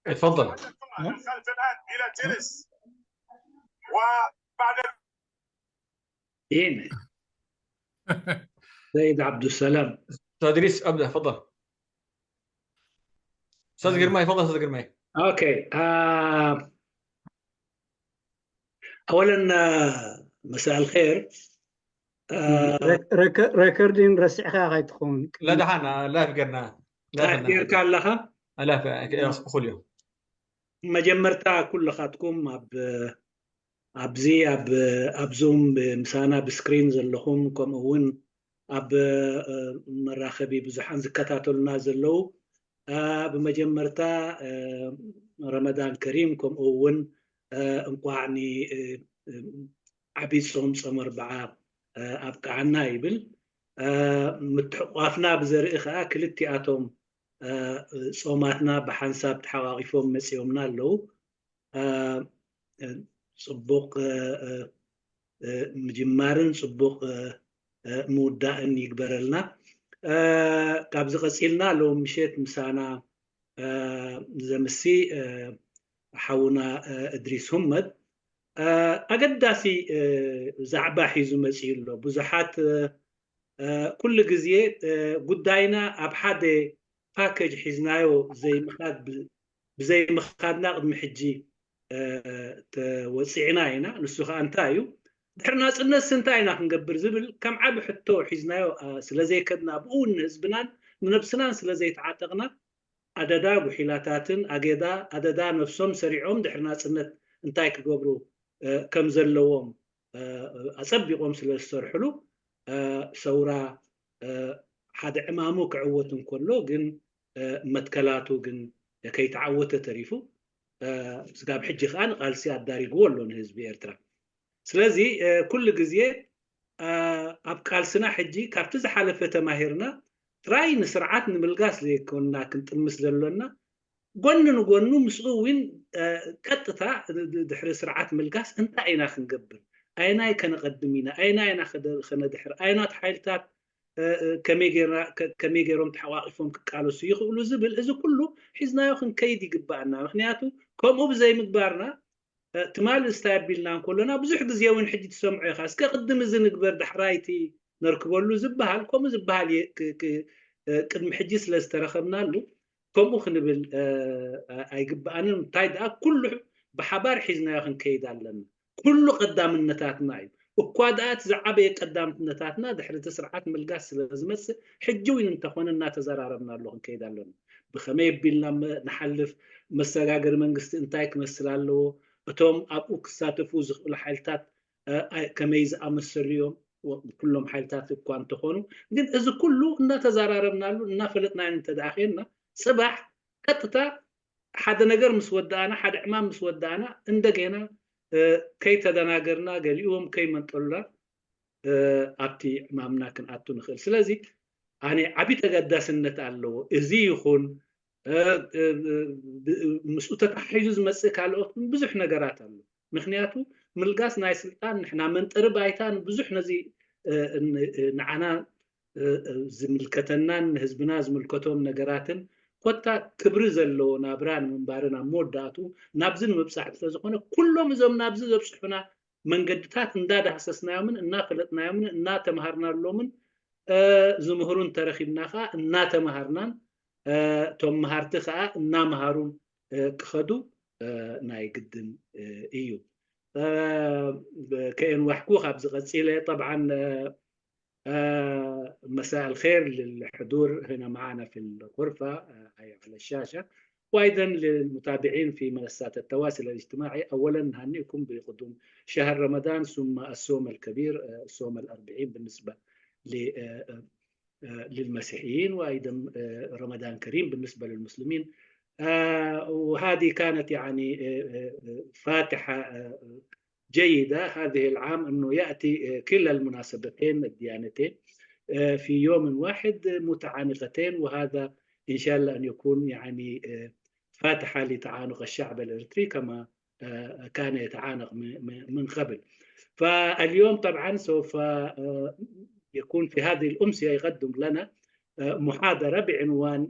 اتفضل. هنا سيد عبد السلام. استاذ ادريس، ابدا، تفضل. استاذ قرماي، تفضل استاذ قرماي. okay، اولا مساء الخير. Recording ረሲዕካ ከይትኸውን። لا، دحنا لا فكرنا لا. ጌርካ ኣለኻ? لا، እኹል እዩ። መጀመርታ ኩልኻትኩም ኣብ ኣብዚ ኣብ Zoom ምሳና ብ screen ዘለኹም፣ ከምኡ እውን ኣብ መራኸቢ ብዙሓን ዝከታተሉና ዘለው፣ ብመጀመርታ رمضان كريم፣ ከምኡ እውን እንቋዕኒ ዓብይ ፆም ፆም ኣርበዓ ኣብቅዓና ይብል። ምትሕቋፍና ብዘርኢ ከዓ ክልቲኣቶም ፆማትና ብሓንሳብ ተሓቋቂፎም መፂኦምና ኣለው። ፅቡቅ ምጅማርን ፅቡቅ ምውዳእን ይግበረልና። ካብዚ ቀፂልና ሎሚ ምሸት ምሳና ዘምሲ ሓውና እድሪስ ሁመድ ኣገዳሲ ዛዕባ ሒዙ መፂኡ ኣሎ። ብዙሓት ኩሉ ግዜ ጉዳይና ኣብ ሓደ ፓኬጅ ሒዝናዮ ዘይምኻድ ብዘይምኻድና ቅድሚ ሕጂ ተወፂዕና ኢና። ንሱ ከዓ እንታይ እዩ፣ ድሕሪ ናፅነት እንታይ ኢና ክንገብር ዝብል ከም ዓብ ሕቶ ሒዝናዮ ስለዘይከድና፣ ብኡ ንህዝብናን ንነብስናን ስለዘይተዓጠቕና፣ ኣደዳ ጉሒላታትን ኣጌዳ ኣደዳ ነፍሶም ሰሪዖም ድሕሪ ናፅነት እንታይ ክገብሩ ከም ዘለዎም ኣፀቢቆም ስለ ዝሰርሕሉ፣ ሰውራ ሓደ ዕማሙ ክዕወት እንከሎ ግን መትከላቱ ግን ከይተዓወተ ተሪፉ፣ ስጋብ ሕጂ ከዓ ንቃልሲ ኣዳሪግዎ ኣሎ ንህዝቢ ኤርትራ። ስለዚ ኩሉ ግዜ ኣብ ቃልስና ሕጂ ካብቲ ዝሓለፈ ተማሂርና ጥራይ ንስርዓት ንምልጋስ ዘይኮንና ክንጥምስ ዘሎና፣ ጎኒ ንጎኑ ምስኡ እውን ቀጥታ ድሕሪ ስርዓት ምልጋስ እንታይ ኢና ክንገብር፣ ኣይናይ ከነቐድም ኢና፣ ኣይናይ ኢና ከነድሕር፣ ኣይናት ሓይልታት ከመይ ገይሮም ተሓቋቂፎም ክቃለሱ ይኽእሉ ዝብል፣ እዚ ኩሉ ሒዝናዮ ክንከይድ ይግባአና። ምክንያቱ ከምኡ ብዘይምግባርና ትማሊ ስታይ ኣቢልና እንከሎና ብዙሕ ግዜ እውን ሕጂ ትሰምዖ ኢኻ፣ እስከ ቅድም እዚ ንግበር ዳሕራይቲ ነርክበሉ ዝበሃል። ከምኡ ዝበሃል ቅድሚ ሕጂ ስለ ዝተረኸብናሉ ከምኡ ክንብል ኣይግባኣንን። እንታይ ደኣ ኩሉ ብሓባር ሒዝናዮ ክንከይድ ኣለና። ኩሉ ቀዳምነታትና እዩ። እኳ ደኣ እቲ ዝዓበየ ቀዳምነታትና ድሕሪ እቲ ስርዓት ምልጋስ ስለ ዝመፅእ፣ ሕጂ እውን እንተኾነ እናተዘራረብና ኣሎ ክንከይድ ኣለና። ብከመይ ኣቢልና ንሓልፍ፣ መሰጋገሪ መንግስቲ እንታይ ክመስል ኣለዎ፣ እቶም ኣብኡ ክሳተፉ ዝኽእሉ ሓይልታት ከመይ ዝኣመሰሉ እዮም፣ ኩሎም ሓይልታት እኳ እንተኾኑ ግን፣ እዚ ኩሉ እናተዘራረብናሉ እናፈለጥናዮ እንተደኣ ኬንና፣ ፅባሕ ቀጥታ ሓደ ነገር ምስ ወዳእና፣ ሓደ ዕማም ምስ ወዳእና፣ እንደገና ከይተደናገርና ገሊኦም ከይመንጠሉና ኣብቲ ዕማምና ክንኣቱ ንኽእል። ስለዚ ኣነ ዓብይ ተገዳስነት ኣለዎ እዚ ይኹን ምስኡ ተተሓሒዙ ዝመፅእ ካልኦት ብዙሕ ነገራት ኣሎ። ምክንያቱ ምልጋስ ናይ ስልጣን ንሕና መንጠሪ ባይታ ብዙሕ ነዚ ንዓና ዝምልከተናን ንህዝብና ዝምልከቶም ነገራትን ኮታ ክብሪ ዘለዎ ናብራ ንምንባርን ኣብ መወዳእቱ ናብዚ ንምብፃሕ ስለዝኮነ፣ ኩሎም እዞም ናብዚ ዘብፅሑና መንገድታት እንዳዳህሰስናዮምን እናፈለጥናዮምን እናተምሃርናሎምን፣ ዝምህሩን ተረኪብና ከዓ እናተምሃርናን እቶም መሃርቲ ከዓ እናምሃሩን ክኸዱ ናይ ግድን እዩ። ከየንዋሕኩ ካብዚ ቀፂለ፣ طبعا مساء الخير للحضور هنا معنا في الغرفة على الشاشة، وأيضا للمتابعين في منصات التواصل الاجتماعي. أولا نهنئكم بقدوم شهر رمضان ثم الصوم الكبير، صوم الأربعين بالنسبة للمسيحيين، وأيضا رمضان كريم بالنسبة للمسلمين. وهذه كانت يعني فاتحة جيدة هذه العام أنه يأتي كلا المناسبتين الديانتين في يوم واحد متعانقتين، وهذا إن شاء الله أن يكون يعني فاتحة لتعانق الشعب الإريتري كما كان يتعانق من قبل. فاليوم طبعا سوف يكون في هذه الأمسية يقدم لنا محاضرة بعنوان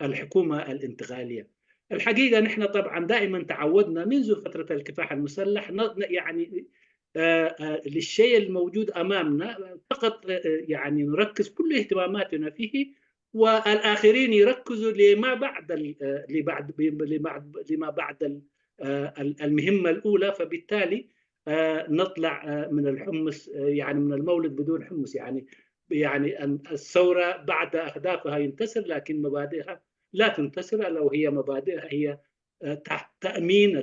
الحكومة الانتقالية. الحقيقة نحن طبعا دائما تعودنا منذ فترة الكفاح المسلح يعني للشيء الموجود أمامنا فقط، يعني نركز كل اهتماماتنا فيه، والآخرين يركزوا لما بعد المهمة الأولى. فبالتالي نطلع من الحمص، يعني من المولد بدون حمص، يعني أن الثورة بعد أهدافها ينتصر لكن مبادئها لا تنتصر، ألا وهي مبادئها هي تأمين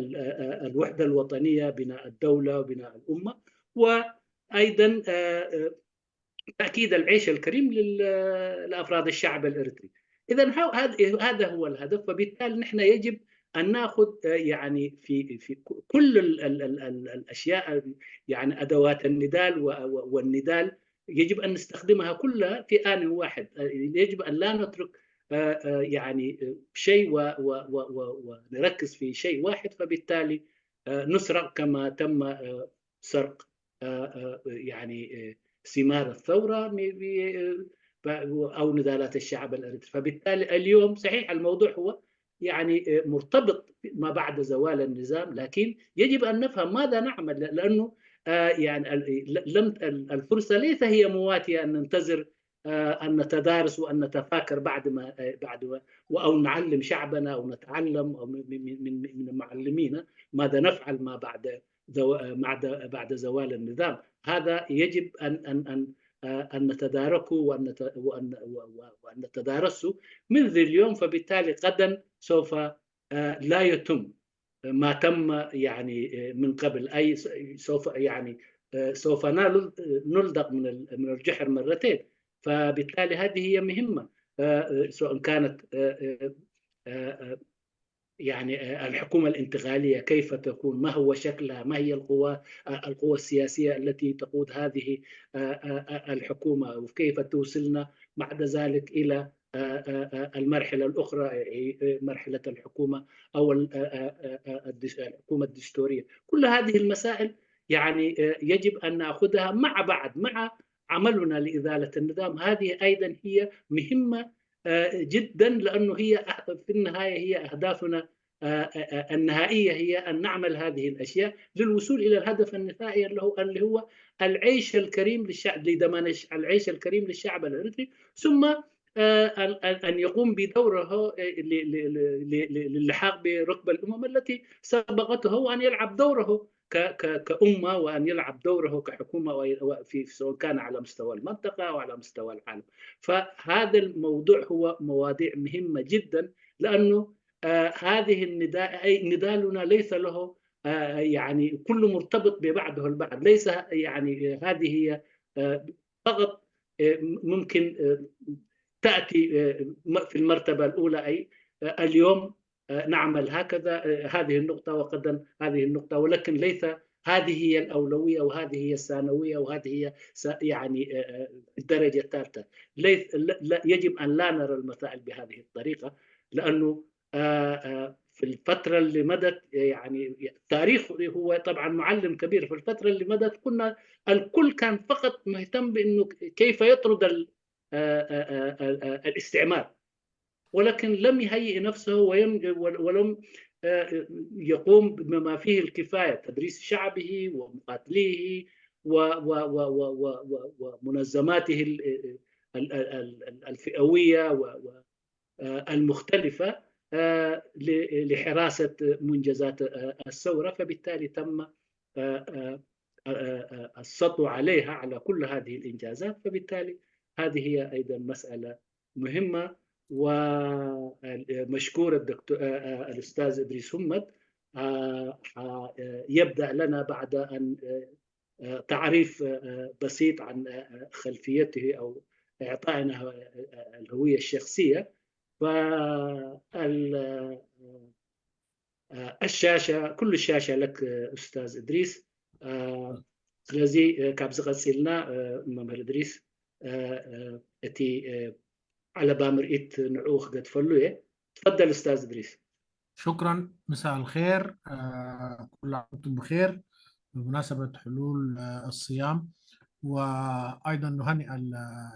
الوحدة الوطنية، بناء الدولة وبناء الأمة، وأيضا تأكيد العيش الكريم لأفراد الشعب الإريتري. إذا هذا هو الهدف. فبالتالي نحن يجب أن نأخذ يعني في كل ال ال ال ال الأشياء، يعني أدوات الندال والندال يجب أن نستخدمها كلها في آن واحد. يجب أن لا نترك يعني شيء ونركز في شيء واحد، فبالتالي نسرق كما تم سرق يعني ثمار الثورة أو نضالات الشعب الأريتري. فبالتالي اليوم صحيح الموضوع هو يعني مرتبط ما بعد زوال النظام، لكن يجب أن نفهم ماذا نعمل، لأنه يعني لم الفرصة ليس هي مواتية أن ننتظر أن نتدارس وأن نتفاكر بعد ما بعد أو نعلم شعبنا أو نتعلم أو من معلمينا ماذا نفعل ما بعد بعد زوال النظام. هذا يجب أن أن أن أن نتداركه وأن نتدارسه منذ اليوم. فبالتالي غدا سوف لا يتم ما تم يعني من قبل، أي سوف يعني سوف نلدغ من الجحر مرتين. فبالتالي هذه هي مهمة، سواء كانت يعني الحكومة الانتقالية كيف تكون، ما هو شكلها، ما هي القوى السياسية التي تقود هذه الحكومة، وكيف توصلنا بعد ذلك إلى المرحلة الأخرى، مرحلة الحكومة أو الحكومة الدستورية. كل هذه المسائل يعني يجب أن نأخذها مع بعض مع عملنا لإزالة النظام. هذه أيضا هي مهمة جدا، لأنه هي في النهاية هي أهدافنا النهائية، هي أن نعمل هذه الأشياء للوصول إلى الهدف النهائي اللي هو العيش الكريم للشعب، لضمان العيش الكريم للشعب الإريتري، ثم أن يقوم بدوره للحاق بركب الأمم التي سبقته، وأن يلعب دوره كأمة، وأن يلعب دوره كحكومة، في سواء كان على مستوى المنطقة أو على مستوى العالم. فهذا الموضوع هو مواضيع مهمة جدا، لأنه هذه النداء، أي نضالنا ليس له يعني كله مرتبط ببعضه البعض، ليس يعني هذه هي فقط ممكن تأتي في المرتبة الأولى، أي اليوم نعمل هكذا هذه النقطة وغدا هذه النقطة، ولكن ليس هذه هي الأولوية وهذه هي الثانوية وهذه هي يعني الدرجة الثالثة. ليس يجب أن لا نرى المسائل بهذه الطريقة، لأنه في الفترة اللي مدت، يعني التاريخ هو طبعا معلم كبير، في الفترة اللي مدت كنا الكل كان فقط مهتم بأنه كيف يطرد الاستعمار، ولكن لم يهيئ نفسه ولم يقوم بما فيه الكفاية، تدريس شعبه ومقاتليه ومنظماته الفئوية المختلفة لحراسة منجزات الثورة. فبالتالي تم السطو عليها على كل هذه الإنجازات. فبالتالي هذه هي أيضا مسألة مهمة. ومشكور الدكتور الأستاذ إدريس همد يبدأ لنا بعد أن تعريف بسيط عن خلفيته أو إعطائنا الهوية الشخصية. فالشاشة كل الشاشة لك أستاذ إدريس. ስለዚ ካብዚ ቀፂልና መምህር እድሪስ እቲ ዓለባ ምርኢት ንዕኡ ክገድፈሉ እየ። تفضل استاذ ادريس. شكرا، مساء الخير، كل عام وانتم بخير بمناسبة حلول الصيام، وأيضا نهنئ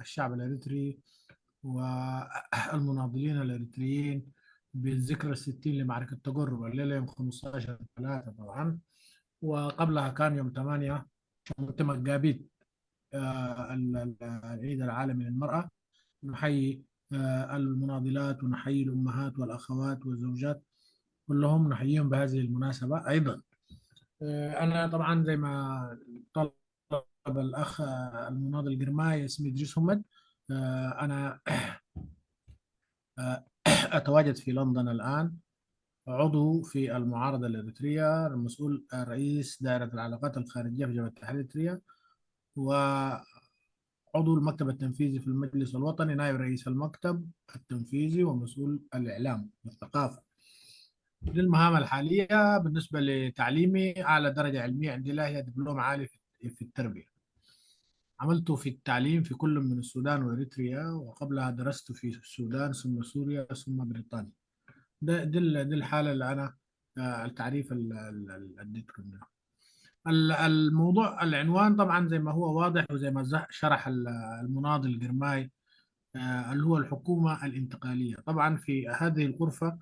الشعب الإريتري والمناضلين الإريتريين بالذكرى 60 لمعركة تقرب الليلة يوم 15/3 طبعا، وقبلها كان يوم 8 مجابيت العيد العالمي للمرأة. نحيي المناضلات ونحيي الأمهات والأخوات والزوجات كلهم، نحييهم بهذه المناسبة أيضا. أنا طبعا زي ما طلب الأخ المناضل جرماي، اسمي إدريس همد. أنا أتواجد في لندن الآن، عضو في المعارضة الإريترية، المسؤول رئيس دائرة العلاقات الخارجية في جبهة التحرير الإريترية، وعضو المكتب التنفيذي في المجلس الوطني، نائب رئيس المكتب التنفيذي ومسؤول الإعلام والثقافة. دي المهام الحالية. بالنسبة لتعليمي، أعلى درجة علمية عندي لا هي دبلوم عالي في التربية. عملت في التعليم في كل من السودان وإريتريا، وقبلها درست في السودان ثم سوريا ثم بريطانيا. ده دي الحالة اللي أنا التعريف اللي اديتكم الموضوع. العنوان طبعا زي ما هو واضح وزي ما شرح المناضل الجرماي اللي هو الحكومة الانتقالية. طبعا في هذه الغرفة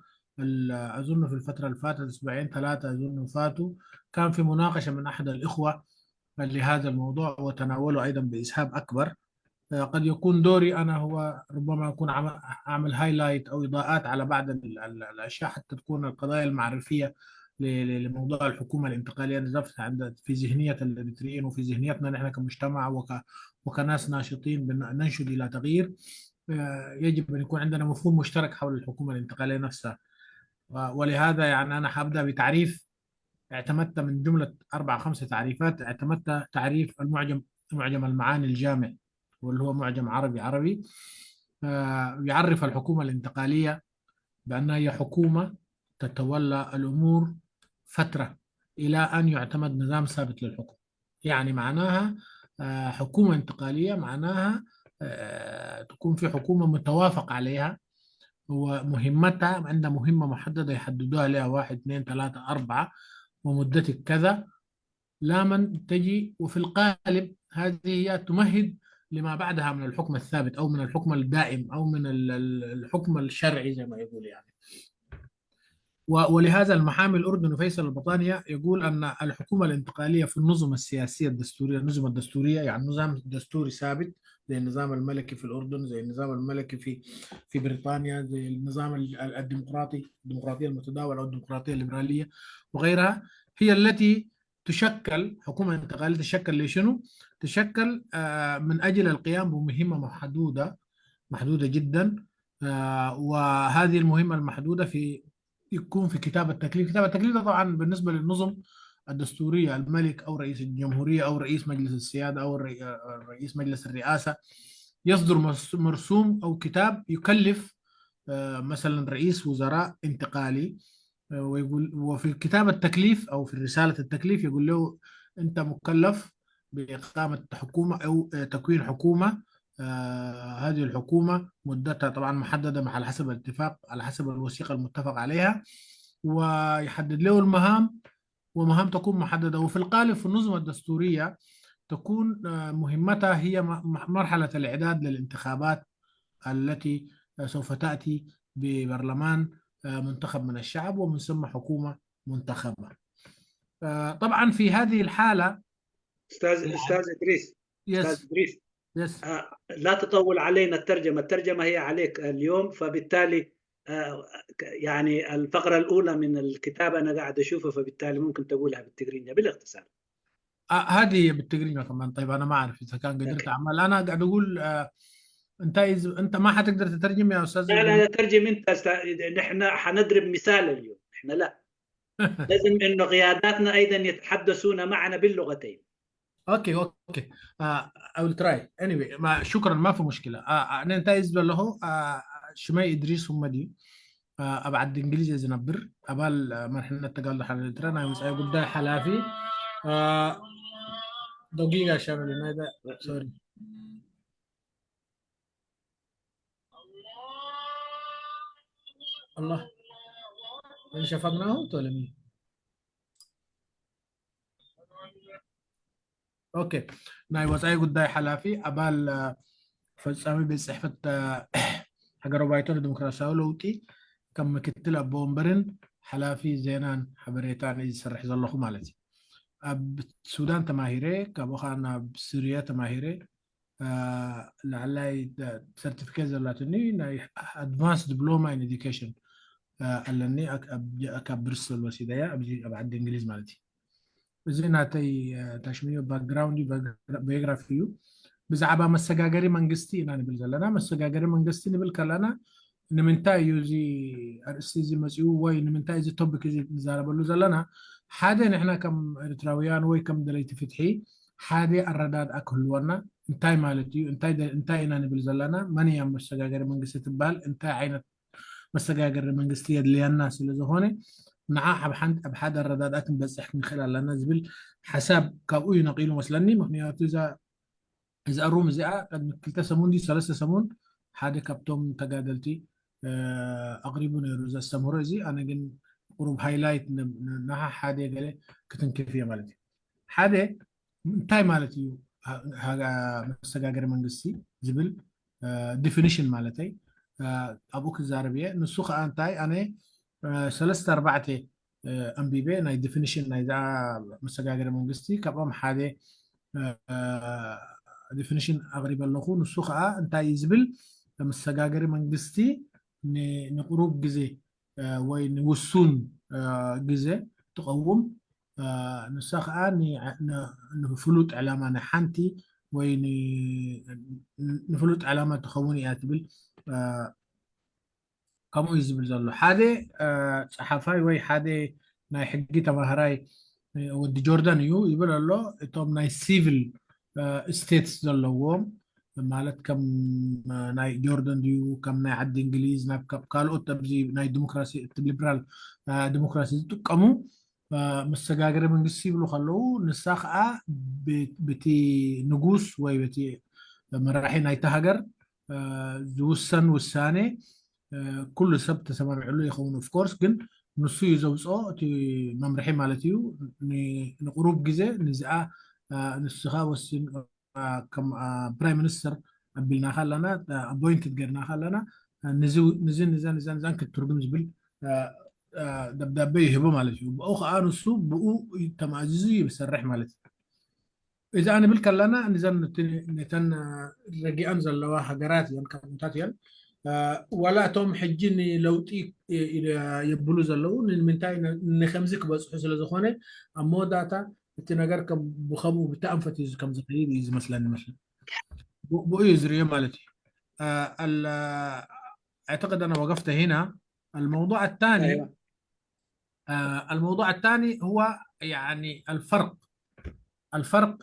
أظن في الفترة اللي فاتت، أسبوعين ثلاثة أظن فاتوا، كان في مناقشة من أحد الإخوة لهذا الموضوع وتناوله أيضا بإسهاب أكبر. قد يكون دوري أنا هو ربما أكون أعمل highlight أو إضاءات على بعض الأشياء حتى تكون القضايا المعرفية لموضوع الحكومة الانتقالية نفسها عند في ذهنية الإريتريين وفي ذهنيتنا نحن كمجتمع وكناس ناشطين ننشد إلى تغيير. يجب أن يكون عندنا مفهوم مشترك حول الحكومة الانتقالية نفسها، ولهذا يعني أنا حابدأ بتعريف اعتمدت من جملة أربع خمسة تعريفات، اعتمدت تعريف المعجم، معجم المعاني الجامع، واللي هو معجم عربي عربي، يعرف الحكومة الانتقالية بأنها هي حكومة تتولى الأمور فترة إلى أن يعتمد نظام ثابت للحكم. يعني معناها حكومة انتقالية معناها تكون في حكومة متوافق عليها ومهمتها، عندها مهمة محددة يحددوها لها، 1 2 3 4 ومدتك كذا، لا من تجي. وفي القالب هذه هي تمهد لما بعدها من الحكم الثابت أو من الحكم الدائم أو من الحكم الشرعي زي ما يقول يعني. ولهذا المحامي الأردني فيصل البطانية يقول أن الحكومة الانتقالية في النظم السياسية الدستورية، النظم الدستورية يعني نظام دستوري ثابت زي النظام الملكي في الأردن، زي النظام الملكي في بريطانيا، زي النظام الديمقراطي، الديمقراطية المتداولة أو الديمقراطية الليبرالية وغيرها، هي التي تشكل حكومة انتقالية. تشكل لشنو؟ تشكل من أجل القيام بمهمة محدودة، محدودة جدا، وهذه المهمة المحدودة في يكون في كتاب التكليف. كتاب التكليف ده طبعا بالنسبة للنظم الدستورية، الملك أو رئيس الجمهورية أو رئيس مجلس السيادة أو رئيس مجلس الرئاسة يصدر مرسوم أو كتاب يكلف مثلا رئيس وزراء انتقالي، ويقول وفي كتاب التكليف أو في رسالة التكليف يقول له أنت مكلف بإقامة حكومة أو تكوين حكومة، هذه الحكومة مدتها طبعا محددة على حسب الاتفاق، على حسب الوثيقة المتفق عليها، ويحدد له المهام، ومهام تكون محددة. وفي القالب في النظم الدستورية تكون مهمتها هي مرحلة الإعداد للانتخابات التي سوف تأتي ببرلمان منتخب من الشعب ومن ثم حكومة منتخبة. طبعا في هذه الحالة استاذ ادريس، استاذ ادريس. yes. لا تطول علينا الترجمه، الترجمه هي عليك اليوم، فبالتالي يعني الفقره الاولى من الكتاب انا قاعد اشوفها، فبالتالي ممكن تقولها بالتجرينيا بالاختصار. هذه بالتجرينيا كمان. طيب انا ما اعرف اذا كان قدرت اعمل، انا قاعد اقول انت انت ما حتقدر تترجم يا استاذ؟ لا لا، ترجم انت. نحن حنضرب مثال اليوم، نحن لا لازم انه قياداتنا ايضا يتحدثون معنا باللغتين. okay، I will try anyway. ما شكرا، ما في مشكله. انا انت له ሽመይ ኢድሪስ ሁመዲ ኣብ ዓዲ እንግሊዝ እየ ዝነብር፣ ኣባል መሪሕነት ተጋድሎ ሓርነት ኤርትራ፣ ናይ ወፃኢ ጉዳይ ሓላፊ። دقيقة عشان هذا، sorry. الله انشفقناه ولا مين؟ okay، ናይ ወፃኢ ጉዳይ ሓላፊ ኣባል ፈፃሚ ቤት ፅሕፈት ሃገራዊ ባይቶ ንዲሞክራሲያዊ ለውጢ ከም ምክትል ኣቦ ወንበርን ሓላፊ ዜናን ሓበሬታን እዩ ዝሰርሕ ዘለኹ ማለት እዩ። ኣብ ሱዳን ተማሂረ፣ ካብኡ ከዓ ናብ ስርያ ተማሂረ። ላዕላይ ሰርቲፊኬት ዘላትኒ ናይ advanced diploma in education ኣለኒ፣ ካብ ብሪስቶል ወሲደያ ኣብዚ ኣብ ዓዲ እንግሊዝ ማለት እዩ። እዚ ናተይ ታሽምዮ background biography እዩ። ብዛዕባ መሰጋገሪ መንግስቲ ኢና ንብል ዘለና። መሰጋገሪ መንግስቲ ንብል ከለና ንምንታይ እዩ እዚ ኣርእስቲ እዚ መፂኡ ወይ ንምንታይ እዚ topic እዚ ንዛረበሉ ዘለና? ሓደ ንሕና ከም ኤርትራውያን ወይ ከም ደለይቲ ፍትሒ ሓደ ኣረዳድኣ ክህልወና፣ እንታይ ማለት እዩ፣ እንታይ ኢና ንብል ዘለና፣ መን እያ መሰጋገሪ መንግስቲ ትበሃል፣ እንታይ ዓይነት መሰጋገሪ መንግስቲ የድልየና ስለ ዝኾነ ንዓ ኣብ ሓደ ኣረዳድኣ ክንበፅሕ ክንክእል ኣለና ዝብል ሓሳብ ካብኡ እዩ ነቂሉ መስለኒ። ምክንያቱ እዛ room እዚኣ ቅድሚ 2 ሰሙን ድዩ 3 ሰሙን ሓደ ካብቶም ተጋደልቲ ኣቕሪቡ ነይሩ እዚ ኣስተምህሮ እዚ። ኣነ ግን ቁሩብ highlight ንሓ ሓደ ገለ ክትንክፍ እየ ማለት እዩ። ሓደ እንታይ ማለት እዩ መሰጋገሪ መንግስቲ ዝብል definition ማለተይ ኣብኡ ክዛረብ እየ። ንሱ ከዓ እንታይ ኣነ ሰለስተ ኣርባዕተ ኣንቢበ ናይ definition ናይዛ መሰጋገሪ መንግስቲ፣ ካብኦም ሓደ definition ኣቕሪበ ኣለኹ። ንሱ ከዓ እንታይ እዩ ዝብል፣ መሰጋገሪ መንግስቲ ንቁሩብ ግዜ ወይ ንውሱን ግዜ ትቐውም፣ ንሳ ከዓ ንፍሉጥ ዕላማ ንሓንቲ ወይ ንፍሉጥ ዕላማ ትኸውን እያ ትብል፣ ከምኡ እዩ ዝብል ዘሎ ሓደ ፀሓፋይ ወይ ሓደ ናይ ሕጊ ተማሃራይ ወዲ ጆርዳን እዩ ይብል ኣሎ። እቶም ናይ civil states ዘለዎም ማለት ከም ናይ ጆርዳን ድዩ ከም ናይ ዓዲ እንግሊዝ ናብ ካልኦት ኣብዚ ናይ ዲሞክራሲ ሊበራል ዲሞክራሲ ዝጥቀሙ መሰጋገሪ መንግስቲ ይብሉ ከለዉ፣ ንሳ ከዓ በቲ ንጉስ ወይ በቲ መራሒ ናይቲ ሃገር ዝውሰን ውሳኔ ኩሉ ሰብ ተሰማሚዕሉ ይኸውን። Of course ግን ንሱ እዩ ዘውፅኦ እቲ መምርሒ ማለት እዩ። ንቁሩብ ግዜ ንዚኣ ንስኻ ወሲን ከም prime minister ኣቢልናካ ኣለና፣ appointed ጌርናካ ኣለና፣ ንዚ ንዘን ንዘን ንዘን ክትትርጉም ዝብል ደብዳቤ ይህቦ ማለት እዩ። ብኡ ከዓ ንሱ ብኡ ተማእዚዙ ይሰርሕ ማለት እዩ። እዚ ንብል ከለና ንዘን ነተን ረጊአን ዘለዋ ሃገራት እየን፣ ከምኡታት እየን። ዋላ እቶም ሕጂ ንለውጢ የብሉ ዘለው ንምንታይ ንከምዚ ክበፅሑ ስለ ዝኾነ ኣብ መወዳእታ እቲ ነገር ብከምኡ ብተኣንፈት እዩ ከም ዝኸይድ እዩ ዝመስለኒ መስለ ብኡ እዩ ዝርዮ ማለት እዩ። اعتقد انا وقفت هنا. الموضوع الثاني الموضوع الثاني هو يعني الفرق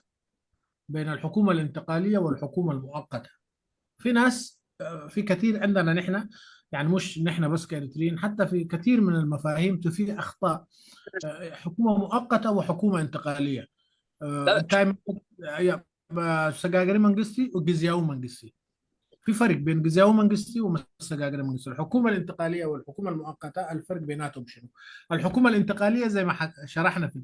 بين الحكومة الانتقالية والحكومة المؤقتة. في ناس في كثير عندنا نحن، يعني مش نحن بس كإريتريين، حتى في كثير من المفاهيم في أخطاء، حكومة مؤقتة وحكومة انتقالية እንታይ መሰጋገሪ መንግስቲ وጊዜያዊ መንግስቲ፣ في فرق بين ጊዜያዊ መንግስቲ ومسጋገሪ መንግስቲ። الحكومة الانتقالية والحكومة المؤقتة الفرق بيناتهم شنو؟ الحكومة الانتقالية زي ما شرحنا في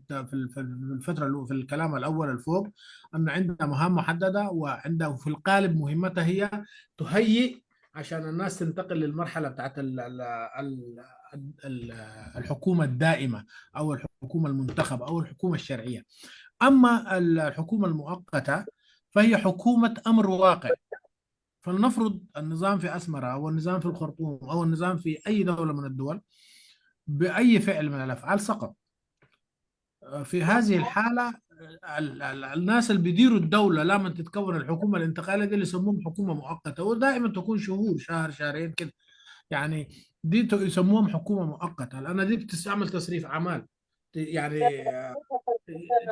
الفترة في الكلام الأول الفوق أنه عندها مهام محددة وعندها في القالب مهمتها هي تهيئ عشان الناس تنتقل للمرحلة بتاعت الحكومة الدائمة أو الحكومة المنتخبة أو الحكومة الشرعية. أما الحكومة المؤقتة فهي حكومة أمر واقع. فلنفرض النظام في أسمرة أو النظام في الخرطوم أو النظام في أي دولة من الدول بأي فعل من الأفعال سقط، في هذه الحالة الناس اللي بيديروا الدولة لما تتكون الحكومة الانتقالية دي اللي يسموهم حكومة مؤقتة، ودائما تكون شهور، شهر، شهرين كده يعني، دي يسموهم حكومة مؤقتة لأن دي بتستعمل تصريف أعمال، يعني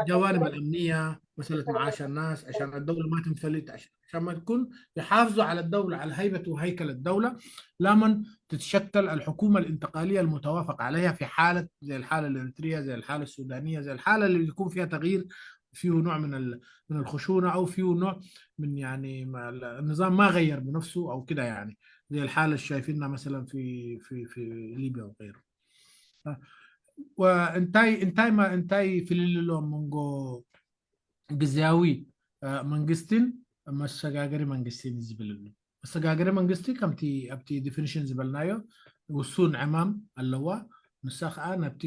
الجوانب الأمنية، مسألة معاش الناس، عشان الدولة ما تنفلت، عشان ما تكون يحافظوا على الدولة، على هيبة وهيكل الدولة لمن تتشكل الحكومة الانتقالية المتوافق عليها، في حالة زي الحالة الإريترية، زي الحالة السودانية، زي الحالة اللي يكون فيها تغيير فيه نوع من الخشونة أو فيه نوع من يعني ما النظام ما غير بنفسه أو كده، يعني زي الحالة اللي شايفينها مثلا في ليبيا وغيره. وانታይ እንታይ እንታይ ፍልልይ ኣሎ መንጎ ጊዜያዊ መንግስትን መሰጋገሪ መንግስቲ ዝብል ኣሎ። መሰጋገሪ መንግስቲ ከምቲ ኣብቲ definition ዝበልናዮ ውሱን ዕማም ኣለዋ፣ ንሳ ከዓ ናብቲ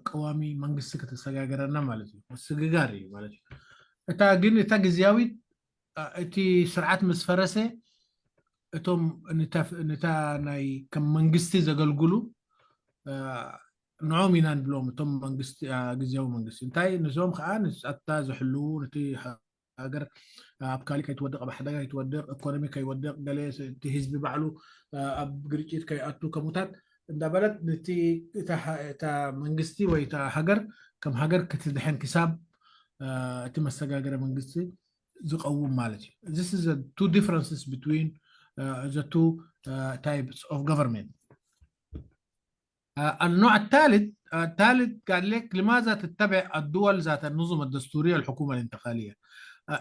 ቀዋሚ መንግስቲ ከተሰጋገረና ማለት እዩ፣ ምስግጋር እዩ ማለት እዩ። እታ ግን እታ ግዝያዊት እቲ ስርዓት ምስ ፈረሰ እቶም ነታ ናይ ከም መንግስቲ ዘገልግሉ ንዖም ኢና ንብሎም እቶም መንግስቲ ግዝያዊ መንግስቲ። እንታይ ንሶም ከዓ ንፀጥታ ዝሕልዉ፣ ነቲ ሃገር ኣብ ካሊእ ከይትወድቕ፣ ኣብ ሓደጋ ከይትወድቕ፣ ኢኮኖሚ ከይወድቕ፣ ገለ እቲ ህዝቢ ባዕሉ ኣብ ግርጭት ከይኣቱ ከምኡታት እንዳበለት ነቲ እታ መንግስቲ ወይ እታ ሃገር ከም ሃገር ክትድሕን ክሳብ እቲ መሰጋገሪ መንግስቲ ዝቀውም ማለት እዩ። This is the two differences between the two types of government. النوع الثالث قال لك لماذا تتبع الدول ذات النظم الدستورية الحكومة الانتقالية؟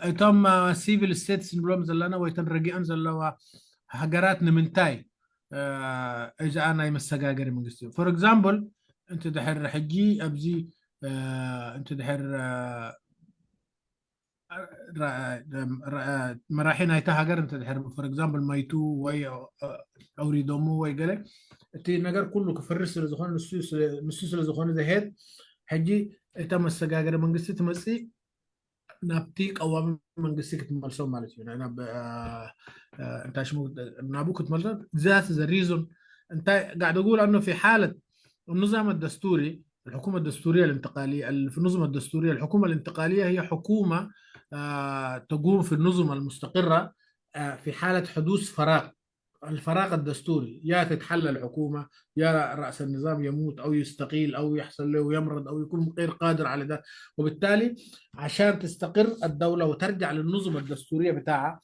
እቶም civil states ንብሎም ዘለና ወይ ተን ረጊአን ዘለዋ ሃገራት ንምንታይ እዚኣ ናይ መሰጋገሪ መንግስቲ? For example እንተ ድሕር ሕጂ ኣብዚ እንተ ድሕር መራሒ ናይታ ሃገር እንተ ድሕር for example መይቱ ወይ ኣውሪዶሞ ወይ ገለ፣ እቲ ነገር ኩሉ ክፍርስ ስለ ዝኾነ፣ ንሱ ስለ ዝኾነ ዘሄድ፣ ሕጂ እታ መሰጋገሪ መንግስቲ ትመፅእ ናብቲ ቀዋሚ መንግስቲ ክትመልሶም ማለት እዩ፣ እንታይ ሽሙ ናብኡ ክትመልሶም። That's the reason. انت قاعد اقول انه في حاله النظام الدستوري، الحكومة الدستورية الانتقالية، في النظم الدستورية الحكومة الانتقالية هي حكومة تقوم في النظم المستقرة في حالة حدوث فراغ، الفراغ الدستوري، يا تتحل الحكومة يا رأس النظام يموت أو يستقيل أو يحصل له يمرض أو يكون غير قادر على ده، وبالتالي عشان تستقر الدولة وترجع للنظم الدستورية بتاعها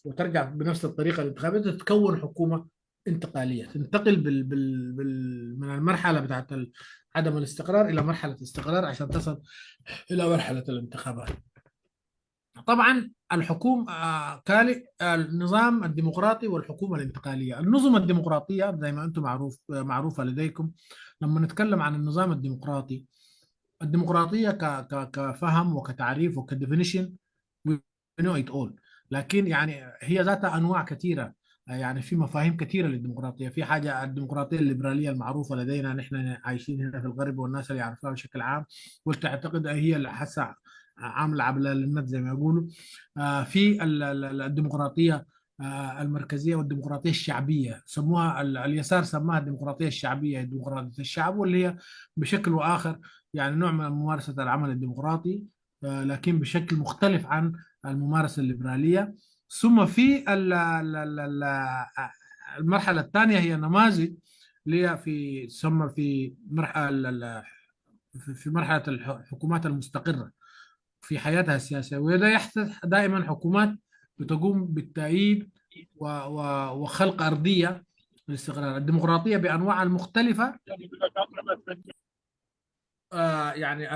وترجع بنفس الطريقة الانتخابية تتكون حكومة انتقالية تنتقل من المرحلة بتاعت عدم الاستقرار إلى مرحلة الاستقرار عشان تصل إلى مرحلة الانتخابات. طبعا الحكومة كالي النظام الديمقراطي والحكومة الانتقالية. النظم الديمقراطية زي ما أنتم معروفة لديكم، لما نتكلم عن النظام الديمقراطي، الديمقراطية كفهم وكتعريف وك definition we know it all، لكن يعني هي ذاتها أنواع كثيرة، يعني في مفاهيم كثيرة للديمقراطية. في حاجة الديمقراطية الليبرالية المعروفة لدينا نحن عايشين هنا في الغرب والناس اللي يعرفوها بشكل عام وتعتقد هي اللي حسع عاملة عبلة للنت زي ما يقولوا. في الديمقراطية المركزية والديمقراطية الشعبية، سموها اليسار سماها الديمقراطية الشعبية، ديمقراطية الشعب، واللي هي بشكل وآخر يعني نوع من ممارسة العمل الديمقراطي لكن بشكل مختلف عن الممارسة الليبرالية. ثم في المرحلة الثانية هي نماذج اللي هي في تسمى في مرحلة الحكومات المستقرة في حياتها السياسية، وده يحدث دائما حكومات بتقوم بالتأييد وخلق أرضية للاستقرار. الديمقراطية بأنواعها المختلفة يعني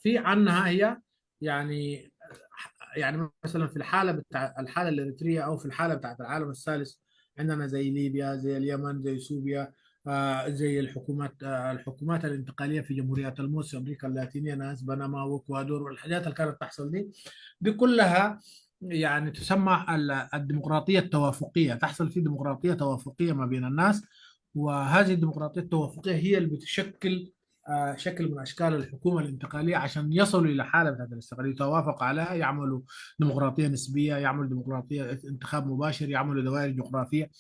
في عنها هي يعني مثلا في الحالة بتاع الحالة الإريترية أو في الحالة بتاعت العالم الثالث عندنا زي ليبيا، زي اليمن، زي سوريا، زي الحكومات الانتقالية في جمهوريات الموز في أمريكا اللاتينية، ناس بنما واكوادور والحاجات اللي كانت تحصل دي كلها يعني تسمى الديمقراطية التوافقية. تحصل في ديمقراطية توافقية ما بين الناس، وهذه الديمقراطية التوافقية هي اللي بتشكل شكل من اشكال الحكومة الانتقالية عشان يصلوا الى حاله بتاعت الاستقلاليه، يتوافقوا عليها، يعملوا ديمقراطية نسبيه، يعملوا ديمقراطية انتخاب مباشر، يعملوا دوائر جغرافيه،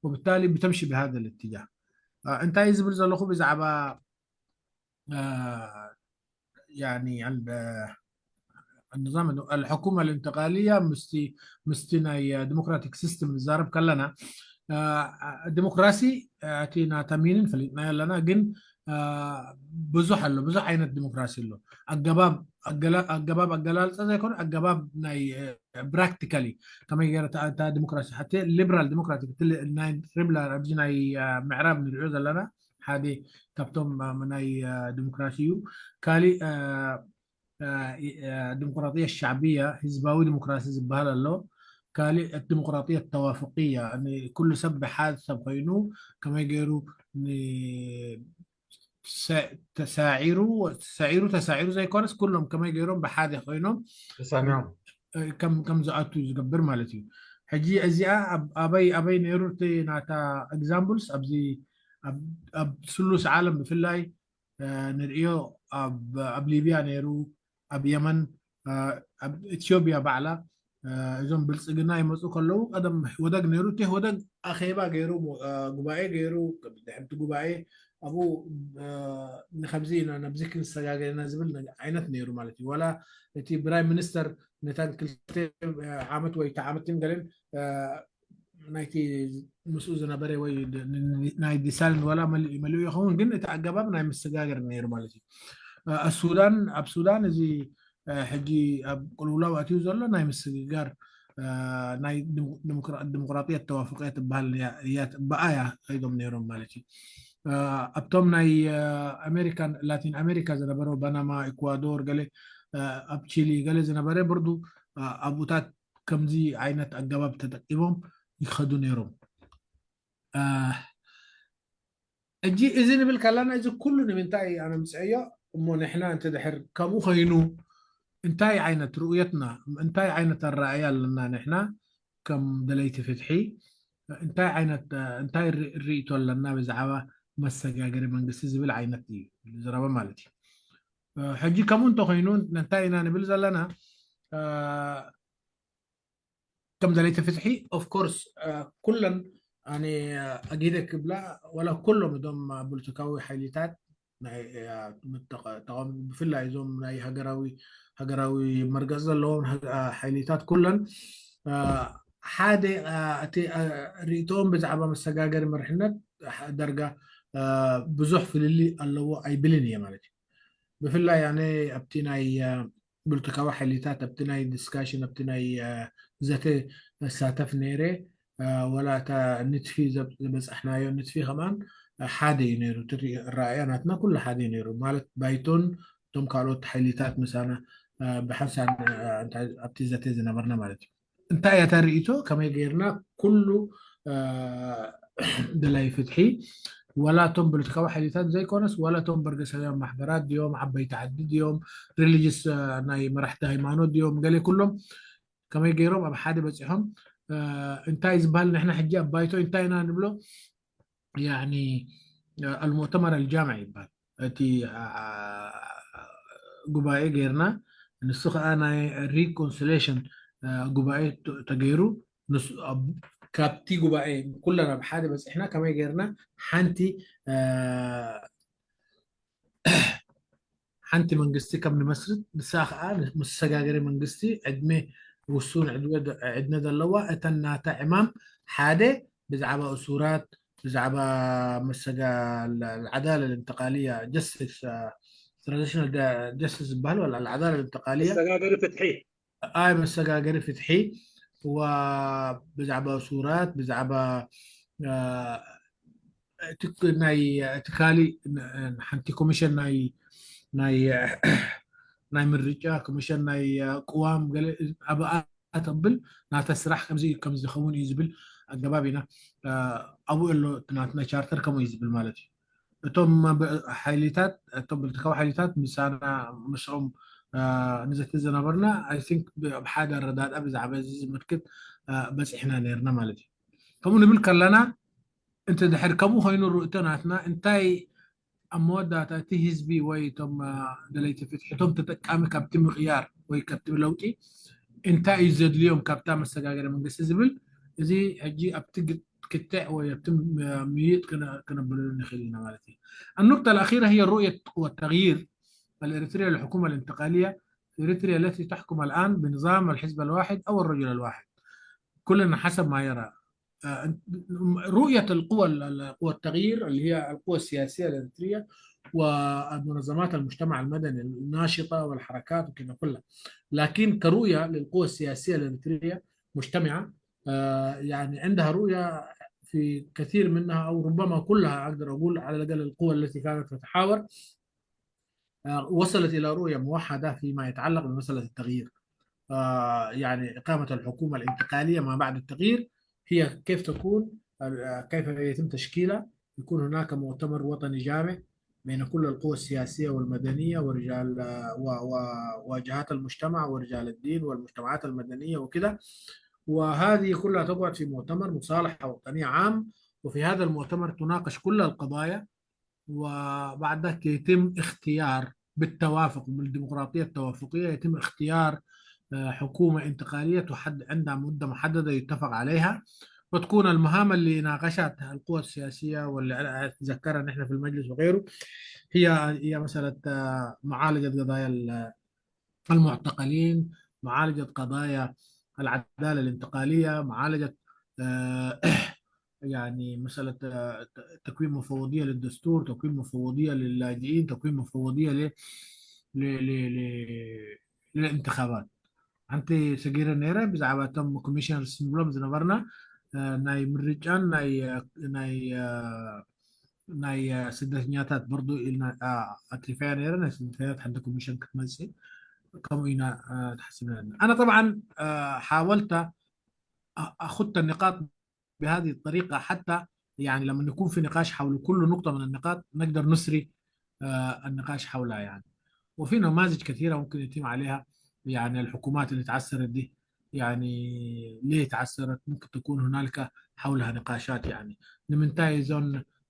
وبالتالي بتمشي بهذا الاتجاه. እንታይ ዝብል ዘለኹ ብዛዕባ يعني النظام الحكومة الانتقالية ምስቲ ናይ democratic system ንዛረብ ከለና ዲሞክራሲ እቲ ናታ meaning ፈሊጥናዮ ኣለና፣ ግን ብዙሕ ኣሎ፣ ብዙሕ ዓይነት ዲሞክራሲ ኣሎ። ኣገባብ ኣገላልፃ ዘይኮነ ኣገባብ ናይ practically ከመይ ገይረ እታ ዲሞክራሲ። ሓቲ liberal democratic ናይ ሊበራል ኣብዚ ናይ ምዕራብ ንሪኦ ዘለና ሓደ ካብቶም ናይ ዲሞክራሲ እዩ። ካሊእ ديمقراطية الشعبية ህዝባዊ ዲሞክራሲ ዝበሃል ኣሎ። ካሊእ الديمقراطية التوافقية يعني كل ሰብ ብሓደ ሰብ ኮይኑ ከመይ ገይሩ ተሳዒሩ ተሳዒሩ ተሳዒሩ ዘይኮነስ ኩሎም ከመይ ገይሮም ብሓደ ኮይኖም ተሰሚዖም። ከም ዝኣቱ ዝገብር ማለት እዩ። ሕጂ እዚኣ ኣበይ ኣበይ ነይሩ እቲ ናታ examples ኣብዚ ኣብ ስሉስ ዓለም ብፍላይ ንርእዮ ኣብ ሊብያ ነይሩ፣ ኣብ የመን፣ ኣብ ኢትዮጵያ ባዕላ። እዞም ብልፅግና ይመፁ ከለዉ ቀደም ኢህወደግ ነይሩ። እቲ ኢህወደግ ኣኼባ ገይሩ፣ ጉባኤ ገይሩ፣ ድሕርቲ ጉባኤ ኣብኡ ንከምዚ ኢና ናብዚ ክንሰጋገር ኢና ዝብል ዓይነት ነይሩ ማለት እዩ። ዋላ እቲ prime minister ነተን 2 ዓመት ወይ ዓመትን ገለን ናይቲ ምስኡ ዝነበረ ወይ ናይ ዲሳልን ዋላ መሊኡ ይኸውን፣ ግን እቲ ኣገባብ ናይ ምስጋገር ነይሩ ማለት እዩ። ሱዳን፣ ኣብ ሱዳን እዚ ሕጂ ኣብ ቅልውላው ኣትዩ ዘሎ ናይ ምስግጋር ናይ ዲሞክራጥያ ተዋፍቅያ ትበሃል እያ፣ በኣያ ከይዶም ነይሮም ማለት እዩ። ኣብቶም ናይ ኣሜሪካን ላቲን ኣሜሪካ ዝነበረ ፓናማ፣ ኢኳዶር ገለ፣ ኣብ ቺሊ ገለ ዝነበረ ብርዱ ኣብኡታት ከምዚ ዓይነት ኣገባብ ተጠቂሞም ይኸዱ ነይሮም። ሕጂ እዚ ንብል ከለና እዚ ኩሉ ንምንታይ ኣነ ምፅአዮ እሞ ንሕና እንተድሕር ከምኡ ኮይኑ እንታይ ዓይነት ርኡየትና፣ እንታይ ዓይነት ኣረኣእያ ኣለና ንሕና ከም ደለይቲ ፍትሒ፣ እንታይ ዓይነት እንታይ ርእቶ ኣለና ብዛዕባ መሰጋገሪ መንግስቲ ዝብል ዓይነት እዩ ዝረበ ማለት እዩ። ሕጂ ከምኡ እንተኮይኑ እንታይ ኢና ንብል ዘለና ከም ደለይቲ ፍትሒ? Of course ኩለን ኣነ ኣጊደ ክብላ ወላ ኩሎም እዞም ፖለቲካዊ ሓይልታት ብፍላይ እዞም ናይ ሃገራዊ መርገፂ ዘለዎም ሓይልታት ኩለን ሓደ እቲ ርእቶኦም ብዛዕባ መሰጋገሪ መሪሕነት ዳርጋ ብዙሕ ፍልሊ ኣለዎ ኣይብልን እየ ማለት እዩ። ብፍላይ ኣነ ኣብቲ ናይ ፖለቲካዊ ሓይልታት ኣብቲ ናይ discussion ኣብቲ ናይ ዘተ መሳተፍ ነይረ። ወላ እታ ንድፊ ዝበፃሕናዮ ንድፊ ከማን ሓደ እዩ ነይሩ። እቲ ረኣያ ናትና ኩሉ ሓደ እዩ ነይሩ ማለት ባይቶን እቶም ካልኦት ሓይልታት ምሳና ብሓንሳብ ኣብቲ ዘተ ዝነበርና ማለት እዩ። እንታይ እያ እታ ርእቶ? ከመይ ጌርና ኩሉ ደላይ ፍትሒ ዋላ እቶም ፖለቲካዊ ሓይልታት ዘይኮነስ ዋላ እቶም በርገሳውያን ማሕበራት ድዮም፣ ዓበይቲ ዓዲ ድዮም፣ religious ናይ መራሕቲ ሃይማኖት ድዮም፣ ገለ ኩሎም ከመይ ገይሮም ኣብ ሓደ በፂሖም እንታይ ዝበሃል ንሕና ሕጂ ኣብ ባይቶ እንታይ ኢና ንብሎ፣ يعني المؤتمر الجامع ይበሃል። እቲ ጉባኤ ጌርና ንሱ ከዓ ናይ reconciliation ጉባኤ ተገይሩ ካብቲ ጉባኤ ኩለና ብሓደ በፂሕና ከመይ ጌርና ሓንቲ መንግስቲ ከም ንመስርት፣ ንሳ ከዓ መሰጋገሪ መንግስቲ ዕድመ ውሱን ዕድመ ዘለዋ፣ እተን ናታ ዕማም ሓደ ብዛዕባ እሱራት፣ ብዛዕባ መሰጋ العدالة الانتقالية justice transitional justice ዝበሃል ولا العدالة الانتقالية መሰጋገሪ ፍትሒ። ኣይ መሰጋገሪ ፍትሒ ብዛዕባ እሱራት፣ ብዛዕባ ናይ እቲ ካሊእ ሓንቲ ኮሚሽን ናይ ናይ ምርጫ ኮሚሽን ናይ ቅዋም ገለ ኣብኣ ተብል ናታ ስራሕ ከምዚ ከምዚ ዝኸውን እዩ ዝብል ኣገባብ ኢና ኣብኡ ኣሎ። ናትና ቻርተር ከምኡ እዩ ዝብል ማለት እዩ። እቶም ሓይልታት እቶም ፖለቲካዊ ሓይልታት ምሳና ምስኦም ንዘተ ዝነበርና I think ብሓደ ኣረዳድኣ ብዛዕባ እዚ ዝምልክት በፂሕና ነርና ማለት እዩ። ከምኡ ንብል ከለና እንተ ድሕር ከምኡ ኮይኑ ርእቶ ናትና እንታይ ኣብ መወዳእታ እቲ ህዝቢ ወይ እቶም ደለይቲ ፍትሒ እቶም ተጠቃሚ ካብቲ ምቕያር ወይ ካብቲ ለውጢ እንታይ እዩ ዘድልዮም ካብታ መሰጋገሪ መንግስቲ ዝብል እዚ ሕጂ ኣብቲ ክትዕ ወይ ኣብቲ ምይይጥ ክነብለሉ ንኽእል ኢና ማለት እዩ። النقطة الأخيرة هي رؤية قوى التغيير الإريترية للحكومة الانتقالية في إريتريا التي تحكم الآن بنظام الحزب الواحد أو الرجل الواحد، كلنا حسب ما يرى. رؤية القوى قوى التغيير اللي هي القوى السياسية الإريترية ومنظمات المجتمع المدني الناشطة والحركات وكذا كلها، لكن كرؤية للقوى السياسية الإريترية مجتمعة يعني عندها رؤية في كثير منها أو ربما كلها أقدر أقول، على الأقل القوى التي كانت تتحاور وصلت إلى رؤية موحدة فيما يتعلق بمسألة التغيير. يعني إقامة الحكومة الانتقالية ما بعد التغيير هي كيف تكون، كيف يتم تشكيلها؟ يكون هناك مؤتمر وطني جامع. بين كل القوى السياسية والمدنية ورجال وواجهات المجتمع ورجال الدين والمجتمعات المدنية وكده. وهذه كلها تقعد في مؤتمر مصالحة وطنية عام، وفي هذا المؤتمر تناقش كل القضايا، وبعد ذلك يتم اختيار بالتوافق بالديمقراطية التوافقية، يتم اختيار حكومة انتقالية تحد عندها مدة محددة يتفق عليها، وتكون المهام اللي ناقشتها القوى السياسية واللي ذكرها نحن في المجلس وغيره هي مسألة معالجة قضايا المعتقلين، معالجة قضايا العدالة الانتقالية، معالجة يعني مسألة تكوين مفوضية للدستور، تكوين مفوضية للاجئين، تكوين مفوضية ل للانتخابات. ሓንቲ ሰጊረ ነይረ ብዛዕባ እቶም commissioners ንብሎም ዝነበርና ናይ ምርጫን ናይ ስደተኛታት برضو ኢልና ኣትሪፈያ ነይረ። ናይ ስደተኛታት ሓንቲ ኮሚሽን ክትመፅእ ከምኡ ኢና تحسبنا. انا طبعا حاولت اخط النقاط بهذه الطريقة حتى يعني لما نكون في نقاش حول كل نقطة من النقاط نقدر نسري النقاش حولها يعني. وفي نماذج كثيرة ممكن يتم عليها، يعني الحكومات اللي تعثرت دي يعني ليه تعثرت، ممكن تكون هنالك حولها نقاشات. يعني ንምንታይ እዞን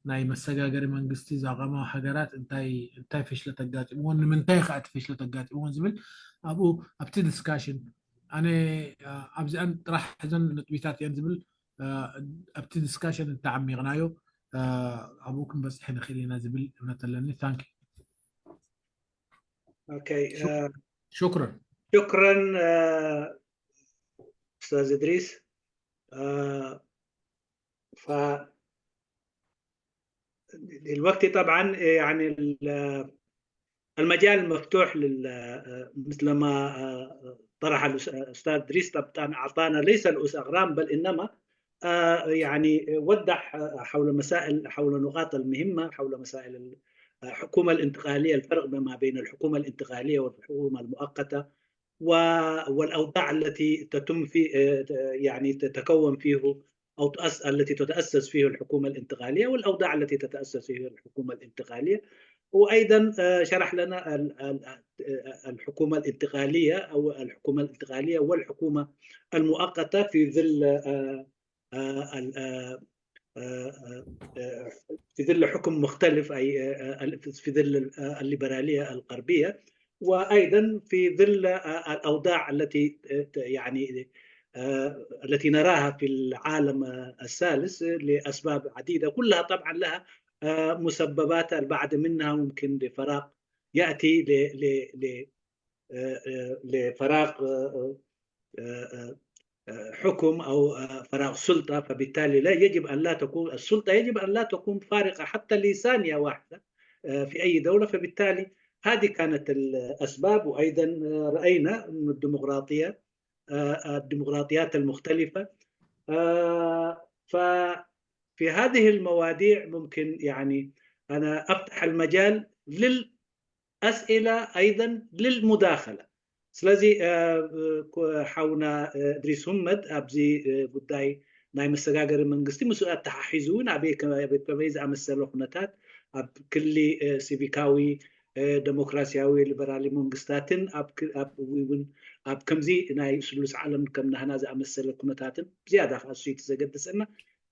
ናይ መሰጋገሪ መንግስቲ ዘቐማ ሃገራት እንታይ ፍሽለት ኣጋጢምዎን፣ ንምንታይ ከዓ እቲ ፍሽለት ኣጋጢምዎን ዝብል ኣብኡ ኣብቲ discussion ኣነ ኣብዚአን ጥራሕ እዘን ነጥቢታት እየን ዝብል ኣብቲ discussion እንተዓሚቕናዮ ኣብኡ ክንበፅሕ ንኽእል ኢና ዝብል እምነት ኣለኒ። Thank Okay. شكرا. شكرا استاذ ادريس. ف دلوقتي طبعا يعني المجال مفتوح لل مثل ما طرح الاستاذ ادريس، طبعا اعطانا ليس الاغرام بل انما يعني وضح حول مسائل، حول النقاط المهمه، حول مسائل الحكومة الانتقاليه، الفرق ما بين الحكومة الانتقالية والحكومة المؤقتة، والاوضاع التي تتم في يعني تتكون فيه او التي تتاسس فيه الحكومة الانتقالية والاوضاع التي تتاسس فيه الحكومة الانتقاليه. وايضا شرح لنا الحكومة الانتقالية او الحكومة الانتقالية والحكومة المؤقتة في ظل حكم مختلف، اي في ظل الليبرالية الغربيه، وايضا في ظل الاوضاع التي يعني التي نراها في العالم الثالث لاسباب عديدة، كلها طبعا لها مسببات، البعض منها ممكن لفراغ ياتي لفراغ حكم او فراغ سلطه، فبالتالي لا يجب ان لا تكون السلطة يجب ان لا تكون فارغة حتى لثانيه واحدة في اي دولة. فبالتالي هذه كانت الاسباب. وايضا راينا ان الديمقراطيات المختلفة، ففي هذه المواضيع ممكن يعني انا افتح المجال للاسئلة ايضا للمداخله. ስለዚ ሓውና እድሪስ ሁመድ ኣብዚ ጉዳይ ናይ መሰጋገሪ መንግስቲ ምስኡ ኣተሓሒዙ እውን ኣበይ ከመይ ዝኣመሰለ ኩነታት ኣብ ክሊ ሲቪካዊ ዴሞክራሲያዊ ሊበራሊ መንግስታትን እውን ኣብ ከምዚ ናይ ስሉስ ዓለም ከም ናህና ዝኣመሰለ ኩነታትን ብዝያዳ ከዓ እሱ እቲ ዘገድሰና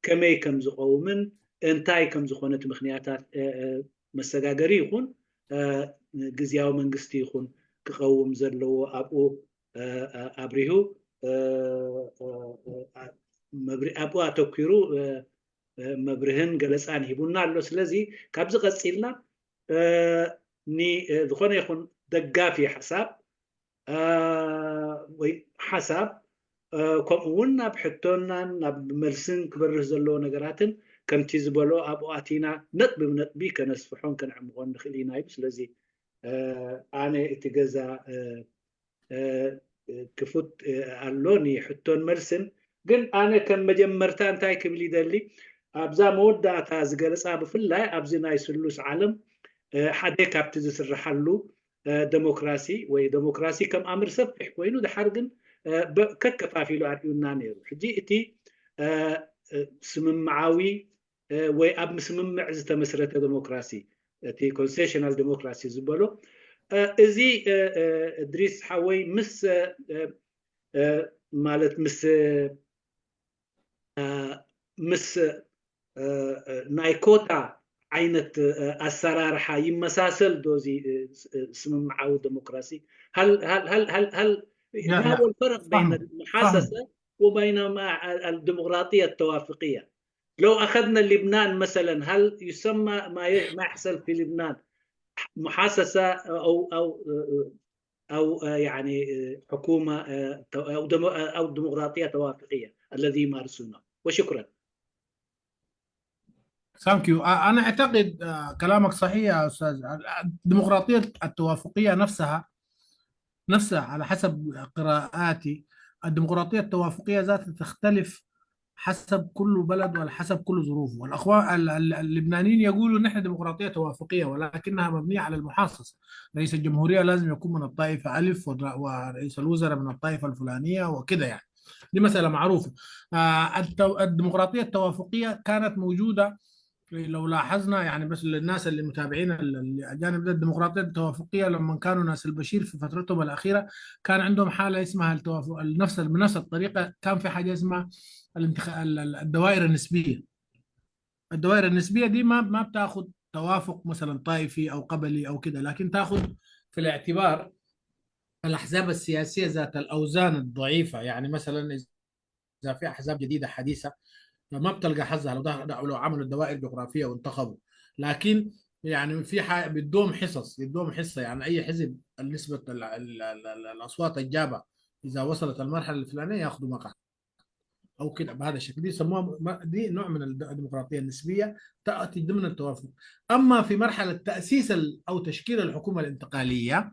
ከመይ ከም ዝቀውምን እንታይ ከም ዝኾነት ምክንያታት መሰጋገሪ ይኹን ግዝያዊ መንግስቲ ይኹን ክቀውም ዘለዎ ኣብኡ ኣብሪሁ ኣብኡ ኣተኪሩ መብርህን ገለፃን ሂቡና ኣሎ። ስለዚ ካብዚ ቀፂልና ዝኾነ ይኹን ደጋፊ ሓሳብ ወይ ሓሳብ ከምኡ እውን ናብ ሕቶናን ናብ መልስን ክበርህ ዘለዎ ነገራትን ከምቲ ዝበሎ ኣብኡ ኣቲና ነጥቢ ብነጥቢ ከነስፍሖን ከነዕምቆን ንኽእል ኢና እዩ። ስለዚ ኣነ እቲ ገዛ ክፉት ኣሎ ንሕቶን መልስን። ግን ኣነ ከም መጀመርታ እንታይ ክብል ይደሊ፣ ኣብዛ መወዳእታ ዝገለፃ ብፍላይ ኣብዚ ናይ ስሉስ ዓለም ሓደ ካብቲ ዝስርሓሉ ደሞክራሲ ወይ ደሞክራሲ ከም ኣምር ሰፊሕ ኮይኑ ድሓር ግን ከከፋፊሉ ኣርእዩና ነይሩ። ሕጂ እቲ ስምምዓዊ ወይ ኣብ ምስምምዕ ዝተመስረተ ደሞክራሲ እቲ consociational democracy ዝበሎ እዚ እድሪስ ሓወይ ምስ ማለት ምስ ናይ ኮታ ዓይነት ኣሰራርሓ ይመሳሰል ዶ እዚ ስምምዓዊ ደሞክራሲ? هل هل هل هل هل ما هو الفرق بين المحاصصة وبين الديمقراطية التوافقية؟ لو أخذنا لبنان مثلا، هل يسمى ما يحصل في لبنان محاصصة أو يعني حكومة أو ديمقراطية توافقية الذي يمارسونه؟ وشكرا. thank you. انا اعتقد كلامك صحيح يا استاذ. الديمقراطية التوافقيه نفسها على حسب قراءاتي، الديمقراطية التوافقيه ذاتها تختلف حسب كل بلد وعلى حسب كل ظروفه. والاخوان اللبنانيين يقولوا نحن ديمقراطية توافقيه ولكنها مبنية على المحاصصه، رئيس الجمهورية لازم يكون من الطائفة الف ورئيس الوزراء من الطائفة الفلانية وكده، يعني دي مسالة معروفة. الديمقراطية التوافقيه كانت موجودة لو لاحظنا، يعني بس للناس اللي متابعين الاجانب ده، الديمقراطية التوافقيه لما كانوا ناس البشير في فترتهم الاخيرة كان عندهم حاله اسمها التوافق بنفس الطريقه. كان في حاجة اسمها الدوائر النسبية. الدوائر النسبية دي ما بتاخذ توافق مثلا طائفي او قبلي او كده، لكن تاخذ في الاعتبار الاحزاب السياسية ذات الاوزان الضعيفه. يعني مثلا اذا في احزاب جديدة حديثه ما بتلقى حظها لو عملوا الدوائر جغرافية وانتخبوا، لكن يعني في بدوهم حصص، يدوهم حصه، يعني اي حزب النسبة الاصوات الجابه اذا وصلت المرحلة الفلانية ياخذوا مقعد او كده بهذا الشكل. دي يسموها دي نوع من الديمقراطية النسبية تاتي ضمن التوافق. اما في مرحلة تاسيس او تشكيل الحكومة الانتقالية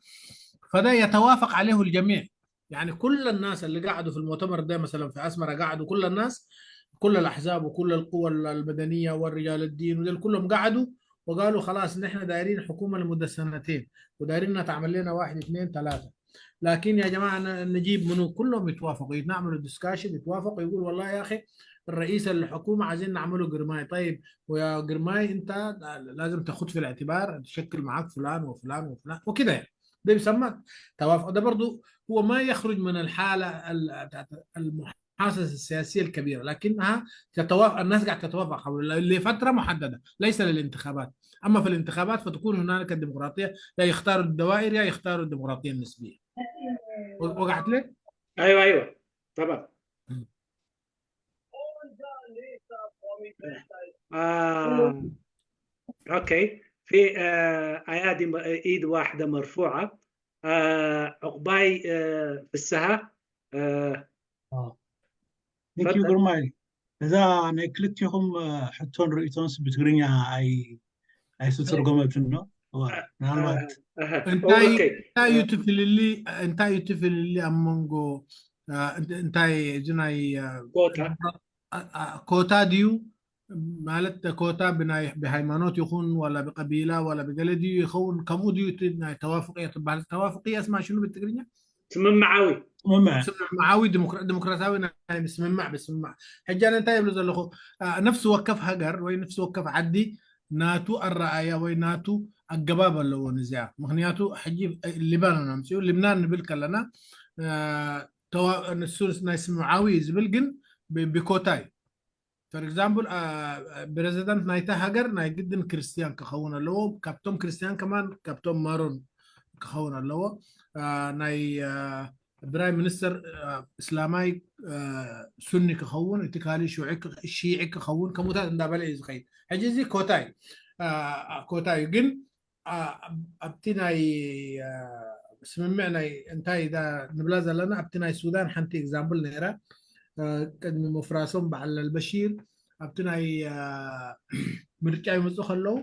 فده يتوافق عليه الجميع، يعني كل الناس اللي قعدوا في المؤتمر ده مثلا في اسمره، قعدوا كل الناس، كل الاحزاب وكل القوى المدنية والرجال الدين ودول كلهم قعدوا وقالوا خلاص نحن دايرين حكومة لمدة سنتين ودايرين تعمل لنا واحد اثنين ثلاثة، لكن يا جماعة نجيب منو؟ كلهم يتوافقوا، يعملوا discussion، يتوافقوا، يقول والله يا اخي الرئيس الحكومة عايزين نعمله قرماي. طيب ويا قرماي انت لازم تاخذ في الاعتبار تشكل معاك فلان وفلان وفلان وكده. يعني ده بيسمى توافق. ده برضو هو ما يخرج من الحالة بتاعت المحاصصه السياسية الكبيره، لكنها تتوافق، الناس قاعدة تتوافق حول لفترة محددة ليس للانتخابات. اما في الانتخابات فتكون هنالك الديمقراطيه، يا يختاروا الدوائر يا يختاروا الديمقراطية النسبية. وقعت لك؟ ايوه طبعا. Okay، في ايادي، ايد واحدة مرفوعه، عقباي في السها. Thank you ግርማይ። እዛ ናይ ክልቲኹም ሕቶን ርእቶንስ ብትግርኛ ኣይስተተርጎመትን ኖ ምናልባት እንታይ እንታይ እዩ ትፍልሊ? እንታይ እዩ ትፍልሊ ኣብ መንጎ እንታይ እዚ ናይ ኮታ? ኮታ ድዩ ማለት ኮታ ብናይ ብሃይማኖት ይኹን ولا ብ قبيلة ولا ብገለ ድዩ ይኸውን? ከምኡ ድዩ እቲ ናይ ተዋፍቅያ ትበሃል? ተዋፍቅያ እስማ ሽኑ ብትግርኛ? ስምምዓዊ። ስምምዕ። ስምምዓዊ ዲሞክራሲያዊ ናይ ምስምማዕ ብስምማዕ። ሕጂ ኣነ እንታይ ይብሉ ዘለኹ፣ ነፍሲ ወከፍ ሃገር ወይ ነፍሲ ወከፍ ዓዲ ናቱ ኣረኣያ ወይ ናቱ ኣገባብ ኣለዎ ንዚኣ። ምክንያቱ ሕጂ ሊባኖን ኣምፅኡ፣ ልብናን ንብል ከለና ንሱ ናይ ስምምዓዊ ዝብል ግን ብኮታ እዩ። For example ፕሬዚደንት ናይታ ሃገር ናይ ግድን ክርስቲያን ክኸውን ኣለዎ፣ ካብቶም ክርስቲያን ከማን ካብቶም ማሮን ክኸውን ኣለዎ። ናይ prime minister እስላማይ ሱኒ ክኸውን፣ እቲ ካሊእ ሺዒ ክኸውን፣ ከምኡታት እንዳበለ እዩ ዝኸይድ። ሕጂ እዚ ኮታ እዩ፣ ኮታ እዩ። ግን ኣብቲ ናይ ስምምዕ ናይ እንታይ ንብላ ዘለና፣ ኣብቲ ናይ ሱዳን ሓንቲ example ነይራ ቅድሚ ምፍራሶም በዓል አልበሺር፣ ኣብቲ ናይ ምርጫ ይመፁ ከለዉ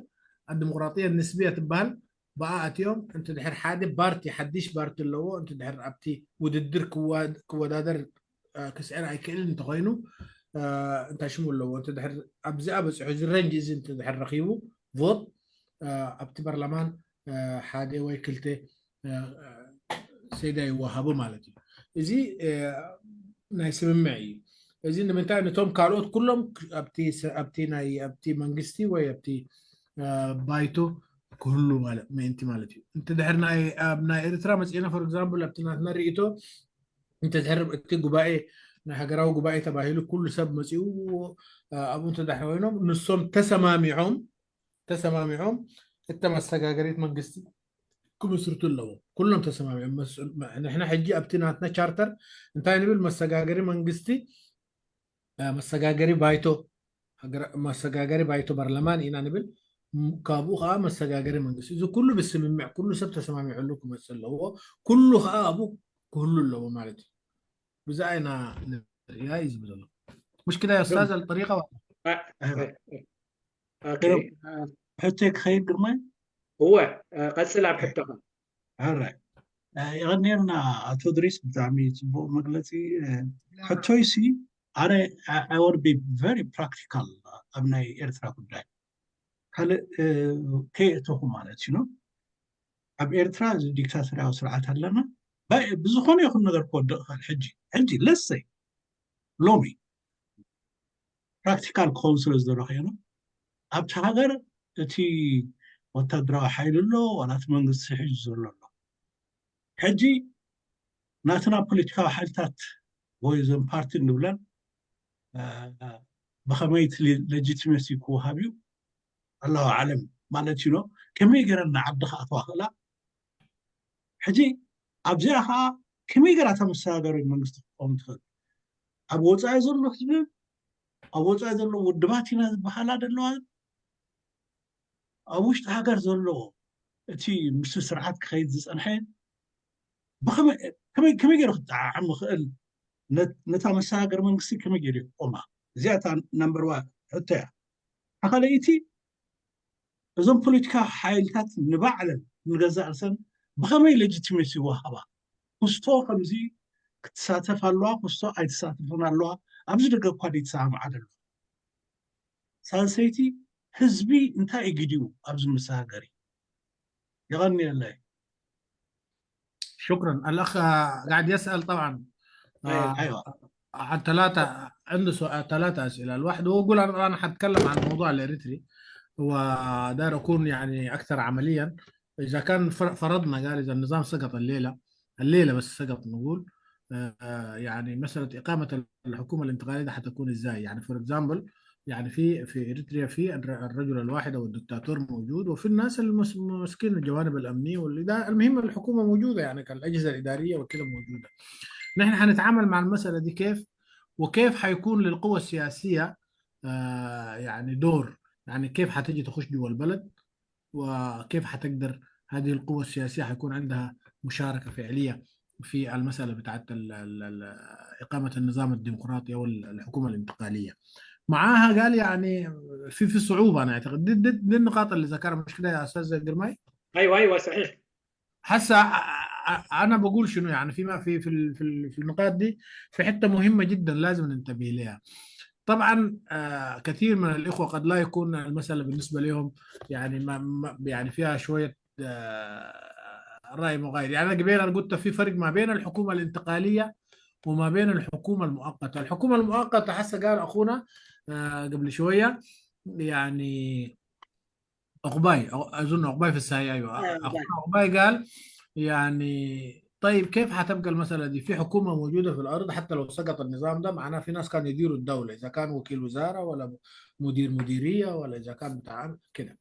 الديمقراطية النسبية ትበሃል ብኣ ኣትዮም። እንተ ድሕር ሓደ ፓርቲ ሓድሽ ፓርቲ ኣለዎ፣ እንተ ድሕር ኣብቲ ውድድር ክወዳደር ክስዕር ኣይክእልን እንተኮይኑ እንታይ ሽሙ ኣለዎ፣ እንተ ድሕር ኣብዚኣ በፂሑ እዚ range እዚ እንተ ድሕር ረኪቡ vote ኣብቲ በርለማን ሓደ ወይ ክልተ ሰይዳ ይወሃቦ ማለት እዩ። እዚ ናይ ስምምዕ እዩ። እዚ ንምንታይ ነቶም ካልኦት ኩሎም ኣብቲ ናይ ኣብቲ መንግስቲ ወይ ኣብቲ ባይቶ ክህሉ ምእንቲ ማለት እዩ። እንተድሕር ናይ ኣብ ናይ ኤርትራ መፂና for example ኣብቲ ናትና ርእቶ እንተድሕር እቲ ጉባኤ ናይ ሃገራዊ ጉባኤ ተባሂሉ ኩሉ ሰብ መፂኡ ኣብኡ እንተድሕር ኮይኖም ንሶም ተሰማሚዖም እተ መሰጋገሪት መንግስቲ ክምስርቱ ኣለዎም። ኩሎም ተሰማሚዖም። ንሕና ሕጂ ኣብቲ ናትና ቻርተር እንታይ ንብል? መሰጋገሪ መንግስቲ፣ መሰጋገሪ ባይቶ፣ መሰጋገሪ ባይቶ በርለማን ኢና ንብል። ካብኡ ከዓ መሰጋገሪ መንግስቲ። እዚ ኩሉ ብስምምዕ ኩሉ ሰብ ተሰማሚዐሉ ክመፅእ ኣለዎ፣ ኩሉ ከዓ ኣብኡ ክህሉ ኣለዎ ማለት እዩ። ብዛ ኢና ንሪኣ እዩ ዝብል ዘሎ። مش كده يا استاذ الطريقه؟ Okay. ሕቶይ ክኸይድ ግርማይ? هو ቀፅል ኣብ ሕቶኻ። ሕራይ፣ ይቐኒርና ኣቶ ድሪስ፣ ብጣዕሚ ፅቡቅ መግለፂ። ሕቶይሲ ኣነ I want be very practical ኣብ ናይ ኤርትራ ጉዳይ ካልእ ከይእተኹ ማለት እዩ። ኣብ ኤርትራ እዚ ዲክታቶርያዊ ስርዓት ኣለና፣ ብዝኾነ ይኹን ነገር ክወድቕ ይኽእል ሕጂ let's say ሎሚ። Practical ክኸውን ስለ ዝደለኹ እየ። ኣብቲ ሃገር እቲ ወታደራዊ ሓይሊ ኣሎ፣ ዋላ እቲ መንግስቲ ሒዙ ዘሎ ኣሎ። ሕጂ ናትና ፖለቲካዊ ሓይልታት ወይ እዞም ፓርቲ እንብለን ብከመይ እቲ legitimacy ክወሃብ እዩ ኣለዋ ዓለም ማለት እዩ? ከመይ ገይረን ንዓዲ ክኣትዋ ክእላ? ሕጂ ኣብዚኣ ከዓ ከመይ ገይራ እታ መሰጋገሪ መንግስቲ ክትቆም ትኽእል? ኣብ ወፃኢ ዘሎ ህዝቢ፣ ኣብ ወፃኢ ዘሎ ውድባት ኢና ዝበሃላ ዘለዋ፣ ኣብ ውሽጢ ሃገር ዘሎ እቲ ምስ ስርዓት ክኸይድ ዝፀንሐ ከመይ ገይሩ ክጠዓዓም ይኽእል? ነታ መሰጋገሪ መንግስቲ ከመይ ገይሩ ይቆማ? እዚኣ እታ number one ሕቶ እያ። ካልአይቲ እዞም ፖለቲካ ሓይልታት ንባዕለን ንገዛእ ርእሰን ብከመይ legitimacy ይወሃባ? ክስቶ ከምዚ ክትሳተፍ ኣለዋ፣ ክስቶ ኣይትሳተፍን ኣለዋ፣ ኣብዚ ደገ እኳ ዘይተሰማምዓ ኣለዋ። ሳልሰይቲ ህዝቢ እንታይ እዩ ግዲኡ ኣብዚ መሰጋገሪ? ይቐኒየለይ። شكرا. الاخ قاعد يسال طبعا ايوه. عن ثلاثه، عنده سؤال، ثلاثة اسئله. الواحد هو يقول انا حتكلم عن الموضوع الاريتري وداير اكون يعني اكثر عمليا. اذا كان فرضنا، قال اذا النظام سقط الليله، الليلة بس سقط نقول، يعني مسالة اقامه الحكومة الانتقالية دي حتكون ازاي؟ يعني for example يعني في اريتريا في الرجل الواحد او الدكتاتور موجود، وفي الناس الماسكين الجوانب الامنية والاداره. المهم الحكومة موجوده، يعني الاجهزة الادارية وكده موجوده. نحن حنتعامل مع المسالة دي كيف؟ وكيف حيكون للقوى السياسية يعني دور؟ يعني كيف حتيجي تخش جوا البلد؟ وكيف حتقدر هذه القوى السياسية حيكون عندها مشاركة فعليه في المسالة بتاعت اقامه النظام الديمقراطي او الحكومة الانتقالية معاها؟ قال يعني في صعوبه. انا اعتقد دي النقاط اللي ذكرها، مش كده يا استاذ جرماي؟ ايوه، صحيح. هسه انا بقول شنو؟ يعني في ما في في في, في النقاط دي في حتة مهمة جدا لازم ننتبه لها. طبعا كثير من الاخوة قد لا يكون المسالة بالنسبة لهم يعني ما يعني فيها شوية راي مغاير. يعني انا قبل انا قلت في فرق ما بين الحكومة الانتقالية وما بين الحكومة المؤقته. الحكومة المؤقتة هسه قال اخونا قبل شويه، يعني عقباي، اظن عقباي في الساية، ايوه، اخونا عقباي قال يعني طيب كيف حتبقى المسألة دي؟ في حكومة موجودة في الأرض، حتى لو سقط النظام ده معناه في ناس كانوا يديروا الدولة، إذا كان وكيل وزارة ولا مدير مديرية ولا إذا كان بتاع كده.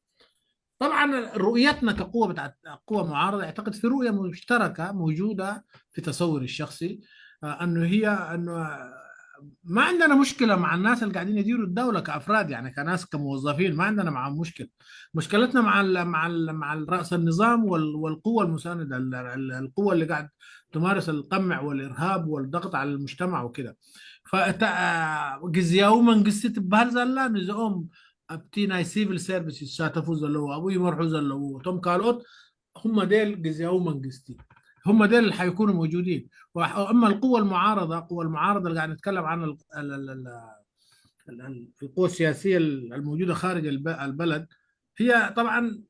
طبعا رؤيتنا كقوة بتاعت قوة معارضة، اعتقد في رؤية مشتركة موجودة في تصوري الشخصي، انه هي انه ما عندنا مشكلة مع الناس اللي قاعدين يديروا الدولة كافراد، يعني كناس كموظفين ما عندنا معهم مشكله. مشكلتنا مع راس النظام والقوه المساندة، القوة اللي قاعد تمارس القمع والارهاب والضغط على المجتمع وكده. ግዝያዊ መንግስቲ ትበሃል ዘላ ንዚኦም ኣብቲ ናይ civil service ይሳተፉ ዘለዉ፣ ኣብኡ ይመርሑ ዘለዉ፣ እቶም ካልኦት هم ديل ግዝያዊ መንግስቲ، هم ديل اللي حيكونوا موجودين. واما القوى المعارضه، قوى المعارضة اللي قاعد نتكلم عن القوى السياسية الموجودة خارج البلد، هي طبعا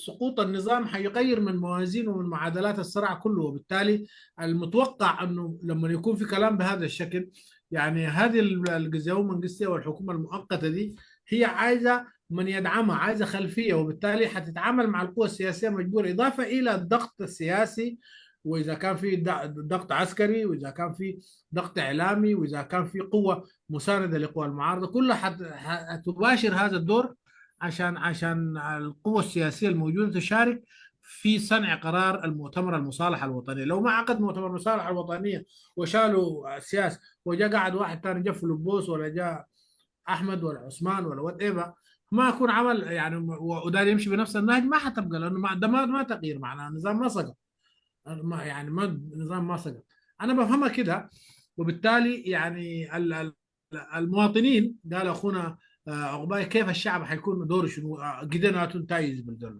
سقوط النظام حيغير من موازين ومن معادلات الصراع كله، وبالتالي المتوقع انه لما يكون في كلام بهذا الشكل، يعني هذه الግዝያዊ መንግስቲ والحكومة المؤقتة دي هي عايزه من يدعمها، عايزه خلفية، وبالتالي حتتعامل مع القوى السياسية مجبوره، اضافه الى الضغط السياسي، واذا كان في ضغط عسكري، واذا كان في ضغط اعلامي، واذا كان في قوة مساندة لقوى المعارضة، كلها حتباشر هذا الدور عشان القوى السياسية الموجودة تشارك في صنع قرار المؤتمر المصالحة الوطنية. لو ما عقد مؤتمر المصالحة الوطنية وشالوا السياس وجاء قعد واحد ثاني جاء فلبوس ولا جاء احمد ولا عثمان ولا whatever، ما يكون عمل يعني وداير يمشي بنفس النهج، ما حتبقى، لانه ما ده ما تغيير، معناه النظام ما سقط، ما يعني ما النظام ما سقط. انا بفهمها كده. وبالتالي يعني المواطنين، قال اخونا عقباي كيف الشعب حيكون دوره شنو؟ قدرنا تنتايز بالدور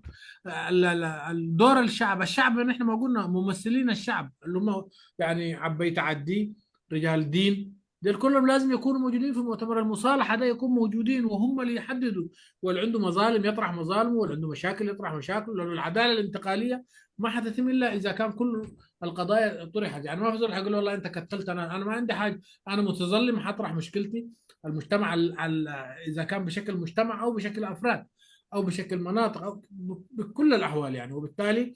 الدور الشعب نحن ما قلنا ممثلين الشعب اللي هم يعني عبيت عدي، رجال دين، دول كلهم لازم يكونوا موجودين في مؤتمر المصالحة ده، يكون موجودين وهم اللي يحددوا، واللي عنده مظالم يطرح مظالمه، واللي عنده مشاكل يطرح مشاكله، لانه العدالة الانتقالية ما حتتم الا اذا كان كل القضايا طرحت. يعني ما في زول حيقول والله انت كتلت، انا ما عندي حاجة، انا متظلم حطرح مشكلتي. المجتمع اذا كان بشكل مجتمع او بشكل افراد او بشكل مناطق او بكل الاحوال يعني. وبالتالي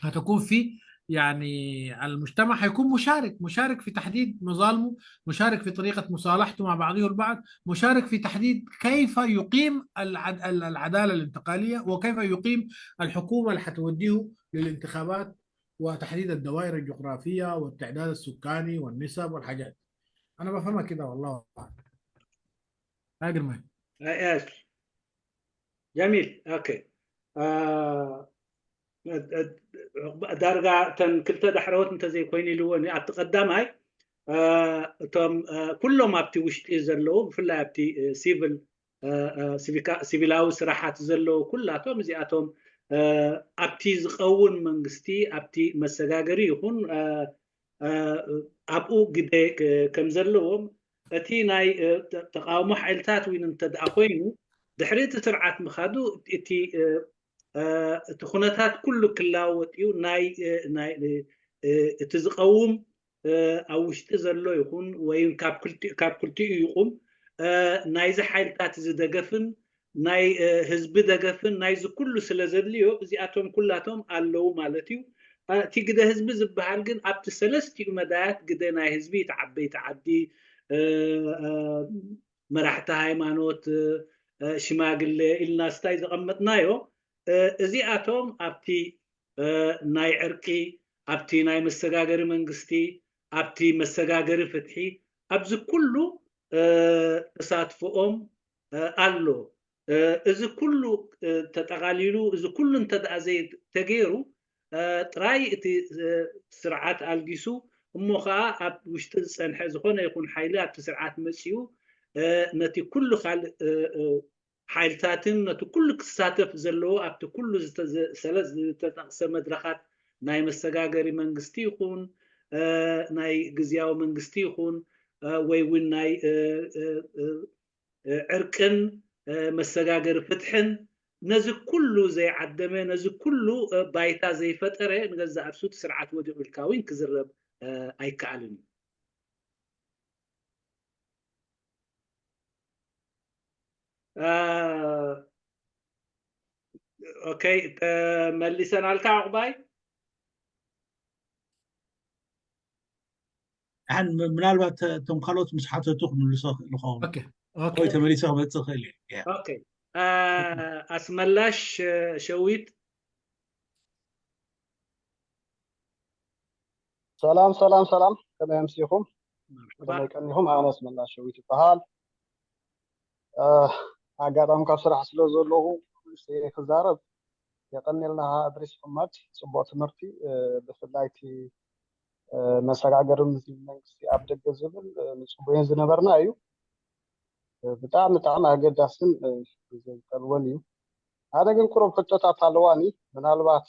هتكون في يعني المجتمع حيكون مشارك في تحديد مظالمه، مشارك في طريقة مصالحته مع بعضه البعض، مشارك في تحديد كيف يقيم العدالة الانتقالية، وكيف يقيم الحكومة اللي حتوديه للانتخابات، وتحديد الدوائر الجغرافية والتعداد السكاني والنسب والحاجات. أنا بفهمها كده والله أعلم. قرماي. ايش جميل okay ዳርጋ እተን ክልተ ዳሕረዎት እንተዘይኮይኑ ኢልዎኒ ኣብቲ ቀዳማይ እቶም ኩሎም ኣብቲ ውሽጢ ዘለዉ ብፍላይ ኣብቲ ሲቪል ሲቪላዊ ስራሓት ዘለዉ ኩላቶም እዚኣቶም ኣብቲ ዝቀውን መንግስቲ ኣብቲ መሰጋገሪ ይኹን ኣብኡ ግደ ከም ዘለዎም፣ እቲ ናይ ተቃውሞ ሓይልታት እውን እንተደኣ ኮይኑ ድሕሪ እቲ ስርዓት ምኻዱ እቲ ኩነታት ኩሉ ክለዋወጥ እዩ። ናይ እቲ ዝቀውም ኣብ ውሽጢ ዘሎ ይኹን ወይ ካብ ክልቲኡ ይቁም ናይዚ ሓይልታት እዚ ደገፍን ናይ ህዝቢ ደገፍን ናይዚ ኩሉ ስለ ዘድልዮ እዚኣቶም ኩላቶም ኣለዉ ማለት እዩ። እቲ ግደ ህዝቢ ዝበሃል ግን ኣብቲ ሰለስቲኡ መዳያት ግደ ናይ ህዝቢ፣ እቲ ዓበይቲ ዓዲ፣ መራሕቲ ሃይማኖት፣ ሽማግለ ኢልና ስታይ ዘቐመጥናዮ እዚኣቶም ኣብቲ ናይ ዕርቂ፣ ኣብቲ ናይ መሰጋገሪ መንግስቲ፣ ኣብቲ መሰጋገሪ ፍትሒ፣ ኣብዚ ኩሉ ተሳትፎኦም ኣሎ። እዚ ኩሉ ተጠቃሊሉ እዚ ኩሉ እንተደኣ ዘይተገይሩ ጥራይ እቲ ስርዓት ኣልጊሱ እሞ ከዓ ኣብ ውሽጢ ዝፀንሐ ዝኾነ ይኹን ሓይሊ ኣብቲ ስርዓት መፂኡ ነቲ ኩሉ ካልእ ሓይልታትን ነቲ ኩሉ ክሳተፍ ዘለዎ ኣብቲ ኩሉ ዝተጠቕሰ መድረኻት ናይ መሰጋገሪ መንግስቲ ይኹን ናይ ግዝያዊ መንግስቲ ይኹን ወይ እውን ናይ ዕርቅን መሰጋገሪ ፍትሕን ነዚ ኩሉ ዘይዓደመ ነዚ ኩሉ ባይታ ዘይፈጠረ ንገዛእ ርእሱ እቲ ስርዓት ወዲቑ ኢልካ እውን ክዝረብ ኣይከኣልን እዩ። Okay ተመሊሰናልካ ዕቁባይ። ድሓን ምናልባት እቶም ካልኦት ምስ ሓተቱ ክምልሶ ክእል ይኸውን። Okay. ወይ ተመሊሰ ክመፅእ ክእል እየ። Okay ኣስመላሽ ሸዊት። ሰላም ሰላም ሰላም፣ ከመይ ኣምሲኹም? ከመይ ቀኒኹም? ኣነ ኣስመላሽ ሸዊት ይበሃል። ኣጋጣሚ ካብ ስራሕ ስለ ዘለኹ ክዛረብ። የቀኒልና እድሪስ ሕመድ፣ ፅቡቅ ትምህርቲ። ብፍላይ እቲ መሰጋገሪ መንግስቲ ኣብ ደገ ዝብል ንፅበዮ ዝነበርና እዩ። ብጣዕሚ ብጣዕሚ ኣገዳስን ግዜ ዝጠልቦን እዩ። ኣነ ግን ቁሩብ ሕቶታት ኣለዋኒ። ምናልባት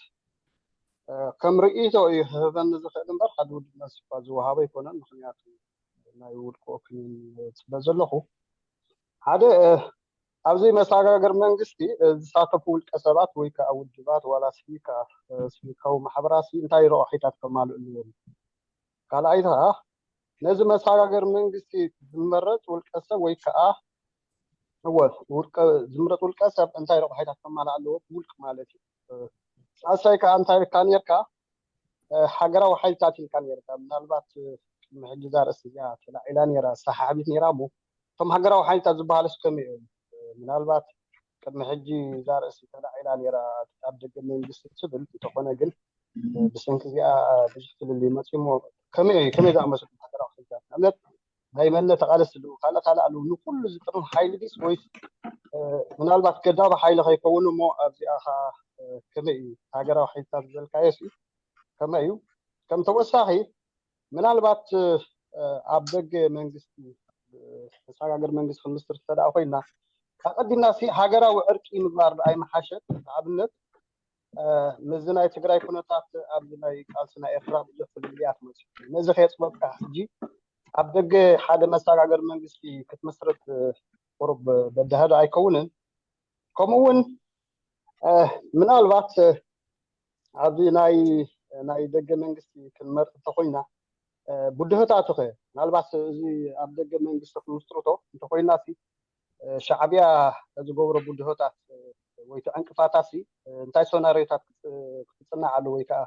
ከም ርእቶ እዩ ክህበኒ ዝኽእል እምበር ሓደ ውድብ መልሲ እኳ ዝወሃቦ ኣይኮነን፣ ምክንያቱ ናይ ውልቂ opinion ፅበ ዘለኹ። ሓደ ኣብዚ መሰጋገሪ መንግስቲ ዝሳተፉ ውልቀ ሰባት ወይ ከዓ ውድባት ዋላ ሲቪካዊ ማሕበራት እንታይ ረቑሒታት ከማልኡ ኣለዎም? ካልኣይ ከዓ ነዚ መሰጋገሪ መንግስቲ ዝመረፅ ውልቀ ሰብ ወይ ከዓ እወ ውልቀ ዝምረጥ ውልቀ ሰብ እንታይ ረቑሒታት ከማልእ ኣለዎ ብውልቂ ማለት እዩ። ሳልሳይ ከዓ እንታይ ኢልካ ነርካ፣ ሃገራዊ ሓይልታት ኢልካ ነርካ። ምናልባት ቅድሚ ሕጂ እዛ ርእሲ እዚኣ ተላዒላ ነራ፣ ሰሓሒት ነራ እሞ እቶም ሃገራዊ ሓይልታት ዝበሃሉስ ከመይ እዮም? ምናልባት ቅድሚ ሕጂ እዛ ርእሲ ተላዒላ ነራ ኣብ ደገ መንግስቲ ትብል፣ እንተኾነ ግን ብሰንኪ እዚኣ ብዙሕ ፍልልይ መፅዩ እሞ ከመይ ከመይ ዝኣመሰሉ ሃገራዊ ሓይልታት፣ ንኣብነት ናይ መንነት ተቃለስቲ ኣለዉ፣ ካልእ ካልእ ኣለዉ፣ ንኩሉ ዝጥርንፍ ሓይሊ ድዩስ ወይስ ምናልባት ገዳቢ ሓይሊ ከይከውን እሞ ኣብዚኣ ከዓ ከመይ እዩ ሃገራዊ ሓይልታት ዝበልካዮስ ከመይ እዩ? ከም ተወሳኺ ምናልባት ኣብ ደገ መንግስቲ መሰጋገሪ መንግስቲ ክንምስርት እንተደኣ ኮይና ኣቀዲምና ሃገራዊ ዕርቂ ምግባር ኣይመሓሸን? ንኣብነት ምዚ ናይ ትግራይ ኩነታት ኣብዚ ናይ ቃልሲ ናይ ኤርትራ ብዙሕ ፍልልያት መፅዩ፣ ነዚ ከየፅበብካ ሕጂ ኣብ ደገ ሓደ መሰጋገሪ መንግስቲ ክትምስርት ቁሩብ በዳህዶ ኣይከውንን? ከምኡ እውን ምናልባት ኣብዚ ናይ ደገ መንግስቲ ክንመርፅ እንተኮይና ብድሆታቱ ኸ፣ ምናልባት እዚ ኣብ ደገ መንግስቲ ክንምስርቶ እንተኮይና ሻዕብያ ዝገብሮ ብድሆታት ወይ ዕንቅፋታት እንታይ ሶናርዮታት ክፅናዕ ኣለዎ ወይ ከዓ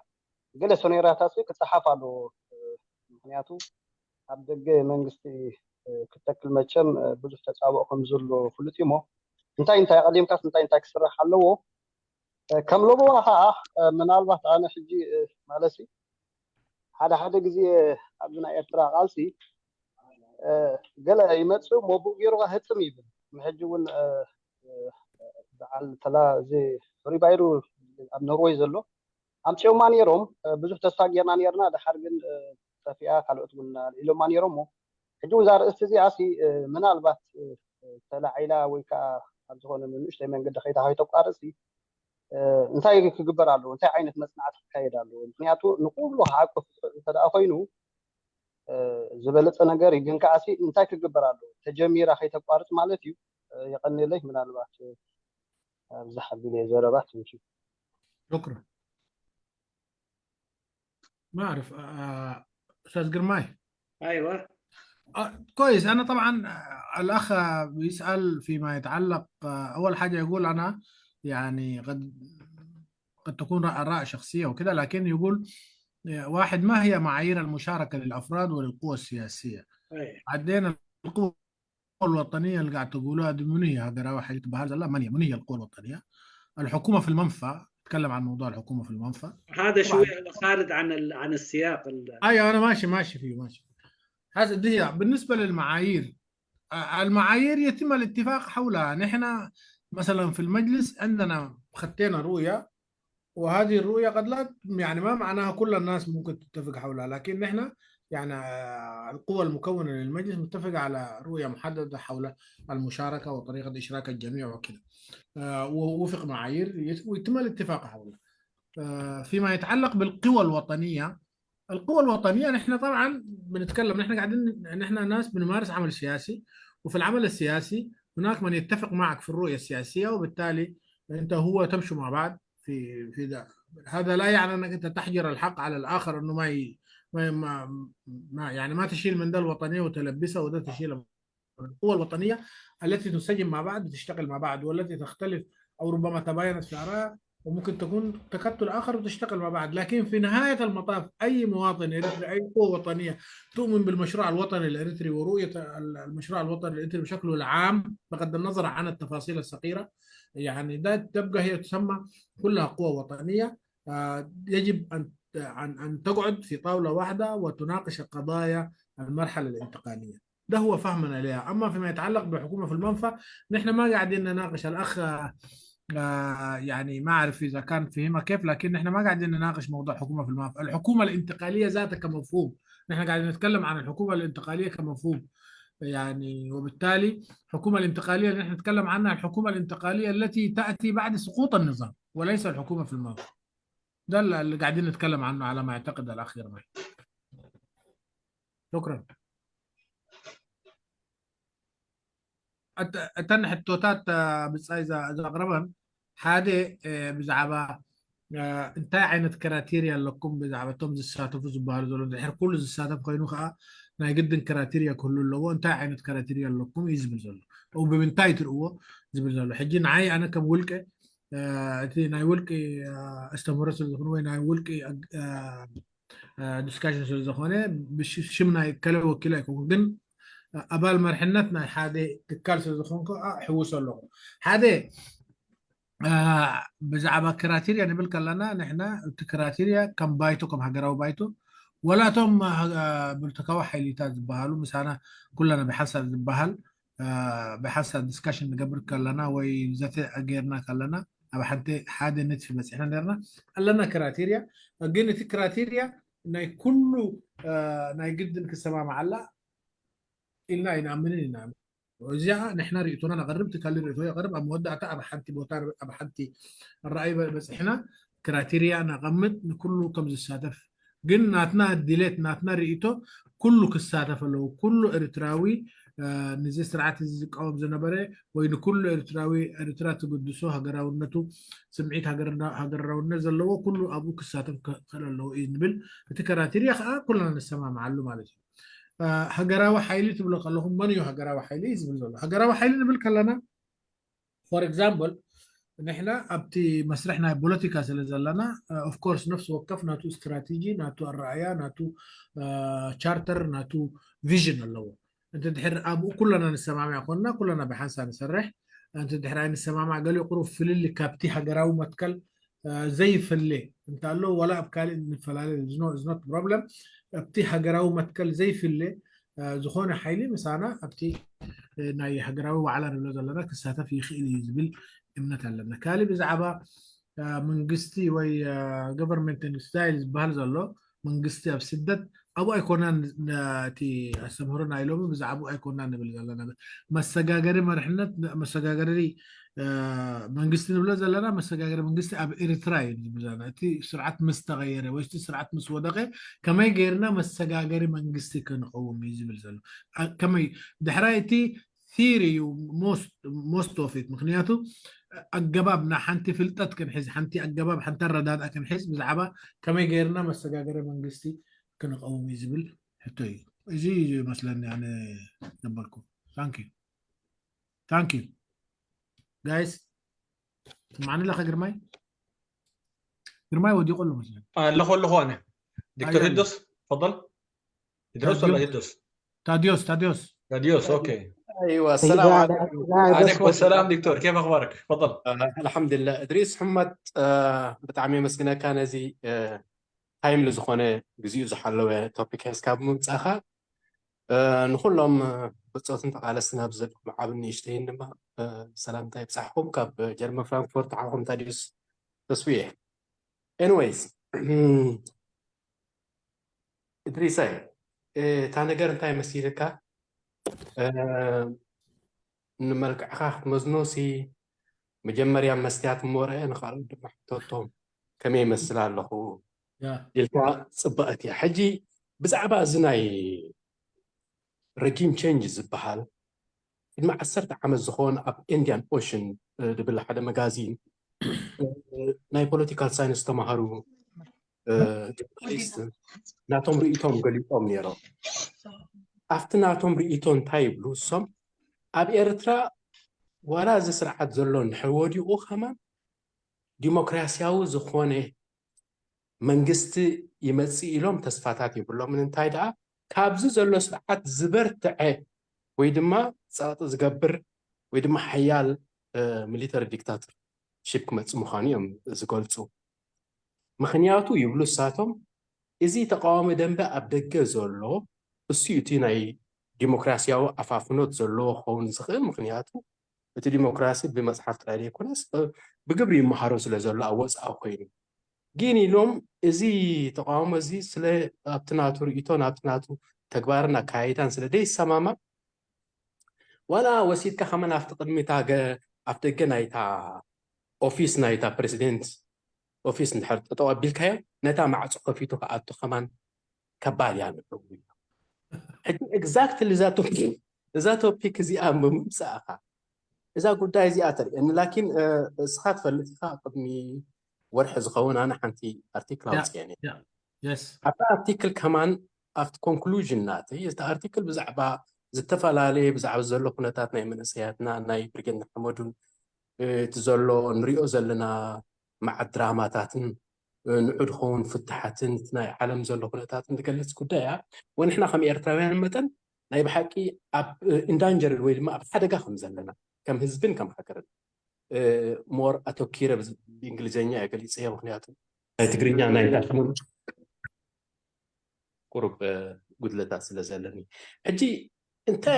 ገለ ሶናርዮታት ክፀሓፍ ኣለዎ? ምክንያቱ ኣብ ደገ መንግስቲ ክተክል መቸም ብዙሕ ተፃብኦ ከም ዘሎ ፍሉጥ እዩ እሞ እንታይ እንታይ ቀዲምካስ እንታይ እንታይ ክስራሕ ኣለዎ? ከም ለበዋ ከዓ ምናልባት ኣነ ሕጂ ማለት ሓደ ሓደ ግዜ ኣብዚ ናይ ኤርትራ ቃልሲ ገለ ይመፅእ እሞ ብኡ ገይሩ ህጥም ይብል። ሕጂ እውን በዓል ተላ እዚ ሕሩይ ባይሩ ኣብ ኖርዌይ ዘሎ ኣምፂኦማ ነይሮም፣ ብዙሕ ተስፋ ጌርና ነርና፣ ድሓር ግን ጠፊኣ። ካልኦት እውን ኣልዒሎማ ነይሮም እሞ ሕጂ እውን እዛ ርእስቲ እዚኣ ምናልባት ተላዒላ ወይ ከዓ ኣብ ዝኾነ ንእሽተይ መንገዲ ከይታ ከይተቋርፅ እንታይ ክግበር ኣለዎ? እንታይ ዓይነት መፅናዕቲ ክካየድ ኣለዎ? ምክንያቱ ንኩሉ ክሓቅፍ ዝኽእል እንተደኣ ኮይኑ ዝበለፀ ነገር እዩ፣ ግን ከዓ እንታይ ክግበር ኣለዎ ተጀሚራ ከይተቋርፅ ማለት እዩ። የቀኒለይ፣ ምናልባት ኣብዛ ሓቢለ ዘረባ ትንኪ። شكرا. ما اعرف استاذ جرماي. ايوه. كويس. انا طبعا الاخ بيسال فيما يتعلق اول حاجه يقول انا يعني قد تكون اراء شخصيه وكذا، لكن يقول واحد ما هي معايير المشاركه للافراد وللقوى السياسيه؟ بعدين القوى الوطنيه اللي قاعد تقولوها دي من هي؟ هذا واحد بهذا لا من هي من هي القوى الوطنيه؟ الحكومه في المنفى، تكلم عن موضوع الحكومه في المنفى. هذا شوي خارج عن السياق. ايوه، انا ماشي ماشي فيه ماشي. هذا دي بالنسبه للمعايير، المعايير يتم الاتفاق حولها. نحن مثلا في المجلس عندنا ختينا رؤيه، وهذه الرؤيه قد لا يعني ما معناها كل الناس ممكن تتفق حولها، لكن نحن يعني القوى المكونة للمجلس متفقة على رؤية محددة حول المشاركة وطريقة إشراك الجميع وكذا، ووفق معايير ويتم الاتفاق حولها. فيما يتعلق بالقوى الوطنية، القوى الوطنية نحن طبعا بنتكلم، نحن قاعدين نحن ناس بنمارس عمل سياسي، وفي العمل السياسي هناك من يتفق معك في الرؤية السياسية، وبالتالي انت هو تمشوا مع بعض في ده. هذا لا يعني انك انت تحجر الحق على الاخر انه ما ي... ما ما, ما يعني ما تشيل من ده الوطنيه وتلبسها وده تشيل. القوى الوطنيه التي تنسجم مع بعض بتشتغل مع بعض، والتي تختلف او ربما تباينت في اراء وممكن تكون تكتل اخر وتشتغل مع بعض، لكن في نهايه المطاف اي مواطن اريتري، اي قوه وطنيه تؤمن بالمشروع الوطني الاريتري ورؤيه المشروع الوطني الاريتري بشكله العام بغض النظر عن التفاصيل الصغيره، يعني ده تبقى هي تسمى كلها قوه وطنيه يجب ان تقعد في طاوله واحده وتناقش قضايا المرحله الانتقاليه. ده هو فهمنا لها. اما فيما يتعلق بحكومه في المنفى، نحن ما قاعدين نناقش، الاخ يعني ما اعرف اذا كان فهمها كيف، لكن نحن ما قاعدين نناقش موضوع حكومه في المنفى، الحكومه الانتقاليه ذاتها كمفهوم. نحن قاعدين نتكلم عن الحكومه الانتقاليه كمفهوم يعني، وبالتالي الحكومه الانتقاليه اللي نحن نتكلم عنها الحكومه الانتقاليه التي تاتي بعد سقوط النظام وليس الحكومه في المنفى. ده اللي قاعدين نتكلم عنه على ما اعتقد الاخ معي. شكرا. እተን ሕቶታት ብፃይ ዘቕረበን ሓደ ብዛዕባ እንታይ ዓይነት criteria ኣለኩም ብዛዕባ እቶም ዝሳተፉ ዝበሃሉ ዘሎ፣ ድሕሪ ኩሉ ዝሳተፍ ኮይኑ ከዓ ናይ ግድን criteria ክህሉ ኣለዎ፣ እንታይ ዓይነት criteria ኣለኩም እዩ ዝብል ዘሎ። ብምንታይ ትርእዎ ዝብል ዘሎ። ሕጂ ንዓይ ኣነ ከም ውልቀ እቲ ናይ ውልቂ ኣስተምህሮ ስለዝኾነ ወይ ናይ ውልቂ discussion ስለዝኾነ ብሽም ናይ ከለ ወኪል ኣይኮንኩን፣ ግን ኣባል መርሕነት ናይ ሓደ ትካል ስለዝኾንኩ ሕውሶ ኣለኹ። ሓደ ብዛዕባ criteria ንብል ከለና፣ ንሕና እቲ criteria ከም ባይቶ፣ ከም ሃገራዊ ባይቶ፣ ወላ እቶም ፖለቲካዊ ሓይሊታት ዝበሃሉ ምሳና ኩለና ብሓንሳብ ዝበሃል ብሓንሳብ discussion ንገብር ከለና ወይ ዘተ ጌርና ከለና ኣብ ሓንቲ ሓደ ንድፊ በፂሕና ነርና ኣለና criteria። ግን እቲ criteria ናይ ኩሉ ናይ ግድን ክሰማማዓላ ኢልና ኣይንኣምንን ኢና። እዚኣ ንሕና ርእቶና ነቕርብ፣ እቲ ካሊእ ርእቶ የቕርብ፣ ኣብ መወዳእታ ኣብ ሓንቲ ቦታ ኣብ ሓንቲ ራእይ በፂሕና criteria ነቐምጥ ንኩሉ ከም ዝሳተፍ። ግን ናትና ድሌት ናትና ርእቶ ኩሉ ክሳተፍ ኣለዎ፣ ኩሉ ኤርትራዊ ነዚ ስርዓት እዚ ዝቃወም ዝነበረ ወይ ንኩሉ ኤርትራዊ ኤርትራ ትግድሶ ሃገራውነቱ ስምዒት ሃገራውነት ዘለዎ ኩሉ ኣብኡ ክሳተፍ ክኽእል ኣለዎ እዩ ንብል። እቲ criteria ከዓ ኩልና ንሰማምዓሉ ማለት እዩ። ሃገራዊ ሓይሊ ትብሎ ከለኹም መን እዩ ሃገራዊ ሓይሊ እዩ ዝብል ዘሎ? ሃገራዊ ሓይሊ ንብል ከለና for example ንሕና ኣብቲ መስርሕ ናይ ፖለቲካ ስለ ዘለና of course ነፍሲ ወከፍ ናቱ ስትራቴጂ፣ ናቱ ኣረኣያ፣ ናቱ ቻርተር፣ ናቱ vision ኣለዎ። እንተ ድሕር ኣብኡ ኩለና ንሰማምዕ ኮንና ኩለና ብሓንሳ ንሰርሕ። እንተ ድሕር ኣይንሰማማዕ ገሊኡ ቁሩብ ፍልሊ ካብቲ ሃገራዊ መትከል ዘይፍለ እንተሎ ወላ ኣብ ካሊእ ንፈላለ is not problem። ኣብቲ ሃገራዊ መትከል ዘይፍለ ዝኾነ ሓይሊ ምሳና ኣብቲ ናይ ሃገራዊ ዋዕላ ንብሎ ዘለና ክሳተፍ ይኽእል እዩ ዝብል እምነት ኣለና። ካሊእ ብዛዕባ መንግስቲ ወይ government exile ዝበሃል ዘሎ፣ መንግስቲ ኣብ ስደት፣ ኣብኡ ኣይኮናን እቲ ኣስተምህሮ ናይ ሎሚ፣ ብዛዕባኡ ኣይኮናን ንብል ዘለና። መሰጋገሪ መርሕነት፣ መሰጋገሪ መንግስቲ ንብሎ ዘለና መሰጋገሪ መንግስቲ ኣብ ኤርትራ እዩ ዝብል ዘለና። እቲ ስርዓት ምስ ተቐየረ ወይ እቲ ስርዓት ምስ ወደቐ ከመይ ጌርና መሰጋገሪ መንግስቲ ክንቐውም እዩ ዝብል ዘሎ። ከመይ ድሕራይ እቲ theory እዩ most of it። ምክንያቱ ኣገባብ ና ሓንቲ ፍልጠት ክንሕዝ፣ ሓንቲ ኣገባብ ሓንቲ ኣረዳድኣ ክንሕዝ ብዛዕባ ከመይ ጌርና መሰጋገሪ መንግስቲ ክንቐውም እዩ ዝብል ሕቶ እዩ። እዚ ይመስለኒ ኣነ ዘበልኩ። Thank you, thank you guys. ትስማዓኒ ኣለካ ግርማይ? ግርማይ ወዲቁ ኣሎ መስለኒ። ኣለኹ ኣለኹ انا دكتور. أيوة. هدوس تفضل، ادرس ولا هدوس؟ ታዲዮስ ታዲዮስ። تاديوس، okay. ايوه، السلام لا عليكم. لا بس عليكم السلام دكتور، كيف اخبارك؟ تفضل. الحمد لله. እድሪስ ሕመድ ብጣዕሚ የመስግነካ ነዚ timely ዝኾነ ግዜኡ ዝሓለወ topic ሒዝካ ብምምፃእኻ። ንኩሎም ብፆትን ተቃለስትን ኣብ ዘለኹም ዓብን ንእሽተይን ድማ ሰላምታ ይብፃሕኩም። ካብ ጀርመን ፍራንክፎርት ዓኹም ታዲዮስ ተስፍየ። Anyways እድሪሳይ፣ እታ ነገር እንታይ መሲልካ፣ ንመልክዕካ ክትመዝኖሲ መጀመርያ መስትያት እሞ ረአ፣ ንካልኦት ድማ ሕተቶም ከመይ ይመስል ኣለኹ ኢልካ ፅብቕት እያ። ሕጂ ብዛዕባ እዚ ናይ regime change ዝበሃል ቅድሚ 10 ዓመት ዝኸውን ኣብ Indian Ocean ዝብል ሓደ magazine ናይ political science ዝተምሃሩ journalist ናቶም ርእቶም ገሊፆም ነይሮም። ኣብቲ ናቶም ርእቶ እንታይ ይብሉ እሶም፣ ኣብ ኤርትራ ዋላ እዚ ስርዓት ዘሎ እንድሕር ወዲቑ ከማን ዲሞክራስያዊ ዝኾነ መንግስቲ ይመፅእ ኢሎም ተስፋታት የብሎምን። እንታይ ደኣ ካብዚ ዘሎ ስርዓት ዝበርትዐ ወይ ድማ ፀቕጢ ዝገብር ወይ ድማ ሓያል military dictatorship ክመፅእ ምዃኑ እዮም ዝገልፁ። ምክንያቱ ይብሉ እሳቶም እዚ ተቃዋሚ ደንበ ኣብ ደገ ዘሎ እሱ እቲ ናይ ዲሞክራስያዊ ኣፋፍኖት ዘለዎ ክኸውን ዝኽእል፣ ምክንያቱ እቲ ዲሞክራሲ ብመፅሓፍ ጥራይ ዘይኮነስ ብግብሪ ይመሃሮ ስለ ዘሎ ኣብ ወፃኢ ኮይኑ። ግን ኢሎም እዚ ተቃውሞ እዚ ስለ ኣብቲ ናቱ ርእቶ ናብቲ ናቱ ተግባርን ኣካይዳን ስለ ደይሰማማዕ ዋላ ወሲድካ ከመ ናብቲ ቅድሚታ ኣፍ ደገ ናይታ office ናይታ ፕሬዚደንት office እንድሕር ጠጠው ኣቢልካዮ ነታ ማዕፆ ከፊቱ ክኣቱ ከማን ከባድ እያ ንዕኡ። ሕጂ exactly እዛ topic እዚኣ ብምምፃእኻ እዛ ጉዳይ እዚኣ ተርእየኒ። لكن እስኻ ትፈልጥ ኢኻ፣ ቅድሚ ወርሒ ዝኸውን ኣነ ሓንቲ article ኣውፅአ ነይረ። ኣብታ article ከማን ኣብቲ conclusion ናተይ እቲ article ብዛዕባ ዝተፈላለየ ብዛዕባ ዘሎ ኩነታት ናይ መንእሰያትና ናይ ብርጌድ ንሓመዱን እቲ ዘሎ ንሪኦ ዘለና መዓት ድራማታትን ንዑ ድኸውን ፍታሓትን እቲ ናይ ዓለም ዘሎ ኩነታትን ትገልፅ ጉዳይ እያ። ወንሕና ከም ኤርትራውያን መጠን ናይ ብሓቂ ኣብ in danger ወይ ድማ ኣብ ሓደጋ ከም ዘለና ከም ህዝብን ከም ሃገርን more ኣተኪረ ብእንግሊዝኛ እየ ገሊፀዮ፣ ምክንያቱ ናይ ትግርኛ ናይ ታሽሙን ቁሩብ ጉድለታት ስለ ዘለኒ። ሕጂ እንታይ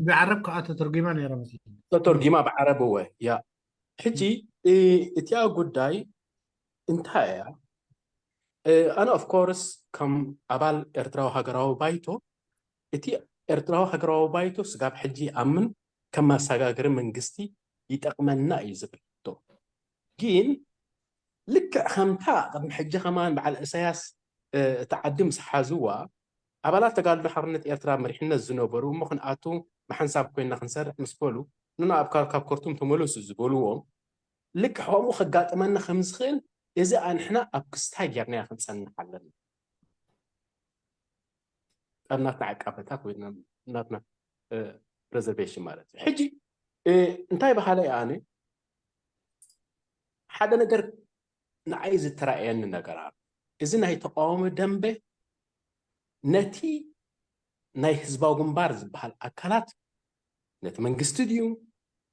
ብዓረብ ከዓ ተተርጊማ ነይራ መስለኒ። ተተርጊማ ብዓረብ እወ። Yeah፣ ሕጂ እቲኣ ጉዳይ እንታይ እያ? ኣነ of course ከም ኣባል ኤርትራዊ ሃገራዊ ባይቶ፣ እቲ ኤርትራዊ ሃገራዊ ባይቶ ስጋብ ሕጂ ኣምን ከም መሰጋገሪ መንግስቲ ይጠቕመና እዩ ዝብል ሕቶ፣ ግን ልክዕ ከምታ ቅድሚ ሕጂ ከማን በዓል እሳያስ እቲ ዓዲ ምስ ሓዝዋ ኣባላት ተጋድሎ ሓርነት ኤርትራ መሪሕነት ዝነበሩ እሞ ክንኣቱ ብሓንሳብ ኮይና ክንሰርሕ ምስ በሉ ንና ኣብ ካብ ከርቱም ተመለሱ ዝበልዎም፣ ልክዕ ከምኡ ከጋጥመና ከም ዝኽእል እዚ ኣንሕና ኣብ ክስታይ ጌርናያ ክንፀንሕ ኣለና፣ ኣብ ናትና ዕቃበታት ወይ ናትና preservation ማለት እዩ። ሕጂ እንታይ ባህለ እየ ኣነ፣ ሓደ ነገር ንዓይ ዝተረኣየኒ ነገር ኣሎ። እዚ ናይ ተቃዋሚ ደንበ ነቲ ናይ ህዝባዊ ግንባር ዝበሃል ኣካላት፣ ነቲ መንግስቲ ድዩ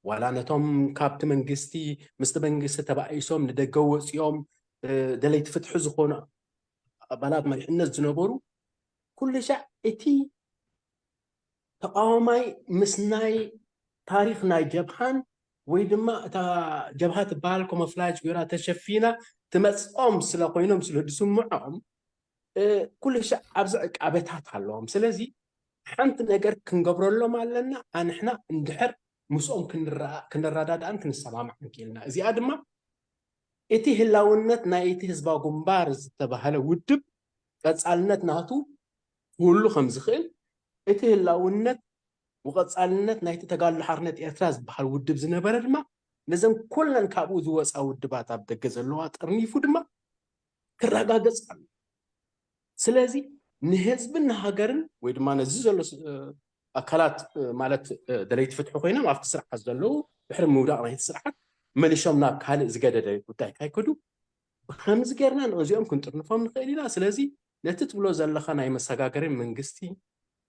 ዋላ ነቶም ካብቲ መንግስቲ ምስቲ መንግስቲ ተባኢሶም ንደገ ወፂኦም ደለይቲ ፍትሒ ዝኾኑ ኣባላት መሪሕነት ዝነበሩ፣ ኩሉ ሻዕ እቲ ተቃዋማይ ምስ ናይ ታሪክ ናይ ጀብሃን ወይ ድማ እታ ጀብሃ ትበሃል camouflage ገይራ ተሸፊና ትመፅኦም ስለ ኮይኖም ስለ ዝስምዖም ኩሉ ሻዕ ኣብዚ ዕቃበታት ኣለዎም። ስለዚ ሓንቲ ነገር ክንገብረሎም ኣለና ኣንሕና እንድሕር ምስኦም ክንረዳዳእን ክንሰማማዕን ክኢልና፣ እዚኣ ድማ እቲ ህላውነት ናይ እቲ ህዝባዊ ግንባር ዝተባሃለ ውድብ ቀፃልነት ናቱ ክህሉ ከም ዝኽእል፣ እቲ ህላውነት ወቀፃልነት ናይቲ ተጋድሎ ሓርነት ኤርትራ ዝበሃል ውድብ ዝነበረ ድማ ነዘን ኩለን ካብኡ ዝወፃ ውድባት ኣብ ደገ ዘለዋ ጠርኒፉ ድማ ክረጋገፅ ኣሎ። ስለዚ ንህዝብን ንሃገርን ወይ ድማ ነዚ ዘሎ ኣካላት ማለት ደለይቲ ፍትሒ ኮይኖም ኣብቲ ስርዓት ዘለዉ ድሕሪ ምውዳቕ ናይቲ ስርዓት መሊሾም ናብ ካልእ ዝገደደ ጉዳይ ካይከዱ ብከምዚ ጌርና ንእዚኦም ክንጥርንፎም ንኽእል ኢና። ስለዚ ነቲ ትብሎ ዘለካ ናይ መሰጋገሪ መንግስቲ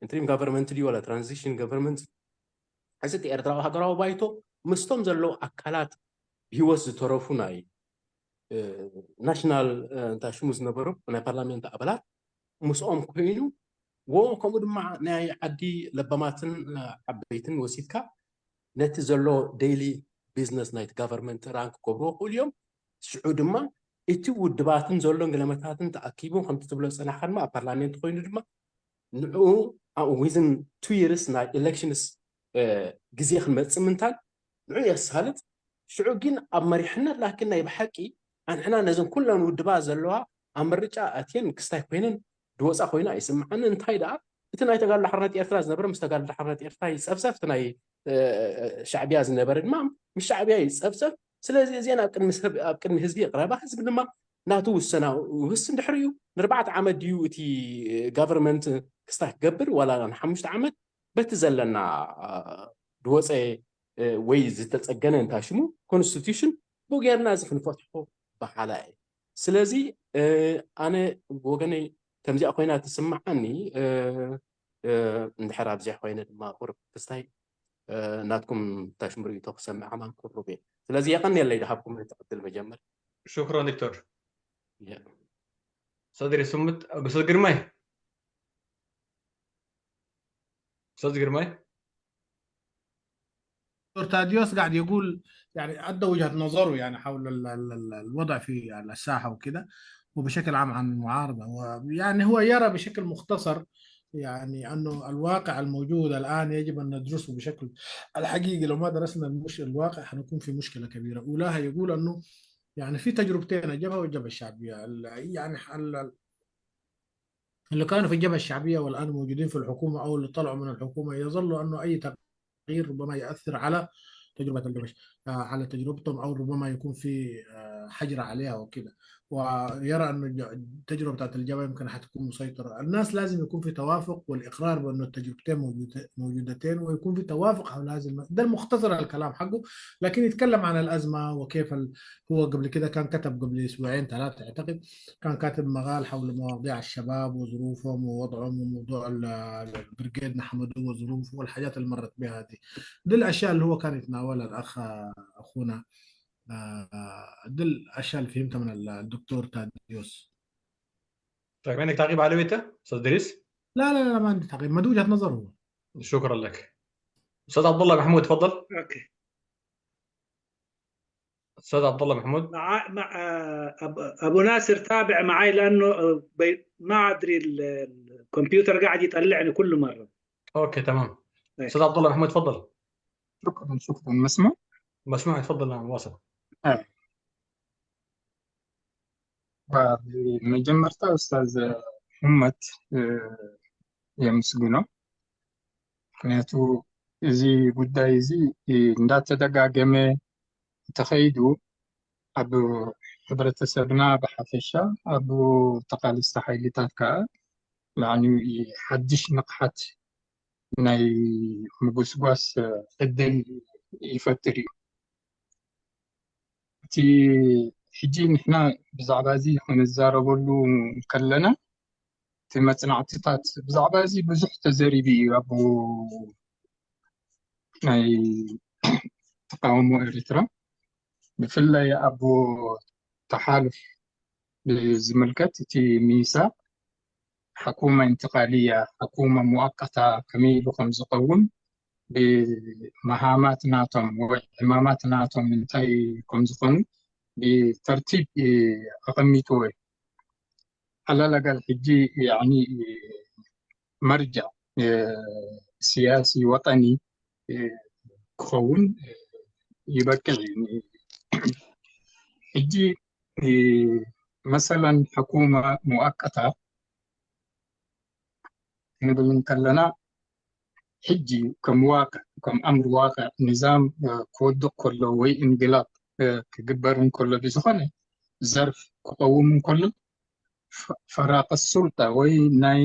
interim government ድዩ ዋላ transition government፣ እዚ እቲ ኤርትራዊ ሃገራዊ ባይቶ ምስቶም ዘለዉ ኣካላት ብሂወት ዝተረፉ ናይ national እንታይ ሽሙ ዝነበሩ ናይ ፓርላሜንት ኣባላት ምስኦም ኮይኑ ከምኡ ድማ ናይ ዓዲ ለባማትን ዓበይትን ወሲድካ ነቲ ዘሎ daily business ናይቲ government run ክገብርዎ ክእሉ እዮም። ሽዑ ድማ እቲ ውድባትን ዘሎን ግለመታትን ተኣኪቡ ከምቲ ትብሎ ዝፀናሕካ ድማ ኣብ ፓርላሜንት ኮይኑ ድማ ንዕኡ within 2 years ናይ elections ግዜ ክንመፅእ ምንታን ንዑ የሳልጥ። ሽዑ ግን ኣብ መሪሕነት ላኪን ናይ ብሓቂ ኣንሕና ነዘን ኩለን ውድባት ዘለዋ ኣብ ምርጫ ኣትየን ክስታይ ኮይነን ድወፃ ኮይኑ ኣይስምዓኒ። እንታይ ደኣ እቲ ናይ ተጋድሎ ሓርነት ኤርትራ ዝነበረ ምስ ተጋድሎ ሓርነት ኤርትራ ይፀብፀብ፣ እቲ ናይ ሻዕብያ ዝነበረ ድማ ምስ ሻዕብያ ይፀብፀብ። ስለዚ እዚአን ኣብ ቅድሚ ሰብ ኣብ ቅድሚ ህዝቢ ይቕረባ፣ ህዝቢ ድማ ናቱ ውሰና ውስን። ድሕሪኡ ን4 ዓመት ድዩ እቲ government ክስታይ ክገብር ዋላ ን5 ዓመት በቲ ዘለና ድወፀ ወይ ዝተፀገነ እንታይ ሽሙ constitution ብኡ ጌርና እዚ ክንፈትሖ በሓላ እየ። ስለዚ ኣነ ብወገነይ ከምዚኣ ኮይና ትስምዓኒ። እንድሕር ኣብዚኣ ኮይነ ድማ ቁርብ ክስታይ ናትኩም እንታይ ሽሙ ርእቶ ክሰምዕ ከማን ቁሩብ እየ። ስለዚ የቐኒየለይ ድሃብኩም ነቲ ዕድል መጀመር። شكرا دكتور صدري سمت استاذ ግርማይ፣ استاذ ግርማይ። دكتور تاديوس قاعد يقول يعني ادى وجهة نظره يعني حول ال ال ال الوضع في الساحة وكده وبشكل عام عن المعارضة، ويعني هو يرى بشكل مختصر يعني انه الواقع الموجود الان يجب ان ندرسه بشكل الحقيقي، لو ما درسنا الواقع حنكون في مشكلة كبيرة. اولاها يقول انه يعني في تجربتين، الجبهة والجبهة الشعبية، يعني اللي كانوا في الجبهة الشعبية والآن موجودين في الحكومة أو اللي طلعوا من الحكومة يظلوا أنه أي تغيير ربما يأثر على تجربة الجبهة، على تجربتهم، أو ربما يكون في حجر عليها وكده، ويرى انه التجربة بتاعت الجبهة يمكن حتكون مسيطرة. الناس لازم يكون في توافق والاقرار بانه التجربتين موجودتين، ويكون في توافق حول هذه ده المختصر الكلام حقه. لكن يتكلم عن الازمة وكيف هو قبل كده كان كتب قبل اسبوعين ثلاثة اعتقد، كان كاتب مقال حول مواضيع الشباب وظروفهم ووضعهم وموضوع البريجيد نحمدو وظروفه والحاجات اللي مرت بها دي. دي الاشياء اللي هو كان يتناولها الاخ اخونا. دي الاشياء اللي فهمتها من الدكتور تاديوس. طيب، عندك تعقيب عليه انت استاذ ادريس؟ لا لا لا، ما عندي تعقيب، ما دي وجهه نظره هو. شكرا لك. استاذ عبد الله محمود، تفضل. okay. استاذ عبد الله محمود. مع ابو ناصر، تابع معي لانه ما ادري الكمبيوتر قاعد يطلعني كل مرة. okay، تمام. إيه. استاذ عبد الله محمود، تفضل. شكرا شكرا، مسموع؟ مسموع، تفضل، نعم، واصل. آه. መጀመርታ ኡስታዝ ህመት የምስግኖ፣ ምክንያቱ እዚ ጉዳይ እዚ እንዳተደጋገመ እንተኸይዱ ኣብ ሕብረተሰብና ብሓፈሻ ኣብ ተቃለስቲ ሓይልታት ከዓ ሓድሽ ንቕሓት ናይ ምጉስጓስ ዕድል ይፈጥር እዩ። እቲ ሕጂ ንሕና ብዛዕባ እዚ ክንዛረበሉ ከለና እቲ መፅናዕትታት ብዛዕባ እዚ ብዙሕ ተዘሪቡ እዩ ኣብ ናይ ተቃውሞ ኤርትራ፣ ብፍላይ ኣብ ተሓልፍ ብዝምልከት እቲ ميثاق حكومة انتقالية، حكومة مؤقتة ከመይ ኢሉ ከም ዝቀውም፣ ብመሃማት ናቶም ወይ ዕማማት ናቶም እንታይ ከም ዝኾኑ ብ ترتيب ኣቐሚጥዎ እዩ። على الأقل ሕጂ يعني مرجع سياسي وطني ክኸውን ይበቅዕ እዩ። ሕጂ مثلا حكومة مؤقتة ክንብል ከለና ሕጂ ከም واقع ከም أمر واقع نظام ክወድቕ ከሎ ወይ انقلاب ክግበር እንከሎ ብዝኾነ ዘርፍ ክቀውም እንከሎ فراغ السلطة ወይ ናይ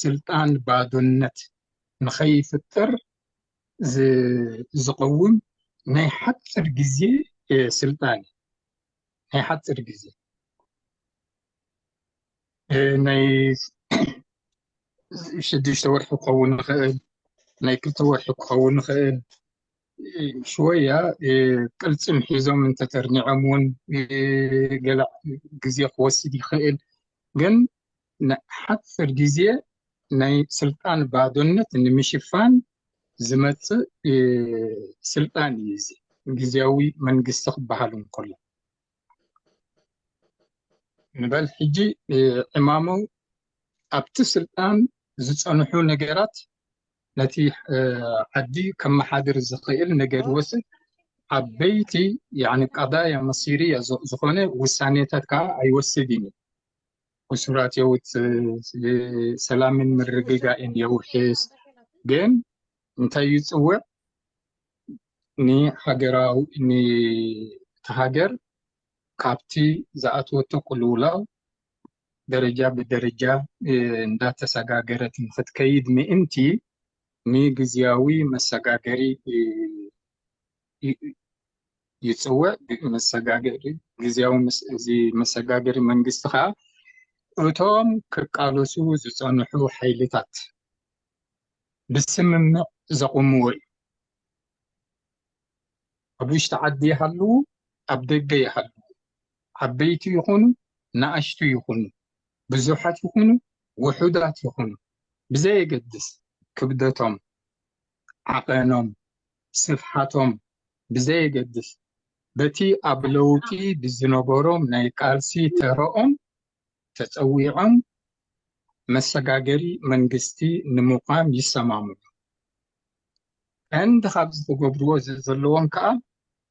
ስልጣን ባዶነት ንኸይፍጠር ዝቀውም ናይ ሓፂር ግዜ ስልጣን እዩ። ናይ ሓፂር ግዜ ናይ 6 ወርሒ ክኸውን ይኽእል፣ ናይ 2 ወርሒ ክኸውን ይኽእል፣ شوية ቅልፅም ሒዞም እንተተርኒዖም እውን ገለ ግዜ ክወስድ ይኽእል። ግን ሓፂር ግዜ ናይ ስልጣን ባዶነት ንምሽፋን ዝመፅእ ስልጣን እዩ እዚ ግዝያዊ መንግስቲ ክበሃል እንከሎ። ንበል ሕጂ ዕማሙ ኣብቲ ስልጣን ዝፀንሑ ነገራት ነቲ ዓዲ ከመሓድር ዝኽእል ነገር ይወስድ፣ ዓበይቲ يعني قضايا مصيرية ዝኾነ ውሳኔታት ከዓ ኣይወስድን እዩ። እሱራት የውፅእ፣ ሰላምን ምርግጋእን የውሕስ፣ ግን እንታይ ይፅውዕ? ንሃገራዊ ነቲ ሃገር ካብቲ ዝኣተወቶ ቁልውላው ደረጃ ብደረጃ እንዳተሰጋገረት ንክትከይድ ምእንቲ ንግዝያዊ መሰጋገሪ ይፅውዕ። መሰጋገሪ ግዝያዊ እዚ መሰጋገሪ መንግስቲ ከዓ እቶም ክቃለሱ ዝፀንሑ ሓይልታት ብስምምዕ ዘቁምዎ እዩ። ኣብ ውሽጢ ዓዲ ይሃልዉ ኣብ ደገ ይሃልዉ፣ ዓበይቲ ይኹኑ ንኣሽቱ ይኹኑ፣ ብዙሓት ይኹኑ ውሑዳት ይኹኑ ብዘየገድስ፣ ክብደቶም፣ ዓቐኖም፣ ስፍሓቶም ብዘየገድስ፣ በቲ ኣብ ለውጢ ብዝነበሮም ናይ ቃልሲ ተረኦም ተፀዊዖም መሰጋገሪ መንግስቲ ንምቋም ይሰማምዑ። ቀንዲ ካብዚ ክገብርዎ ዘለዎም ከዓ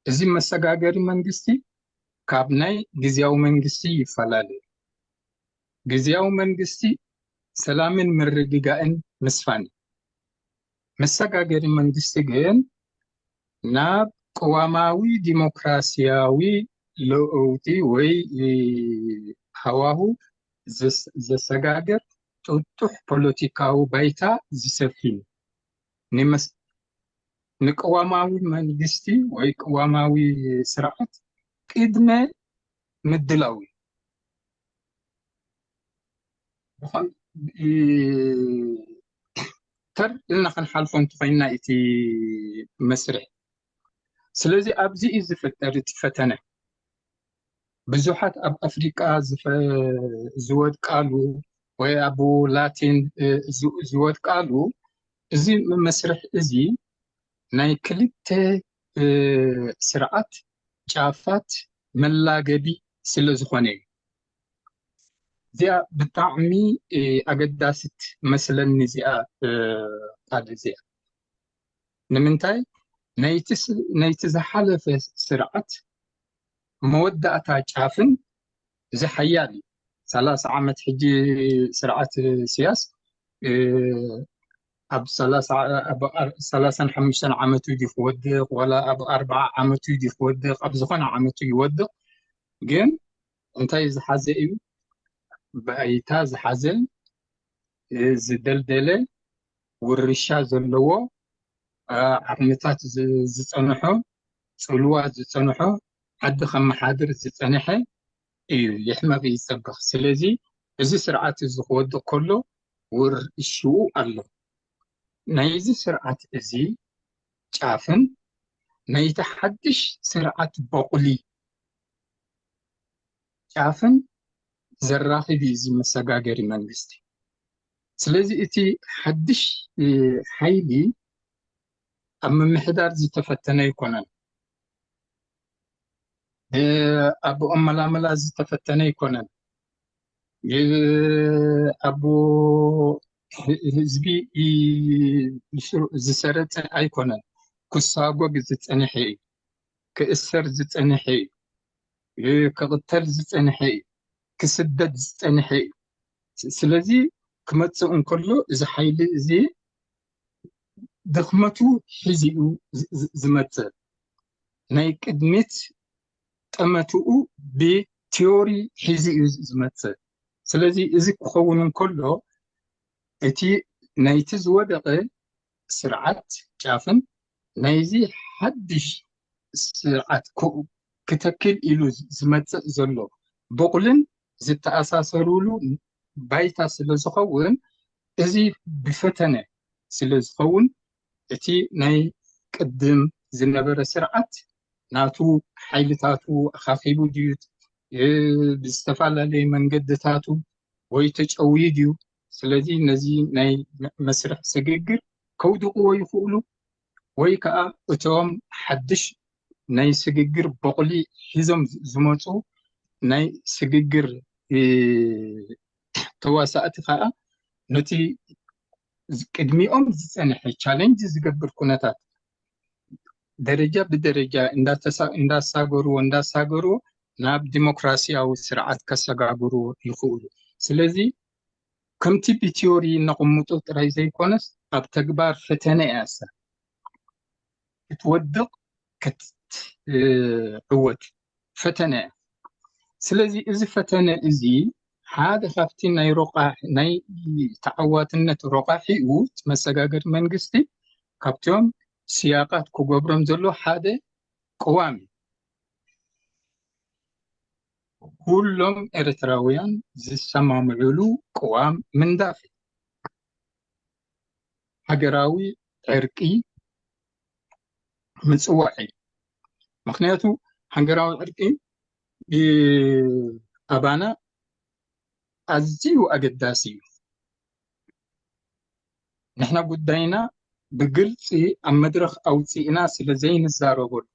እዚ መሰጋገሪ መንግስቲ ካብ ናይ ግዝያዊ መንግስቲ ይፈላለዩ። ግዝያዊ መንግስቲ ሰላምን ምርግጋእን ምስፋን እዩ። መሰጋገሪ መንግስቲ ግን ናብ ቅዋማዊ ዲሞክራሲያዊ ለውጢ ወይ ሃዋሁ ዘሰጋግር ጥጡሕ ፖለቲካዊ ባይታ ዝሰፍን ንቅዋማዊ መንግስቲ ወይ ቅዋማዊ ስርዓት ቅድመ ምድላው እዩ። ተር ኢልና ክንሓልፎ እንተኮይንና እቲ መስርሕ ስለዚ ኣብዚ እዩ ዝፍጠር እቲ ፈተነ። ብዙሓት ኣብ ኣፍሪቃ ዝወድቃሉ ወይ ኣብ ላቲን ዝወድቃሉ እዚ መስርሕ እዚ ናይ ክልተ ስርዓት ጫፋት መላገቢ ስለ ዝኾነ እዩ። እዚኣ ብጣዕሚ ኣገዳሲት መስለኒ እዚኣ ቃል እዚኣ ንምንታይ ናይቲ ዝሓለፈ ስርዓት መወዳእታ ጫፍን እዚ ሓያል እዩ። 30 ዓመት ሕጂ ስርዓት ኢሳያስ ኣብ 35 ዓመቱ ድዩ ክወድቕ ወላ ኣብ 40 ዓመቱ ድዩ ክወድቕ ኣብ ዝኾነ ዓመቱ ይወድቕ ግን እንታይ ዝሓዘ እዩ ባይታ ዝሓዘ ዝደልደለ ውርሻ ዘለዎ ዓቕምታት ዝፀንሖ ፅልዋ ዝፀንሖ ዓዲ ከመሓድር ዝፀንሐ እዩ ይሕመቕ ይፀብቕ። ስለዚ እዚ ስርዓት እዚ ክወድቕ ከሎ ውርሽኡ ኣሎ። ናይዚ ስርዓት እዚ ጫፍን ናይቲ ሓድሽ ስርዓት በቁሊ ጫፍን ዘራኽብ እዩ እዚ መሰጋገሪ መንግስቲ። ስለዚ እቲ ሓድሽ ሓይሊ ኣብ ምምሕዳር ዝተፈተነ ኣይኮነን፣ ኣብ ኣመላምላ ዝተፈተነ ኣይኮነን፣ ኣብ ህዝቢ ዝሰረፀ ኣይኮነን። ክሳጎግ ዝፀንሐ እዩ፣ ክእሰር ዝፀንሐ እዩ፣ ክቕተል ዝፀንሐ እዩ፣ ክስደድ ዝፀንሐ እዩ። ስለዚ ክመፅእ እንከሎ እዚ ሓይሊ እዚ ድኽመቱ ሒዙ እዩ ዝመፅእ። ናይ ቅድሚት ጠመትኡ ብ theory ሒዙ እዩ ዝመፅእ። ስለዚ እዚ ክኸውን እንከሎ እቲ ናይቲ ዝወደቐ ስርዓት ጫፍን ናይዚ ሓድሽ ስርዓት ክተክል ኢሉ ዝመፅእ ዘሎ በቁልን ዝተኣሳሰሩሉ ባይታ ስለ ዝኸውን እዚ ብፈተነ ስለ ዝኸውን እቲ ናይ ቅድም ዝነበረ ስርዓት ናቱ ሓይልታቱ ኣኻኺቡ ድዩ ብዝተፈላለየ መንገድታቱ ወይ ተጨውዩ ድዩ ስለዚ ነዚ ናይ መስርሕ ስግግር ከውድቕዎ ይኽእሉ ወይ ከዓ እቶም ሓድሽ ናይ ስግግር በቁሊ ሒዞም ዝመፁ ናይ ስግግር ተዋሳእቲ ከዓ ነቲ ቅድሚኦም ዝፀንሐ challenge ዝገብር ኩነታት ደረጃ ብደረጃ እንዳሳገርዎ እንዳሳገርዎ ናብ ዲሞክራሲያዊ ስርዓት ከሰጋግርዎ ይኽእሉ። ስለዚ ከምቲ ብ theory ነቕምጦ ጥራይ ዘይኮነስ ኣብ ተግባር ፈተነ እያ እሳ ክትወድቕ ክትዕወት ፈተነ እያ። ስለዚ እዚ ፈተነ እዚ ሓደ ካብቲ ናይ ረቋሒ ናይ ተዓዋትነት ረቋሒኡ መሰጋገሪ መንግስቲ ካብቶም ስያቃት ክገብሮም ዘሎ ሓደ ቅዋም እዩ። ኩሎም ኤርትራውያን ዝሰማምዕሉ ቅዋም ምንዳፍ እዩ። ሃገራዊ ዕርቂ ምፅዋዕ እዩ። ምክንያቱ ሃገራዊ ዕርቂ ኣባና ኣዝዩ ኣገዳሲ እዩ። ንሕና ጉዳይና ብግልፂ ኣብ መድረክ ኣውፂእና ስለ ዘይንዛረበሉ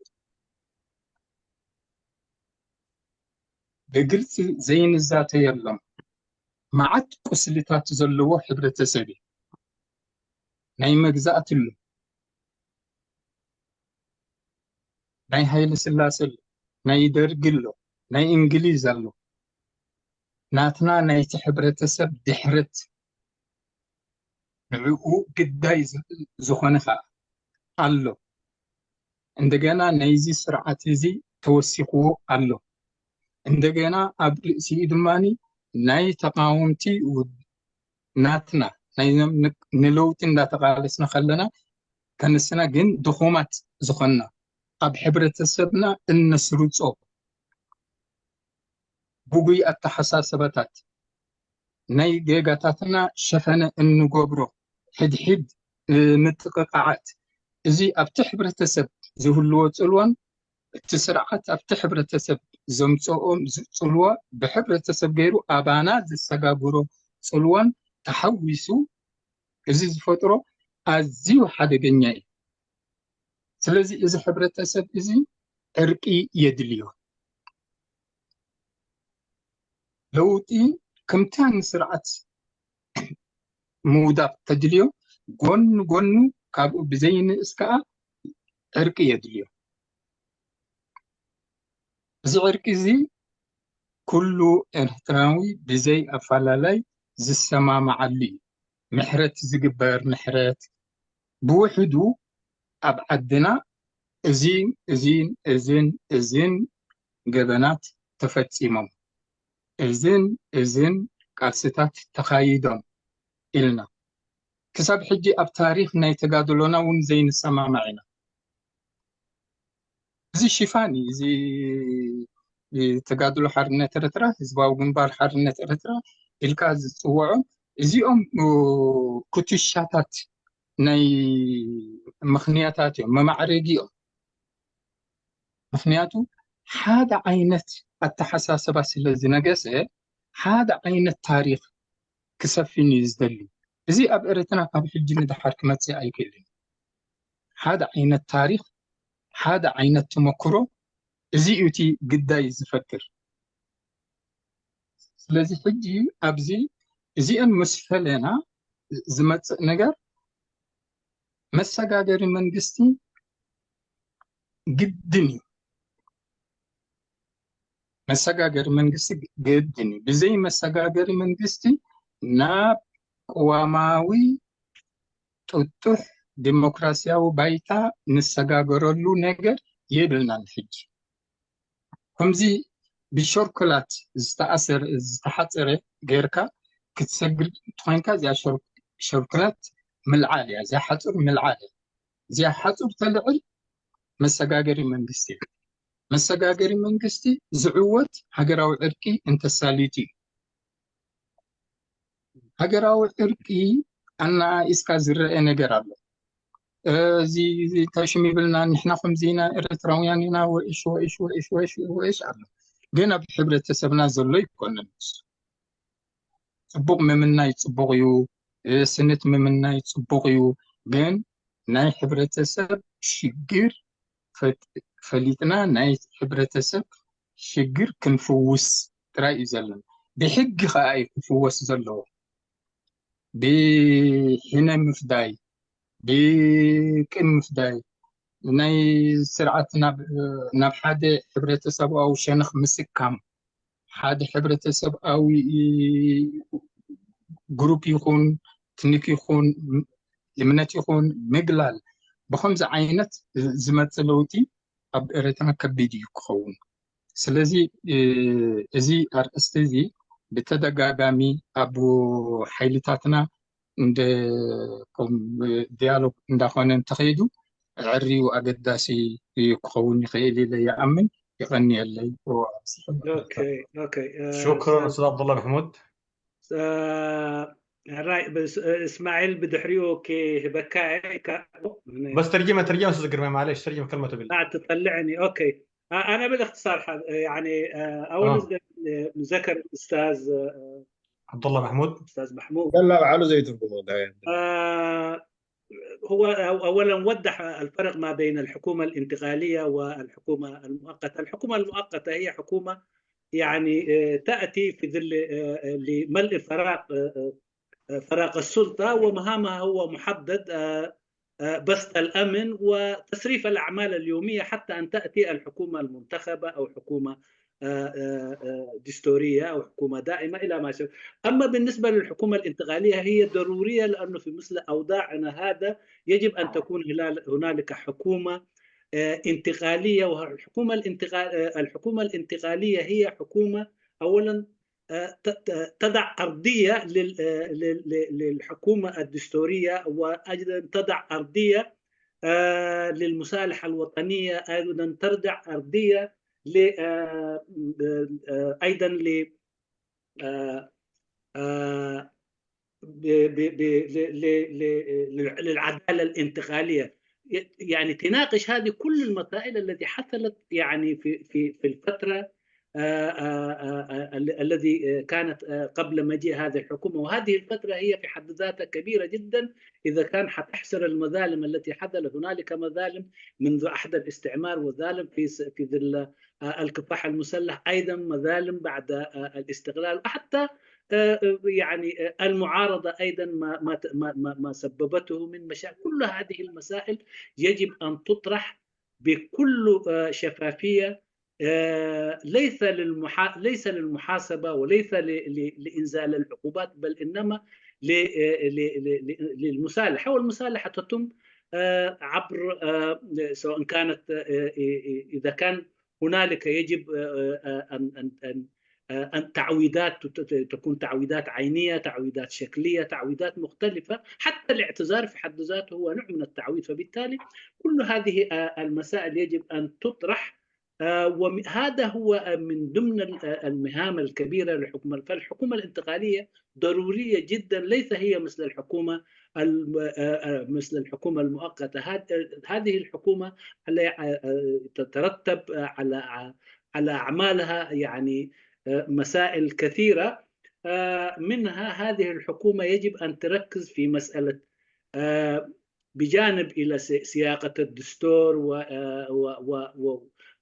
ብግልፂ ዘይንዛተየሎም መዓት ቁስልታት ዘለዎ ሕብረተሰብ እዩ። ናይ መግዛእቲ ኣሎ፣ ናይ ሃይለ ስላሴ ኣሎ፣ ናይ ደርጊ ኣሎ፣ ናይ እንግሊዝ ኣሎ። ናትና ናይቲ ሕብረተሰብ ድሕረት ንዕኡ ግዳይ ዝኾነ ከዓ ኣሎ። እንደገና ናይዚ ስርዓት እዚ ተወሲኽዎ ኣሎ። እንደገና ኣብ ርእሲኡ ድማኒ ናይ ተቃወምቲ ናትና ንለውጢ እንዳተቃለስና ከለና ከንስና ግን ድኹማት ዝኾንና ኣብ ሕብረተሰብና እነስርፆ ጉጉይ ኣተሓሳስባታት ናይ ጌጋታትና ሸፈነ እንገብሮ ሕድሕድ ምጥቕቃዓት እዚ ኣብቲ ሕብረተሰብ ዝህልዎ ፅልዋን እቲ ስርዓት ኣብቲ ሕብረተሰብ ዘምፅኦም ፅልዋ ብሕብረተሰብ ገይሩ ኣባና ዘሰጋግሮ ፅልዋን ተሓዊሱ እዚ ዝፈጥሮ ኣዝዩ ሓደገኛ እዩ። ስለዚ እዚ ሕብረተሰብ እዚ ዕርቂ የድልዮ። ለውጢ ከምታ ንስርዓት ምውዳቕ ተድልዮ ጎኑ ጎኑ ካብኡ ብዘይንእስ ከዓ ዕርቂ የድልዮ። እዚ ዕርቂ እዚ ኩሉ ኤርትራዊ ብዘይ ኣፈላላይ ዝሰማማዓሉ እዩ። ምሕረት ዝግበር ምሕረት ብውሕዱ ኣብ ዓድና እዚን እዚን እዝን እዝን ገበናት ተፈፂሞም እዝን እዝን ቃልስታት ተኻይዶም ኢልና ክሳብ ሕጂ ኣብ ታሪክ ናይ ተጋድሎና እውን ዘይንሰማማዕ ኢና። እዚ ሽፋን እዩ። እዚ ተጋድሎ ሓርነት ኤርትራ፣ ህዝባዊ ግንባር ሓርነት ኤርትራ ኢልካ ዝፅውዖ እዚኦም ኩትሻታት ናይ ምክንያታት እዮም፣ መማዕረጊ እዮም። ምክንያቱ ሓደ ዓይነት ኣተሓሳስባ ስለ ዝነገሰ ሓደ ዓይነት ታሪክ ክሰፍን እዩ ዝደሊ። እዚ ኣብ ኤርትራ ካብ ሕጂ ንድሓር ክመፅእ ኣይክእልን። ሓደ ዓይነት ታሪክ፣ ሓደ ዓይነት ተመክሮ እዚ እዩ እቲ ግዳይ ዝፈጥር። ስለዚ ሕጂ ኣብዚ እዚአን ምስ ፈለና ዝመፅእ ነገር መሰጋገሪ መንግስቲ ግድን እዩ። መሰጋገሪ መንግስቲ ግድን እዩ። ብዘይ መሰጋገሪ መንግስቲ ናብ ቅዋማዊ ጥጡሕ ዲሞክራሲያዊ ባይታ ንሰጋገረሉ ነገር የብልናን። ሕጂ ከምዚ ብሸርኩላት ዝተኣሰረ ዝተሓፀረ ጌርካ ክትሰግር እንተኮይንካ እዚኣ ሸርኩላት ምልዓል እያ፣ እዚኣ ሓፁር ምልዓል እያ። እዚኣ ሓፁር ተልዕል መሰጋገሪ መንግስቲ እያ። መሰጋገሪ መንግስቲ ዝዕወት ሃገራዊ ዕርቂ እንተሳሊጡ እዩ። ሃገራዊ ዕርቂ ኣነኣኢስካ ዝረአ ነገር ኣሎ። እዚ እንታይ ሽም ይብልና ንሕና ከምዚ ኢና ኤርትራውያን ኢና ወእሽ ወእሽ ወእሽ ወእሽ ወእሽ ኣሎ፣ ግን ኣብ ሕብረተሰብና ዘሎ ኣይኮነን። ፅቡቅ ምምናይ ፅቡቅ እዩ፣ ስኒት ምምናይ ፅቡቅ እዩ፣ ግን ናይ ሕብረተሰብ ሽግር ፈሊጥና ናይ ሕብረተሰብ ሽግር ክንፍውስ ጥራይ እዩ ዘለና። ብሕጊ ከዓ እዩ ክፍወስ ዘለዎ፣ ብሕነ ምፍዳይ ብቅን ምፍዳይ ናይ ስርዓት ናብ ሓደ ሕብረተሰባዊ ሸነኽ ምስካም ሓደ ሕብረተሰብኣዊ group ይኹን ethnic ይኹን እምነት ይኹን ምግላል ብከምዚ ዓይነት ዝመፅእ ለውጢ ኣብ ኤርትራ ከቢድ እዩ ክኸውን። ስለዚ እዚ ኣርእስቲ እዚ ብተደጋጋሚ ኣብ ሓይልታትና እንደ dialogue እንዳኾነ እንተኸይዱ ዕርዩ ኣገዳሲ ክኸውን ይኽእል ኢለ ይኣምን። ይቐኒየለይ። okay okay. شكرا استاذ عبد الله محمود. راي بس اسماعيل بدحريو okay بكا. بس ترجمه ترجمه استاذ قرمي، معلش ترجمه كلمته بالله. بعد تطلعني. okay، انا بالاختصار يعني اول ذكر الاستاذ عبد الله محمود استاذ محمود لا لا على زي ترجمه. هو اولا وضح الفرق ما بين الحكومه الانتقاليه والحكومه المؤقته. الحكومه المؤقته هي حكومه يعني تاتي في ظل لملء فراغ السلطه، ومهامها هو محدد، بسط الامن وتصريف الاعمال اليوميه حتى ان تاتي الحكومه المنتخبه او حكومه دستوريه او حكومه دائمه الى ما شابه. اما بالنسبه للحكومه الانتقاليه هي ضروريه، لانه في مثل اوضاعنا هذا يجب ان تكون هنالك حكومه انتقالية. والحكومة الحكومة الانتقالية هي حكومة أولا تضع أرضية للحكومة الدستورية، وأيضا تضع أرضية للمصالحة الوطنية، أيضا ترجع أرضية أيضا ل للعدالة الانتقالية. يعني تناقش هذه كل المسائل التي حصلت يعني في في في الفترة الذي كانت قبل مجيء هذه الحكومة، وهذه الفترة هي في حد ذاتها كبيرة جدا إذا كان حتحصر المظالم التي حصلت. هنالك مظالم منذ عهد الاستعمار، وظالم في ظل الكفاح المسلح، أيضا مظالم بعد الاستقلال، وحتى يعني المعارضة أيضا ما ما ما ما سببته من مشاكل. كل هذه المسائل يجب أن تطرح بكل شفافية، ليس للمحاسبة وليس لإنزال العقوبات، بل إنما للمصالحة. والمصالحة تتم عبر سواء كانت إذا كان هنالك يجب أن أن أن تعويضات، تكون تعويضات عينية، تعويضات شكلية، تعويضات مختلفة، حتى الاعتذار في حد ذاته هو نوع من التعويض. فبالتالي كل هذه المسائل يجب أن تطرح، وهذا هو من ضمن المهام الكبيرة للحكومة. فالحكومة الانتقالية ضرورية جدا، ليس هي مثل الحكومة المؤقتة. هذه الحكومة تترتب على أعمالها يعني مسائل كثيرة، منها هذه الحكومة يجب أن تركز في مسألة بجانب إلى سياقة الدستور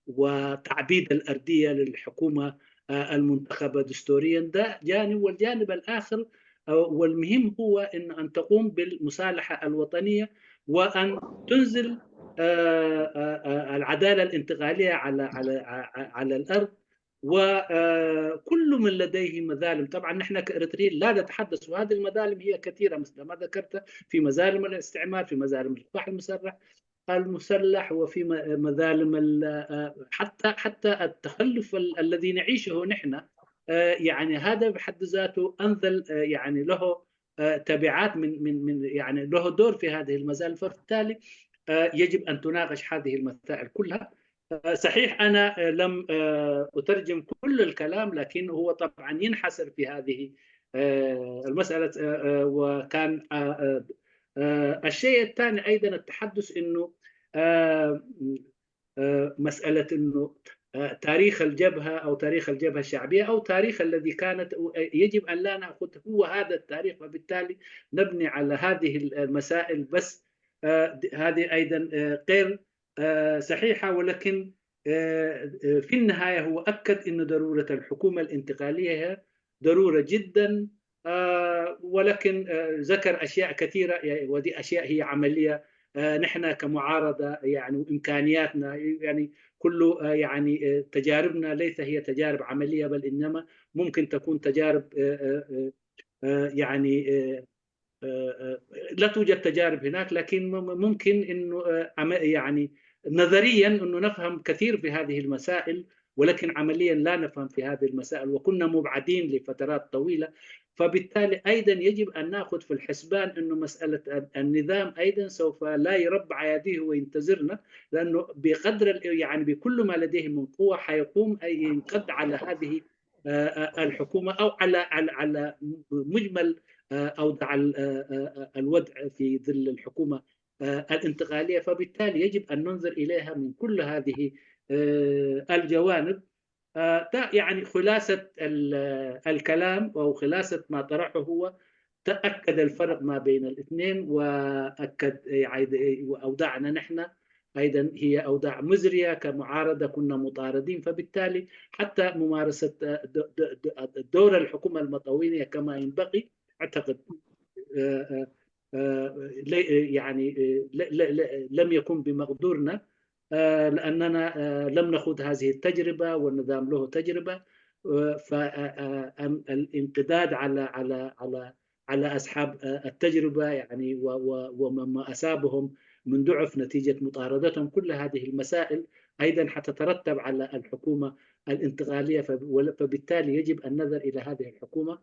وتعبيد الأرضية للحكومة المنتخبة دستوريا، ده جانب. والجانب الآخر والمهم هو أن تقوم بالمصالحة الوطنية وأن تنزل العدالة الانتقالية على على على الأرض، وكل من لديه مظالم. طبعا نحن كإريتريين لا نتحدث، وهذه المظالم هي كثيرة مثل ما ذكرت، في مظالم الاستعمار، في مظالم الكفاح المسلح، وفي مظالم حتى التخلف الذي نعيشه نحن، يعني هذا بحد ذاته أنزل يعني له تبعات من من من يعني له دور في هذه المظالم. فبالتالي يجب أن تناقش هذه المسائل كلها. صحيح أنا لم أترجم كل الكلام، لكن هو طبعا ينحصر في هذه المسألة. وكان الشيء الثاني أيضا التحدث أنه مسألة أنه تاريخ الجبهة أو تاريخ الجبهة الشعبية أو تاريخ الذي كانت يجب أن لا نأخذ هو هذا التاريخ، وبالتالي نبني على هذه المسائل بس. هذه أيضا غير صحيحة، ولكن في النهاية هو أكد أن ضرورة الحكومة الانتقالية هي ضرورة جدا، ولكن ذكر أشياء كثيرة، ودي أشياء هي عملية. نحن كمعارضة يعني وإمكانياتنا يعني كل يعني تجاربنا ليس هي تجارب عملية، بل إنما ممكن تكون تجارب يعني لا توجد تجارب هناك، لكن ممكن إنه يعني نظريا إنه نفهم كثير في هذه المسائل، ولكن عمليا لا نفهم في هذه المسائل، وكنا مبعدين لفترات طويلة. فبالتالي أيضا يجب أن نأخذ في الحسبان أنه مسألة النظام أيضا سوف لا يربع يديه وينتظرنا، لأنه بقدر يعني بكل ما لديه من قوة حيقوم أي ينقض على هذه الحكومة أو على على على مجمل أوضاع الوضع في ظل الحكومة الانتقالية. فبالتالي يجب أن ننظر إليها من كل هذه الجوانب. يعني خلاصة الكلام أو خلاصة ما طرحه هو تأكد الفرق ما بين الاثنين، وأكد وأوضاعنا نحن أيضا هي أوضاع مزرية كمعارضة، كنا مطاردين، فبالتالي حتى ممارسة دور الحكومة المطوينية كما ينبغي أعتقد يعني لم يكن بمقدورنا، لأننا لم نخوض هذه التجربة والنظام له تجربة. فالانقضاض على على على على أصحاب التجربة يعني وما أصابهم من ضعف نتيجة مطاردتهم، كل هذه المسائل أيضا حتترتب على الحكومة الانتقالية. فبالتالي يجب النظر إلى هذه الحكومة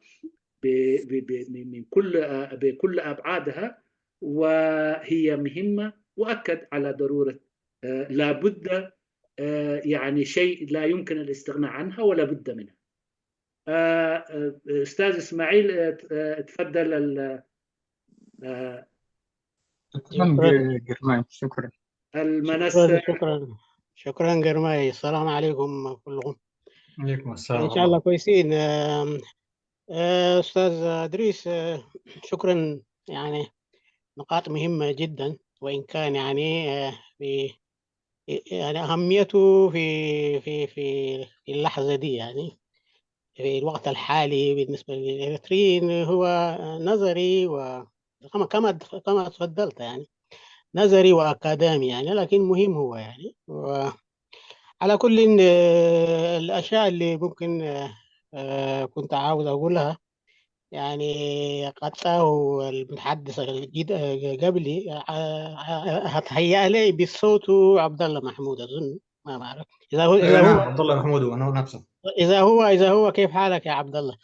من كل بكل أبعادها، وهي مهمة. وأكد على ضرورة لابد يعني شيء لا يمكن الاستغناء عنها ولا بد منها. أستاذ إسماعيل، تفضل. شكرا جرماي، شكرا. المنصة. شكرا شكرا جرماي. السلام عليكم كلكم. عليكم السلام. إن شاء الله كويسين. أستاذ إدريس، شكرا، يعني نقاط مهمة جدا، وإن كان يعني في يعني أهميته في في في في اللحظة دي، يعني في الوقت الحالي بالنسبة للإريتريين هو نظري، و كما تفضلت يعني نظري وأكاديمي يعني، لكن مهم هو يعني. وعلى كل الأشياء اللي ممكن كنت عاوز أقولها يعني قطعه المتحدث قبلي، هتهيأ لي بالصوت عبد الله محمود أظن، ما بعرف إذا هو إذا نعم هو عبد الله محمود، أنا هو نفسه. إذا هو كيف حالك يا عبد الله؟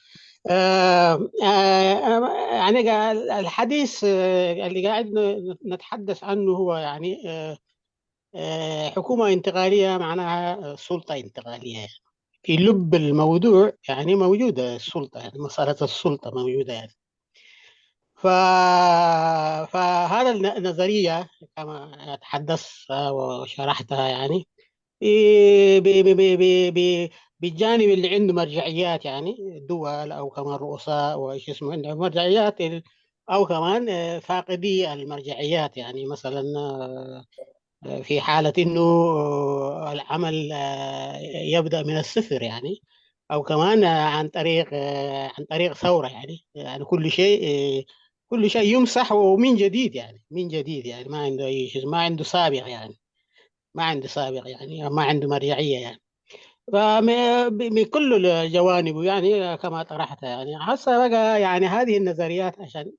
يعني الحديث اللي قاعد نتحدث عنه هو يعني حكومة انتقالية، معناها سلطة انتقالية يعني. في لب الموضوع يعني موجودة السلطة، يعني مسألة السلطة موجودة يعني. فهذا النظرية كما تحدث وشرحتها يعني ب... ب... ب... ب... ب... بالجانب اللي عنده مرجعيات، يعني دول أو كمان رؤساء وإيش اسمه عندهم مرجعيات، أو كمان فاقدي المرجعيات، يعني مثلا في حالة إنه العمل يبدأ من الصفر يعني، أو كمان عن طريق ثورة يعني كل شيء يمسح ومن جديد، يعني من جديد، يعني ما عنده أي شيء، ما عنده سابق، يعني ما عنده سابق، يعني ما عنده مرجعية يعني. فمن كل الجوانب يعني كما طرحتها يعني هسه بقى يعني هذه النظريات عشان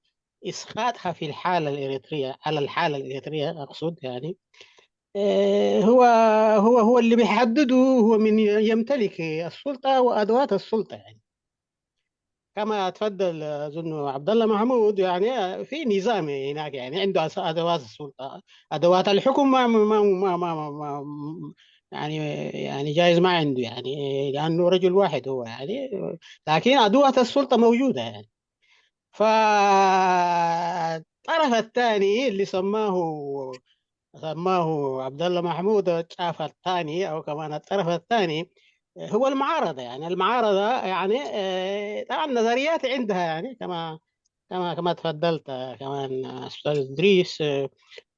إسقاطها في الحالة الإريترية، على الحالة الإريترية أقصد يعني، هو اللي بيحدده هو من يمتلك السلطة وأدوات السلطة، يعني كما تفضل أظن عبد الله محمود، يعني في نظام هناك يعني عنده أدوات السلطة، أدوات الحكم ما يعني جايز ما عنده يعني لأنه رجل واحد هو يعني، لكن أدوات السلطة موجودة يعني. فالطرف الثاني اللي سماه عبد الله محمود الشاف الثاني او كمان الطرف الثاني هو المعارضه، يعني المعارضه يعني طبعا نظريات عندها يعني كما تفضلت كمان استاذ ادريس،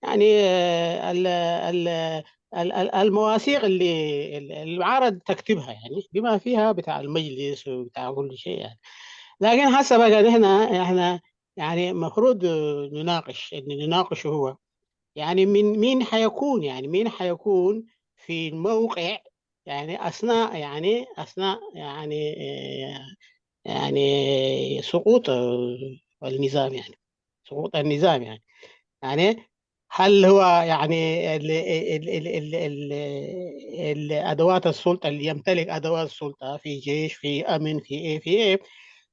يعني المواثيق اللي المعارضه تكتبها يعني بما فيها بتاع المجلس وبتاع كل شيء يعني. لكن هسه بقى نحن احنا يعني المفروض نناقش ان نناقشه هو يعني من مين حيكون، يعني مين حيكون في الموقع يعني أثناء يعني سقوط النظام، يعني سقوط النظام يعني هل هو يعني ال ال ال ال ال ال أدوات السلطة، اللي يمتلك أدوات السلطة في جيش، في أمن، في إيه في إيه،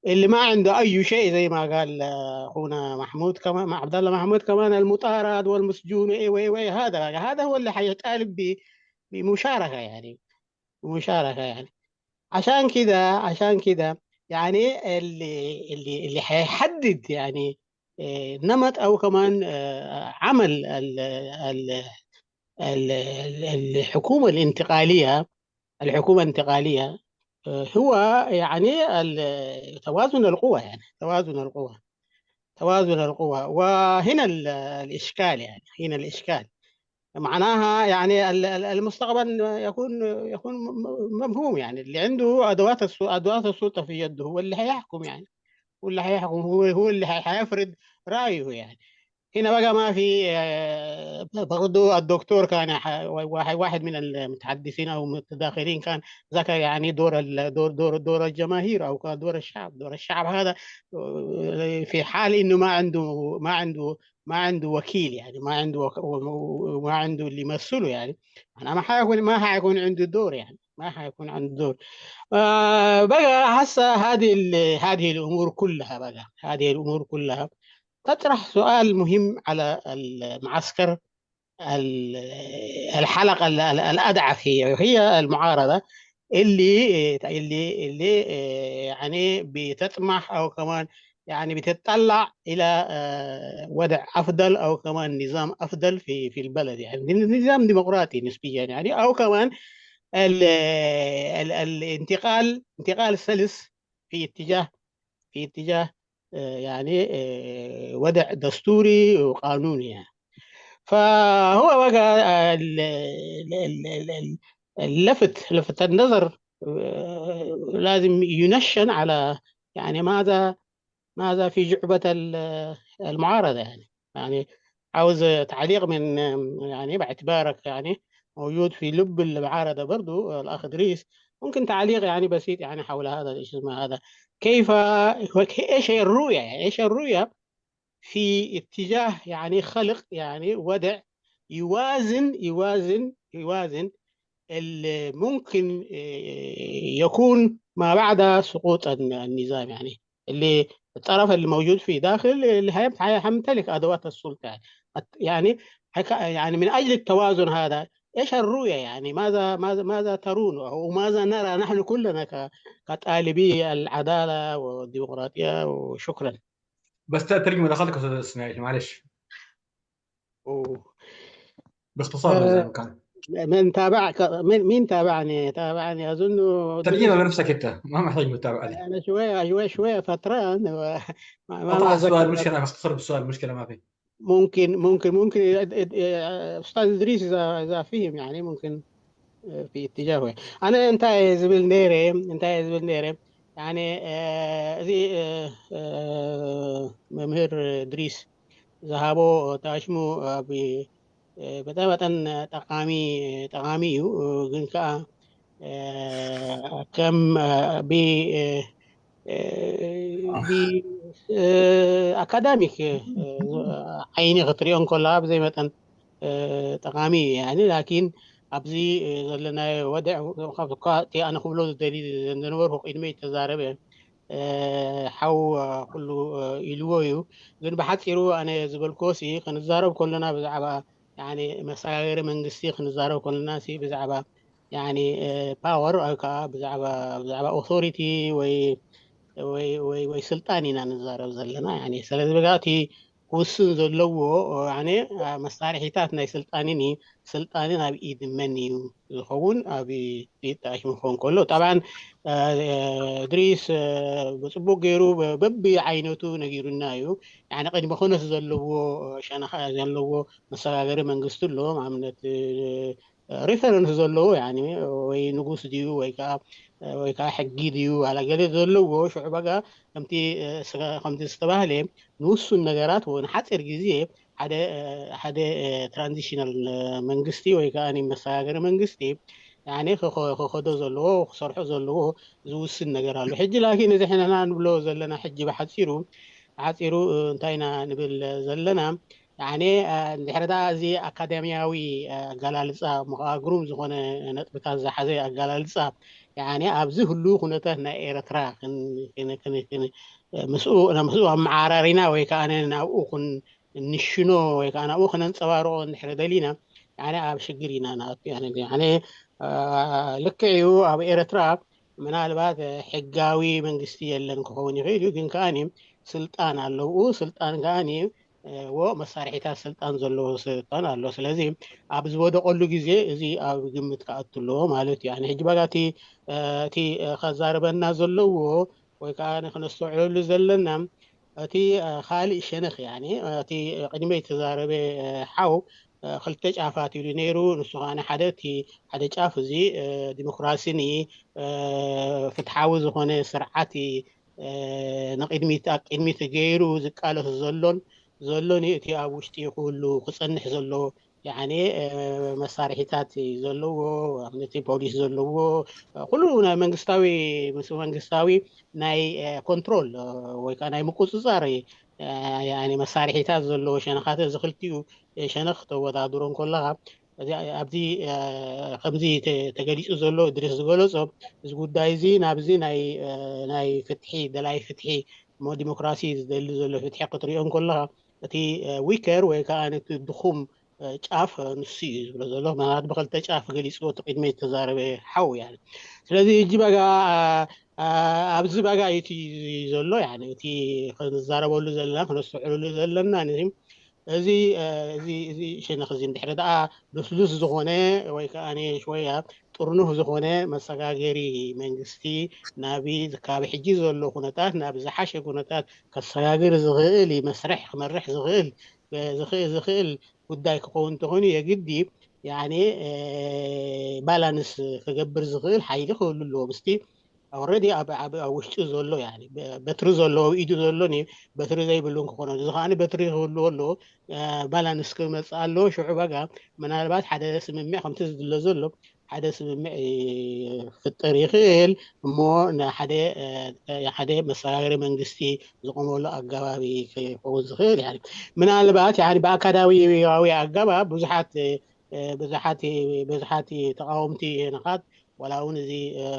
اللي ما عنده أي شيء زي ما قال أخونا محمود كمان مع عبد الله محمود كمان، المطارد والمسجون إيه وإيه وإيه، هذا هو اللي حيطالب بمشاركة يعني، مشاركة يعني. عشان كده يعني اللي حيحدد يعني نمط او كمان عمل الحكومة الانتقالية، الحكومة الانتقالية هو يعني توازن القوى، يعني توازن القوى، توازن القوى. وهنا الإشكال، يعني هنا الإشكال معناها يعني المستقبل يكون مفهوم، يعني اللي عنده ادوات السلطه في يده هو اللي حيحكم، يعني هو اللي حيحكم، هو اللي حيفرض رايه يعني. هنا بقى ما في برضو الدكتور كان واحد من المتحدثين او المتداخلين كان ذكر يعني دور دور دور دور الجماهير او كان دور الشعب. دور الشعب هذا في حال انه ما عنده وكيل، يعني ما عنده ما عنده اللي يمثله، يعني انا ما حيكون عنده دور، يعني ما حيكون عنده دور. بقى هسه هذه الامور كلها، بقى هذه الامور كلها تطرح سؤال مهم على المعسكر الحلقة الأضعف، هي المعارضة اللي يعني بتطمح أو كمان يعني بتطلع إلى وضع أفضل أو كمان نظام أفضل في البلد، يعني نظام ديمقراطي نسبيا يعني، أو كمان ال ال الانتقال انتقال سلس في اتجاه يعني وضع دستوري وقانوني يعني. فهو بقى اللفت النظر لازم ينشن على يعني ماذا في جعبة المعارضة. يعني عاوز تعليق من يعني باعتبارك يعني موجود في لب المعارضة برضو الأخ إدريس، ممكن تعليق يعني بسيط يعني حول هذا، ايش اسمه هذا، كيف ايش هي الرؤية، يعني ايش الرؤية في اتجاه يعني خلق يعني وضع يوازن اللي ممكن يكون ما بعد سقوط النظام، يعني اللي الطرف اللي موجود في داخل اللي هيمتلك ادوات السلطه، يعني من اجل التوازن هذا ايش الرؤيه؟ يعني ماذا ترون او ماذا نرى نحن كلنا كطالبي العداله والديمقراطيه؟ وشكرا. بس ترجم مداخلتك استاذ اسماعيل، معلش. باختصار زي ما كان. من تابعك؟ مين تابعني؟ تابعني اظن. ترجمها بنفسك، انت ما محتاج متابعه لي. انا شويه شويه شويه فتران ما اطرح السؤال، مشكله اختصر بالسؤال، مشكله ما في. ممكن استاذ ادريس اذا فهم يعني ممكن في اتجاهه. ኣነ እንታይ ዝብል ነይረ እንታይ ዝብል ነይረ يعني እዚ መምህር እድሪስ ዝሃቦ ተኣሽሙ በጣም መጠን ጠቃሚ እዩ። ግን ከዓ ከም ብ academic ዓይኒ ክትሪኦ ከለካ ብዘይ መጠን ጠቃሚ እዩ يعني لكن ኣብዚ ዘለናዮ ወድዕ እቲ ኣነ ክብሎ ዝደሊ ዝነበርኩ ቅድመይ ተዛረበ ሓው ኩሉ ኢልዎ እዩ። ግን ብሓፂሩ ኣነ ዝበልክዎ ሲ ክንዛረብ ከለና ብዛዕባ يعني መሰጋገሪ መንግስቲ ክንዛረብ ከለና ሲ ብዛዕባ يعني power ወይ ከዓ ብዛዕባ authority ወይ ስልጣን ኢና ንዛረብ ዘለና يعني። ስለዚ በጋ እቲ ክውስን ዘለዎ يعني መሳርሒታት ናይ ስልጣንን ስልጣንን ኣብ ኢድ መን እዩ ዝኸውን ኣብ ኢድ ተኣሽሙ ክኸውን ከሎ፣ طبعا እድሪስ ብፅቡቅ ገይሩ በቢ ዓይነቱ ነጊሩና እዩ። يعني ቅድሚ ኩነት ዘለዎ ሸነኻ ዘለዎ መሰጋገሪ መንግስቲ ኣሎ፣ ንኣብነት reference ዘለዎ يعني ወይ ንጉስ ድዩ ወይ ከዓ ሕጊ ድዩ ዋላ ገለ ዘለዎ። ሽዑ በጋ ከምቲ ዝተባህለ ንውሱን ነገራት ወይ ንሓፂር ግዜ ሓደ transitional መንግስቲ ወይ ከዓ መሰጋገሪ መንግስቲ يعني ክኸዶ ዘለዎ ክሰርሖ ዘለዎ ዝውስን ነገር ኣሎ። ሕጂ لكن እዚ ሕና ንብሎ ዘለና ሕጂ ብሓፂሩ እንታይ ኢና ንብል ዘለና? يعني እንድሕር እዚ ኣካዳሚያዊ ኣገላልፃ ግሩም ዝኾነ ነጥብታት ዝሓዘ ኣገላልፃ يعني ኣብዚ ህሉ ኩነታት ናይ ኤርትራ ምስኡ ኣመዓራሪና ወይ ከዓ ናብኡ ንሽኖ ወይ ከዓ ናብኡ ክነንፀባርቆ እንድሕር ደሊና يعني ኣብ ሽግር ኢና ንኣቱ። يعني ልክዕ እዩ፣ ኣብ ኤርትራ ምናልባት ሕጋዊ መንግስቲ የለን ክኸውን ይኽእል እዩ። ግን ከዓኒ ስልጣን ኣለዉ፣ ስልጣን ከዓኒ መሳርሒታት ስልጣን ዘለዎ ስልጣን ኣሎ። ስለዚ ኣብ ዝወደቀሉ ግዜ እዚ ኣብ ግምት ክኣቱ ኣለዎ ማለት እዩ። ሕጂ በጋ እቲ ከዛርበና ዘለዎ ወይ ከዓ ክነስተውዕለሉ ዘለና እቲ ካሊእ ሸነኽ يعني እቲ ቅድመይ ተዛረበ ሓው ክልተ ጫፋት ኢሉ ነይሩ። ንሱ ከዓ ሓደ እቲ ሓደ ጫፍ እዚ ዲሞክራሲኒ ፍትሓዊ ዝኾነ ስርዓት ንቅድሚት ኣብ ቅድሚት ገይሩ ዝቃለስ ዘሎን ዘሎኒ እቲ ኣብ ውሽጢ ክህሉ ክፀንሕ ዘለዎ ያኒ መሳርሒታት ዘለዎ ኣብነቲ ፖሊስ ዘለዎ ኩሉ ናይ መንግስታዊ ምስ መንግስታዊ ናይ control ወይ ከዓ ናይ ምቁፅፃር ያኒ መሳርሒታት ዘለዎ ሸነኻት እዚ ክልቲኡ ሸነኽ ተወዳድሮ እንከለኻ ኣብዚ ከምዚ ተገሊፁ ዘሎ እድሪስ ዝገለፆ እዚ ጉዳይ እዚ ናብዚ ናይ ፍትሒ ደላይ ፍትሒ እሞ ዲሞክራሲ ዝደሊ ዘሎ ፍትሒ ክትሪኦ እንከለኻ እቲ weaker ወይ ከዓ እቲ ድኹም ጫፍ ንሱ እዩ ዝብሎ ዘሎ ምክንያቱ ብክልተ ጫፍ ገሊፅዎ እቲ ቅድሚ ዝተዛረበ ሓው ያኒ ስለዚ ሕጂ በጋ ኣብዚ በጋ እቲ ዘሎ ያኒ እቲ ክንዛረበሉ ዘለና ክነስተውዕለሉ ዘለና እዚ እዚ እዚ ሸነኽ እዚ እንድሕሪ ደኣ ልስሉስ ዝኾነ ወይ ከዓ ሽወያ ጥርኑፍ ዝኾነ መሰጋገሪ መንግስቲ ናብ ካብ ሕጂ ዘሎ ኩነታት ናብ ዝሓሸ ኩነታት ከሰጋግር ዝኽእል መስርሕ ክመርሕ ዝኽእል ዝኽእል ጉዳይ ክኸውን እንተኮይኑ የግዲ ያኒ balance ክገብር ዝኽእል ሓይሊ ክህሉ ኣለዎ ምስቲ already ኣብ ውሽጢ ዘሎ ያኒ በትሪ ዘለዎ ኢዱ ዘሎኒ በትሪ ዘይብሉን ክኾነ እዚ ከዓኒ በትሪ ክህልዎ ኣለዎ balance ክመፅእ ኣለዎ ሽዑ በጋ ምናልባት ሓደ ስምምዕ ከምቲ ዝድለ ዘሎ ሓደ ስምምዕ ክፍጠር ይኽእል እሞ ንሓደ ሓደ መሰጋገሪ መንግስቲ ዝቆመሉ ኣገባብ ክኸውን ዝኽእል ያኒ ምናልባት ያኒ ብኣካዳሚያዊ ኣገባብ ብዙሓት ብዙሓት ብዙሓት ተቃወምቲ ሸነኻት ዋላ እውን እዚ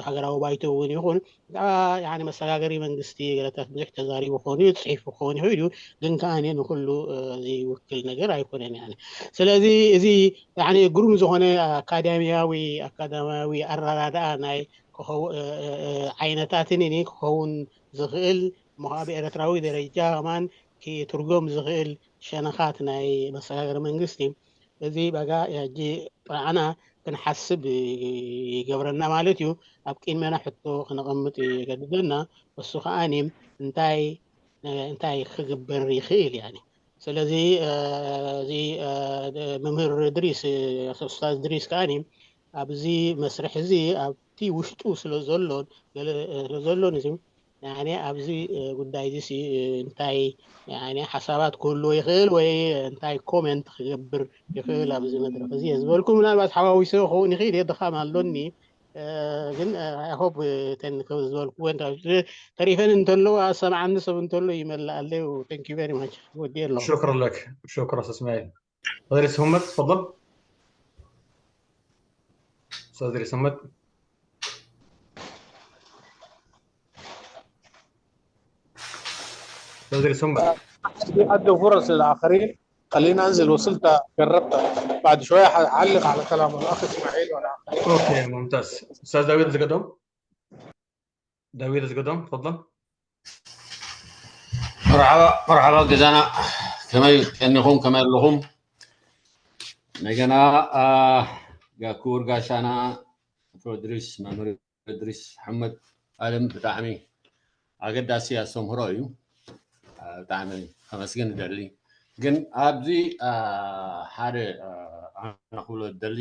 ሃገራዊ ባይቶ እውን ይኹን ብዛዕባ ያኒ መሰጋገሪ መንግስቲ ገለታት ብዙሕ ተዛሪቡ ክኸውን እዩ ፅሒፉ ክኸውን ይኽእል እዩ ግን ከዓኒ ንኩሉ ዝውክል ነገር ኣይኮነን ያኒ ስለዚ እዚ ያኒ ግሩም ዝኾነ ኣካዳሚያዊ ኣረዳድኣ ናይ ዓይነታትን ክኸውን ዝኽእል እሞ ከዓ ብኤርትራዊ ደረጃ ከማን ክትርጎም ዝኽእል ሸነኻት ናይ መሰጋገሪ መንግስቲ እዚ በጋ ሕጂ ጥራዕና ክንሓስብ ይገብረና ማለት እዩ ኣብ ቅድሜና ሕቶ ክነቐምጥ የገድደና እሱ ከዓኒ እንታይ እንታይ ክግበር ይኽእል ያኒ ስለዚ እዚ መምህር እድሪስ ኡስታዝ እድሪስ ከዓኒ ኣብዚ መስርሕ እዚ ኣብቲ ውሽጡ ስለ ዘሎን ስለ ዘሎን እዚ ያኒ ኣብዚ ጉዳይ እዚ እንታይ ያኒ ሓሳባት ክህልዎ ይኽእል ወይ እንታይ comment ክገብር ይኽእል ኣብዚ መድረክ እዚ ዝበልኩ ምናልባት ሓዋዊሰ ክኸውን ይኽእል እየ ድኻም ኣሎኒ ግን I hope ተን ዝበልክወን ተሪፈን እንተለዋ ሰምዓኒ ሰብ እንተሎ ይመልኣለይ thank you very much ወዲ ኣለኹ شكرا لك شكرا استاذ اسماعيل ادريس همت تفضل استاذ ادريس همت استاذ ادريس همت ادي فرص للاخرين خلينا انزل وصلت قربت بعد شويه هعلق على كلام الاخ اسماعيل والاخرين okay ممتاز استاذ داوود ازقدوم داوود ازقدوم تفضل መርሓባ መርሓባ ገዛና ከመይ ቀኒኹም ከመይ ኣለኹም እንደገና ክቡር ጋሻና ኣቶ እድሪስ መምህር እድሪስ መሓመድ ኣደም ብጣዕሚ ኣገዳሲ ኣስተምህሮ እዩ ብጣዕሚ ከመስግን እደሊ ግን ኣብዚ ሓደ ኣነ ክብሎ ዝደሊ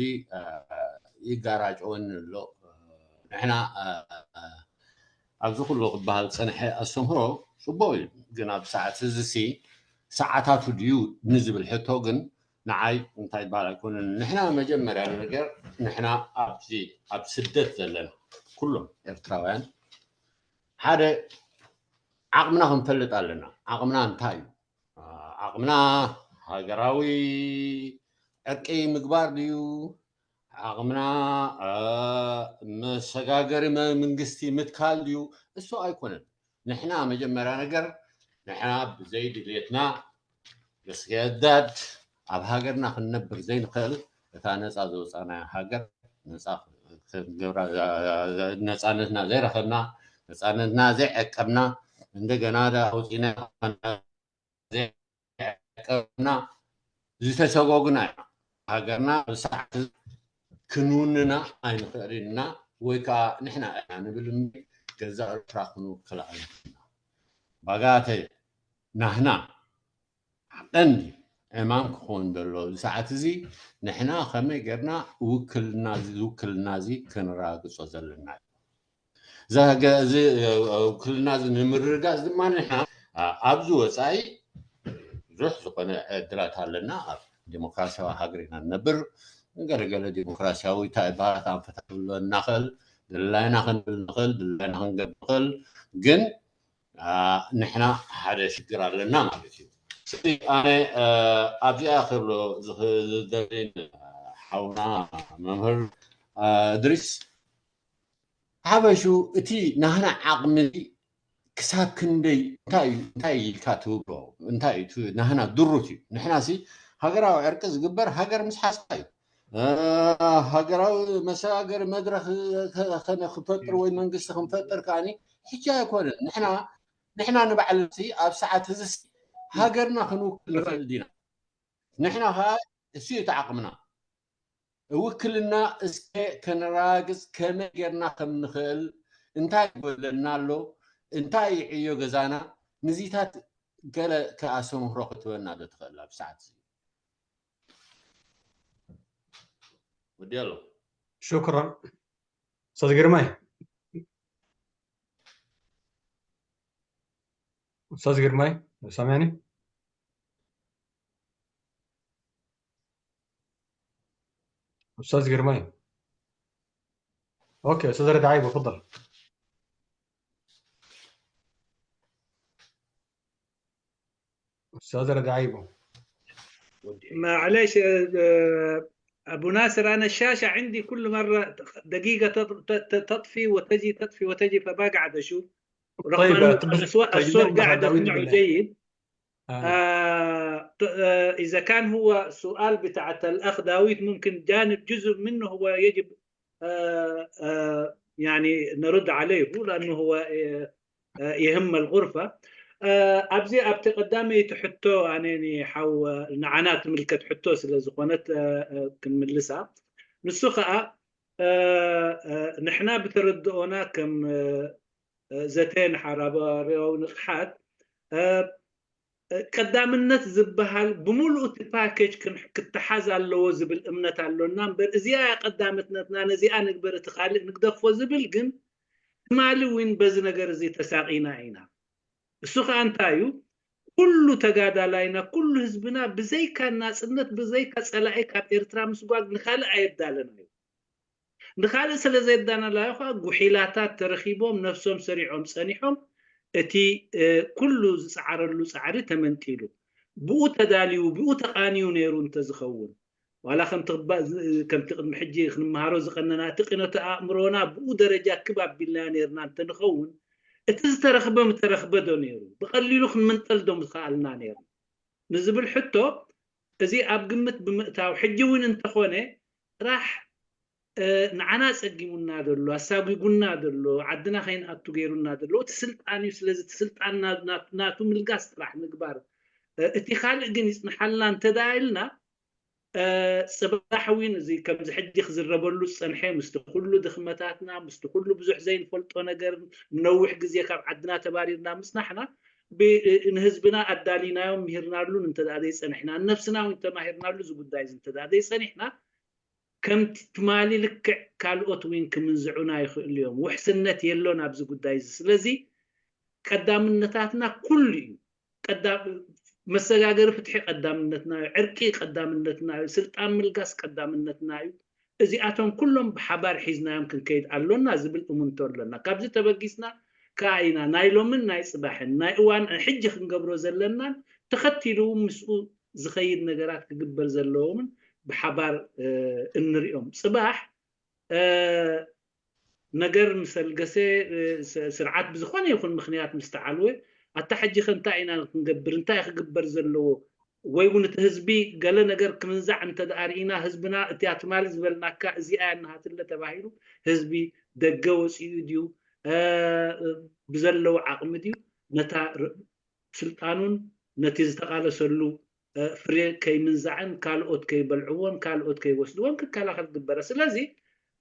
ይጋራጨወኒ ኣሎ ንሕና ኣብዚ ኩሉ ክበሃል ዝፀንሐ ኣስተምህሮ ፅቡቅ እዩ ግን ኣብ ሰዓት እዚ ሲ ሰዓታቱ ድዩ ንዝብል ሕቶ ግን ንዓይ እንታይ ይበሃል ኣይኮነን ንሕና መጀመርያ ነገር ንሕና ኣብዚ ኣብ ስደት ዘለና ኩሎም ኤርትራውያን ሓደ ዓቕምና ክንፈልጥ ኣለና ዓቕምና እንታይ እዩ ዓቕምና ሃገራዊ ዕርቂ ምግባር ድዩ ዓቕምና መሰጋገሪ መንግስቲ ምትካል ድዩ እሱ ኣይኮነን ንሕና መጀመርያ ነገር ንሕና ብዘይ ድሌትና ብስገዳድ ኣብ ሃገርና ክንነብር ዘይንኽእል እታ ነፃ ዘውፃናያ ሃገር ነፃ ነፃነትና ዘይረኸብና ነፃነትና ዘይዐቀብና እንደገና ኣውፂና ዘይዐቀብና ዝተሰጎግና ኢና ሃገርና ብሰዓት ክንውንና ኣይንኽእልን ኢና ወይ ከዓ ንሕና ኢና ንብል እምበር ገዛእ ኤርትራ ክንውክላ ኣይንኽእልና ባጋተ ናህና ቀንዲ ዕማም ክኸውን ዘሎ እዚ ሰዓት እዚ ንሕና ከመይ ጌርና ውክልና ዝውክልና እዚ ክንረጋግፆ ዘለና እዩ እዚ ውክልና እዚ ንምርግጋፅ ድማ ንሕና ኣብዚ ወፃኢ ብዙሕ ብዙሕ ዝኾነ ዕድላት ኣለና። ኣብ ዲሞክራሲያዊ ሃገር ኢና ንነብር። ገለ ገለ ዲሞክራሲያዊ እንታይ ይበሃል ኣንፈታት ክህልወና ንኽእል፣ ድላይና ክንብል ንኽእል፣ ድላይና ክንገብር ንኽእል። ግን ንሕና ሓደ ሽግር ኣለና ማለት እዩ። ስለዚ ኣነ ኣብዚኣ ክብሎ ዝደሊ ሓውና መምህር እድሪስ ሓበሹ እቲ ናህና ዓቕሚ ክሳብ ክንደይ እንታይ እዩ እንታይ ኢልካ ትብሎ እንታይ እዩ እቲ ናህና ድሩት እዩ። ንሕና ሲ ሃገራዊ ዕርቂ ዝግበር ሃገር ምስ ሓዝካ እዩ። ሃገራዊ መሰጋገሪ መድረኽ ክንፈጥር ወይ መንግስቲ ክንፈጥር ከዓኒ ሕጂ ኣይኮነን። ንሕና ንባዕልና ኣብ ሰዓት እዚ ሃገርና ክንውክል ንኽእል ዲና? ንሕና ከዓ እሱ እዩ እቲ ዓቕምና። ውክልና እስከ ከነረጋግፅ ከመይ ጌርና ከም ንኽእል፣ እንታይ ይጎድለና ኣሎ፣ እንታይ እዩ ዕዮ ገዛና፣ ንዚታት ገለ ኣስተምህሮ ክትህበና ዶ ትኽእል ኣብ ሰዓት እዚ? ወዲ ኣሎ። شكرا استاذ ግርማይ። استاذ ግርማይ سامعني؟ استاذ ግርማይ። okay استاذ رد عايب تفضل. استاذ رد عايبه. معلش ابو ناصر، انا الشاشة عندي كل مرة دقيقة تطفي وتجي، تطفي وتجي، فما قاعد اشوف رغم طيب انه بس الصوت طيب الصوت نرجع قاعد داوود اسمعه بالله. جيد. اذا كان هو سؤال بتاعت الاخ داوود ممكن جانب جزء منه هو يجب يعني نرد عليه لانه هو يهم الغرفة. ኣብዚ ኣብቲ ቀዳመይቲ ሕቶ ኣነ ሓው ንዓና ትምልከት ሕቶ ስለ ዝኾነት ክንምልሳ፣ ንሱ ከዓ ንሕና ብተረድኦና ከም ዘተ ንሓባራዊ ንቕሓት ቀዳምነት ዝበሃል ብምሉእ እቲ ፓኬጅ ክትሓዝ ኣለዎ ዝብል እምነት ኣሎና እምበር፣ እዚኣ ቀዳምነትና ነዚኣ ንግበር እቲ ካልእ ንግደፎ ዝብል ግን ትማሊ እውን በዚ ነገር እዚ ተሳቂና ኢና። እሱ ከዓ እንታይ እዩ፣ ኩሉ ተጋዳላይና ኩሉ ህዝብና ብዘይካ ናፅነት ብዘይካ ፀላኢ ካብ ኤርትራ ምስጓግ ንካልእ ኣየዳለናዮ። ንካልእ ስለ ዘየዳለናዮ ከዓ ጉሒላታት ተረኪቦም ነፍሶም ሰሪዖም ፀኒሖም እቲ ኩሉ ዝፀዓረሉ ፃዕሪ ተመንጢሉ። ብኡ ተዳልዩ ብኡ ተቃንዩ ነይሩ እንተዝኸውን፣ ዋላ ከምቲ ቅድሚ ሕጂ ክንመሃሮ ዝቐነና እቲ ቅነተ ኣእምሮና ብኡ ደረጃ ክብ ኣቢልናዮ ነርና እንተንኸውን፣ እቲ ዝተረኽበ ምተረኽበ ዶ ነይሩ? ብቐሊሉ ክንምንጠል ዶ ምኽኣልና ነይሩ ንዝብል ሕቶ እዚ ኣብ ግምት ብምእታው፣ ሕጂ እውን እንተኾነ ጥራሕ ንዓና ፀጊሙና ዘሎ፣ ኣሳጒጉና ዘሎ፣ ዓድና ከይንኣቱ ገይሩና ዘሎ እቲ ስልጣን እዩ። ስለዚ እቲ ስልጣን ናቱ ምልጋስ ጥራሕ ምግባር እቲ ካልእ ግን ይፅንሓልና እንተዳ ኢልና፣ ፅባሕ እውን እዚ ከምዚ ሕጂ ክዝረበሉ ዝፀንሐ ምስቲ ኩሉ ድኽመታትና ምስቲ ኩሉ ብዙሕ ዘይንፈልጦ ነገር ንነዊሕ ግዜ ካብ ዓድና ተባሪርና ምፅናሕና፣ ንህዝብና ኣዳሊናዮም ምሂርናሉን እንተዳ ዘይፀኒሕና፣ ነፍስና እውን ተማሂርናሉ እዚ ጉዳይ እዚ እንተዳ ዘይፀኒሕና፣ ከምቲ ትማሊ ልክዕ ካልኦት እውን ክምንዝዑና ይኽእሉ እዮም። ውሕስነት የሎን ኣብዚ ጉዳይ እዚ። ስለዚ ቀዳምነታትና ኩሉ እዩ። መሰጋገሪ ፍትሒ ቀዳምነትና እዩ፣ ዕርቂ ቀዳምነትና እዩ፣ ስልጣን ምልጋስ ቀዳምነትና እዩ። እዚኣቶም ኩሎም ብሓባር ሒዝናዮም ክንከይድ ኣሎና ዝብል እሙንቶ ኣሎና። ካብዚ ተበጊስና ከዓ ኢና ናይ ሎምን ናይ ፅባሕን ናይ እዋን ሕጂ ክንገብሮ ዘለናን ተኸቲሉ ምስኡ ዝኸይድ ነገራት ክግበር ዘለዎምን ብሓባር እንሪኦም። ፅባሕ ነገር ምስ ኣልገሰ፣ ስርዓት ብዝኾነ ይኹን ምክንያት ምስ ተዓልወ፣ ኣታ ሕጂ ከ እንታይ ኢና ክንገብር፣ እንታይ ክግበር ዘለዎ፣ ወይ እውን እቲ ህዝቢ ገለ ነገር ክምንዛዕ እንተደኣ ርኢና፣ ህዝብና እቲ ትማሊ ዝበልናካ እዚኣ እናሃትለ ተባሂሉ ህዝቢ ደገ ወፂኡ ድዩ ብዘለዎ ዓቕሚ ድዩ ነታ ስልጣኑን ነቲ ዝተቃለሰሉ ፍሬ ከይምንዛዕን ካልኦት ከይበልዕዎን ካልኦት ከይወስድዎን ክከላኸል ግበረ። ስለዚ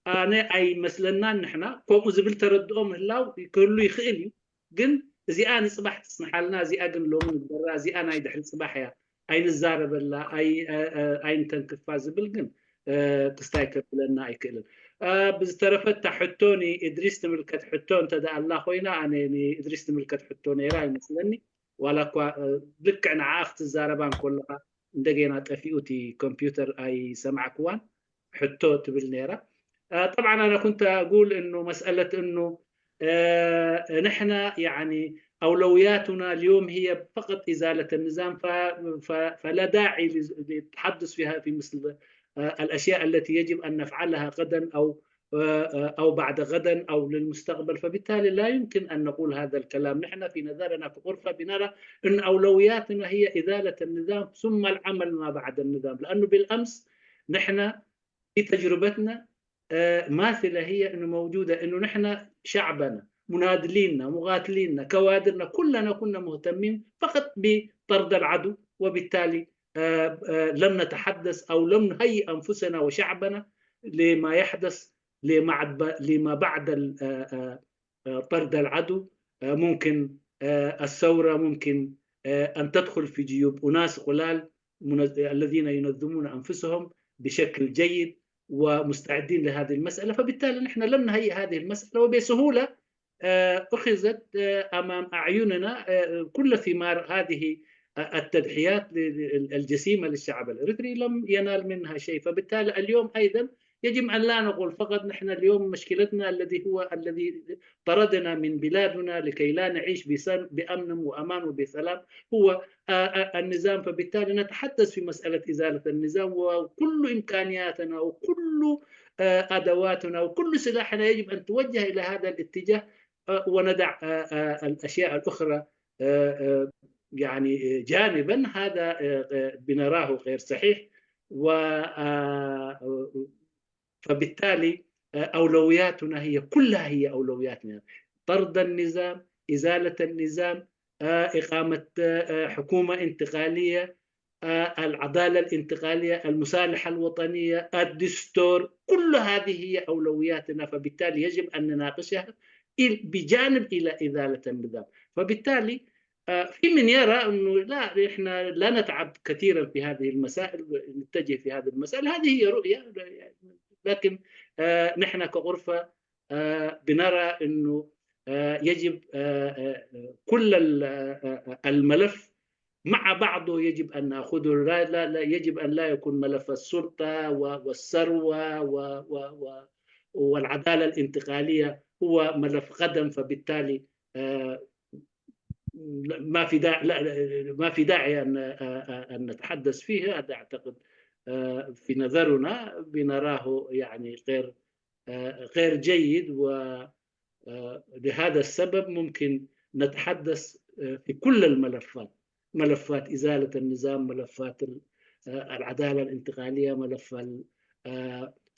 ኣነ ኣይመስለናን ንሕና ከምኡ ዝብል ተረድኦ ምህላው ክህሉ ይኽእል እዩ፣ ግን እዚኣ ንፅባሕ ትፅንሓልና፣ እዚኣ ግን ሎሚ ንግበራ፣ እዚኣ ናይ ድሕሪ ፅባሕ እያ ኣይንዛረበላ ኣይንተንክፋ ዝብል ግን ክስታይ ከብለና ኣይክእልን። ብዝተረፈ እታ ሕቶ ንእድሪስ ትምልከት ሕቶ እንተደኣ ኣላ ኮይና፣ ኣነ ንእድሪስ ትምልከት ሕቶ ነይራ ይመስለኒ። ዋላ እኳ ልክዕ ንዓኣ ክትዛረባ እንከለኻ እንደገና ጠፊኡ እቲ ኮምፒውተር ኣይሰማዕክዋን። ሕቶ ትብል ነይራ። طبعا انا كنت اقول انه مساله انه نحن يعني اولوياتنا اليوم هي فقط ازاله النظام، فلا داعي للتحدث فيها في مثل الاشياء التي يجب ان نفعلها غدا او بعد غدا او للمستقبل. فبالتالي لا يمكن ان نقول هذا الكلام. نحن في نظرنا في غرفه بنرى ان اولوياتنا هي ازاله النظام ثم العمل ما بعد النظام، لانه بالامس نحن في تجربتنا ماثله هي انه موجوده انه نحن شعبنا، مناضلينا، مقاتلينا، كوادرنا، كلنا كنا مهتمين فقط بطرد العدو، وبالتالي لم نتحدث او لم نهيئ انفسنا وشعبنا لما يحدث لما بعد طرد العدو. ممكن الثوره ممكن ان تدخل في جيوب اناس قلال الذين ينظمون انفسهم بشكل جيد ومستعدين لهذه المسألة. فبالتالي نحن لم نهيئ هذه المسألة، وبسهولة أخذت أمام أعيننا كل ثمار هذه التضحيات الجسيمة للشعب الإريتري لم ينال منها شيء. فبالتالي اليوم أيضا يجب أن لا نقول فقط نحن اليوم مشكلتنا الذي هو الذي طردنا من بلادنا لكي لا نعيش بأمن وأمان وبسلام هو النظام. فبالتالي نتحدث في مسألة إزالة النظام، وكل إمكانياتنا وكل أدواتنا وكل سلاحنا يجب أن توجه إلى هذا الاتجاه، وندع الأشياء الأخرى يعني جانبا. هذا بنراه غير صحيح، و فبالتالي أولوياتنا هي كلها هي أولوياتنا: طرد النظام، إزالة النظام، إقامة حكومة انتقالية، العدالة الانتقالية، المصالحة الوطنية، الدستور، كل هذه هي أولوياتنا. فبالتالي يجب أن نناقشها بجانب إلى إزالة النظام. فبالتالي في من يرى أنه لا، إحنا لا نتعب كثيرا في هذه المسائل، نتجه في هذه المسائل، هذه هي رؤية. لكن نحن كغرفة بنرى أنه يجب كل الملف مع بعضه يجب أن نأخذه. لا لا لا، يجب أن لا يكون ملف السلطة والثروة والعدالة الانتقالية هو ملف غدا. فبالتالي ما في داعي، لا، ما في داعي أن نتحدث فيه. هذا أعتقد في نظرنا بنراه يعني غير جيد، ولهذا السبب ممكن نتحدث في كل الملفات: ملفات إزالة النظام، ملفات العدالة الانتقالية، ملف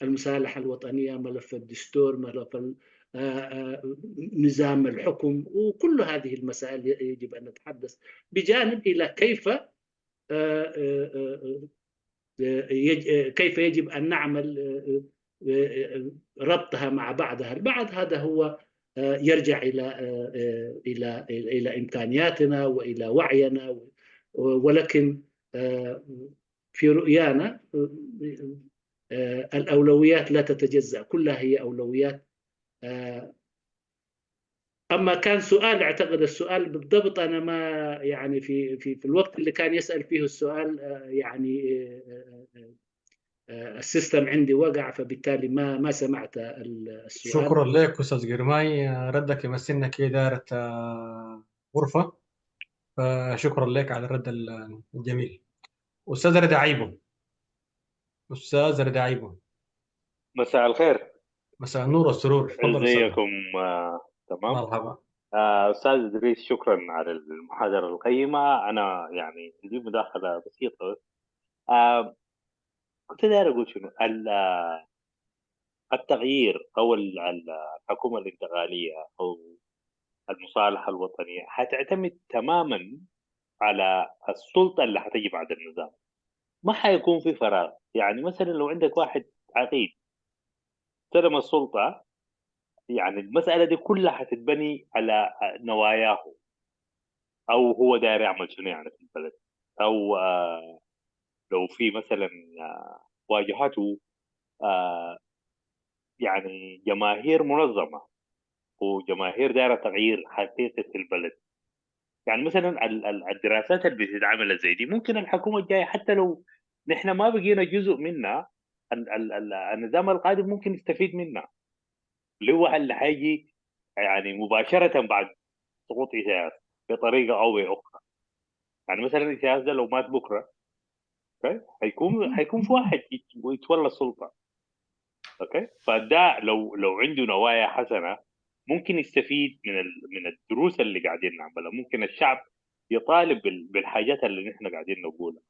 المصالحة الوطنية، ملف الدستور، ملف نظام الحكم، وكل هذه المسائل يجب أن نتحدث بجانب إلى كيف يجب أن نعمل ربطها مع بعضها البعض. هذا هو يرجع إلى إمكانياتنا وإلى وعينا، ولكن في رؤيانا الأولويات لا تتجزأ، كلها هي أولويات. أما كان سؤال، أعتقد السؤال بالضبط أنا ما يعني في الوقت اللي كان يسأل فيه السؤال يعني ال system عندي وقع، فبالتالي ما سمعت السؤال. شكرا لك أستاذ جرماي، ردك يمثلنا كإدارة غرفة، فشكرا لك على الرد الجميل. أستاذ رضا عيبو، أستاذ رضا عيبو. مساء الخير. مساء النور والسرور، تفضل أستاذ. ازيكم؟ تمام. مرحبا. استاذ ادريس، شكرا على المحاضرة القيمة. انا يعني عندي مداخلة بسيطة بس. كنت داير اقول شنو التغيير او الحكومة الانتقالية او المصالحة الوطنية حتعتمد تماما على السلطة اللي حتجي بعد النظام. ما حيكون في فراغ. يعني مثلا لو عندك واحد عقيد استلم السلطة، يعني المسألة دي كلها حتتبني على نواياه، أو هو داير يعمل شنو يعني في البلد، أو لو في مثلا واجهته يعني جماهير منظمة وجماهير دايرة تغيير حقيقي في البلد. يعني مثلا الدراسات اللي بتتعمل زي دي ممكن الحكومة الجاية حتى لو نحن ما بقينا جزء منها، النظام القادم ممكن يستفيد منها، اللي هو اللي حيجي يعني مباشرة بعد سقوط إسياس بطريقة او باخرى. يعني مثلا إسياس ده لو مات بكره، okay، حيكون في واحد يتولى السلطة، okay. فده لو عنده نوايا حسنه ممكن يستفيد من الدروس اللي قاعدين نعملها، ممكن الشعب يطالب بالحاجات اللي نحن قاعدين نقولها.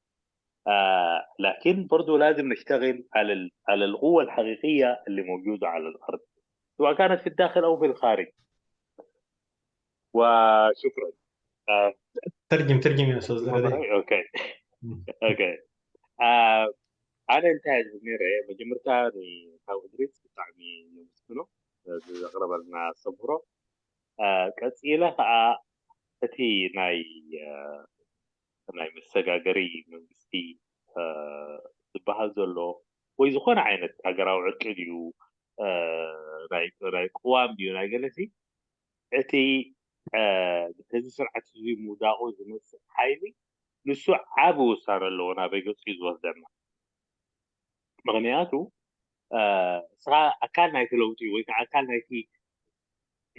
لكن برضو لازم نشتغل على القوة الحقيقية اللي موجودة على الأرض، سواء كانت في الداخل أو في الخارج. وشكرا. ترجم ترجم يا استاذ ردي. okay okay. ኣነ እንታይ ዝብል ነይረ፣ መጀመርታ ንካብ እድሪስ ብጣዕሚ የመስግኖ ዘቕረበልና ኣስተምህሮ። ቀፂለ ከዓ እቲ ናይ መሰጋገሪ መንግስቲ ዝበሃል ዘሎ ወይ ዝኾነ ዓይነት ሃገራዊ ዕርቂ ድዩ፣ ናይ ቅዋም ድዩ፣ ናይ ገለሲ፣ እቲ እዚ ስርዓት እዚ ምውዳቁ ዝመፅእ ሓይሊ ንሱ ዓብ ውሳነ ኣለዎ ናበይ ገፁ እዩ ዝወስደና። ምክንያቱ ንስኻ ኣካል ናይቲ ለውጢ ወይ ከዓ ኣካል ናይቲ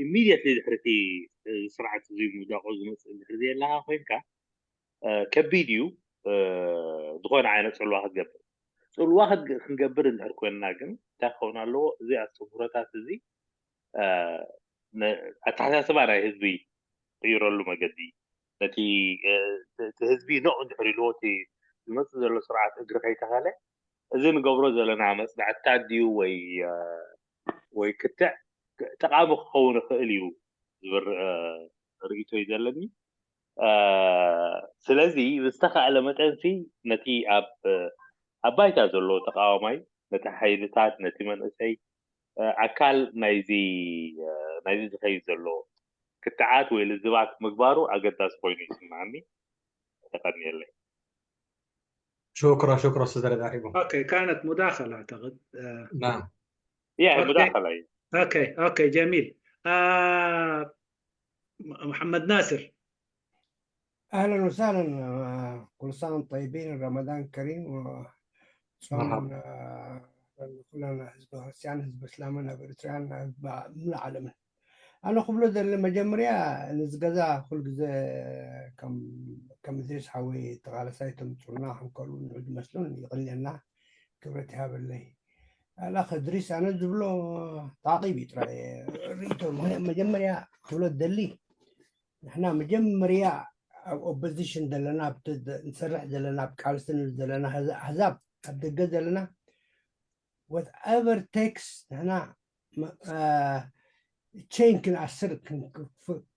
immediately ድሕሪ እቲ ስርዓት እዚ ምውዳቁ ዝመፅእ እንድሕር ዘየለካ ኮይንካ ከቢድ እዩ ዝኾነ ዓይነት ፅልዋ ክትገብር። ፅልዋ ክንገብር እንድሕር ኮይንና ግን እንታይ ክኸውን ኣለዎ? እዚ ኣስተምህሮታት እዚ ኣተሓሳስባ ናይ ህዝቢ ቅይረሉ መገዲ፣ ነቲ እቲ ህዝቢ no እንድሕር ኢልዎ እቲ ዝመፅእ ዘሎ ስርዓት እግሪ ከይተኸለ፣ እዚ ንገብሮ ዘለና መፅናዕትታት ድዩ ወይ ክትዕ ጠቃሚ ክኸውን ይኽእል እዩ ዝብል ርእቶ እዩ ዘለኒ። ስለዚ ብዝተካእለ መጠንሲ ነቲ ኣብ ባይታ ዘሎ ተቃዋማይ፣ ነቲ ሓይልታት፣ ነቲ መንእሰይ ኣካል ናይዚ ዝኸይድ ዘሎ ክትዓት ወይ ልዝባት ምግባሩ ኣገዳሲ ኮይኑ ይስምዓኒ። ተቀኒየለይ። شكرا شكرا استاذ رضا عيبو. okay، كانت مداخله اعتقد. نعم. yeah okay. مداخله هي. okay جميل. محمد ناصر. اهلا وسهلا، كل سنة وانتم طيبين، رمضان كريم وصوم. مرحبا. ኩልና ህዝቢ ክርስቲያን፣ ህዝቢ እስላምን ኣብ ኤርትራን ሙሉእ ዓለምን። ኣነ ክብሎ ዘለ መጀመርያ ንዝገዛ ኩሉ ግዜ ከም እድሪስ ሓወይ ተቃለሳይ ተምፅሩና ክንከሉ ንዑ ዝመስሉን ይቕልየና፣ ክብረት ይሃበለይ ኣላኽ እድሪስ። ኣነ ዝብሎ تعقيب እዩ ጥራይ ርእቶ። መጀመርያ ክብሎ ደሊ ንሕና መጀመርያ ኣብ opposition ዘለና፣ ንሰርሕ ዘለና፣ ኣብ ቃልሲ ንብል ዘለና ኣሕዛብ ኣብ ደገ ዘለና፣ whatever takes ንሕና chain ክንኣስር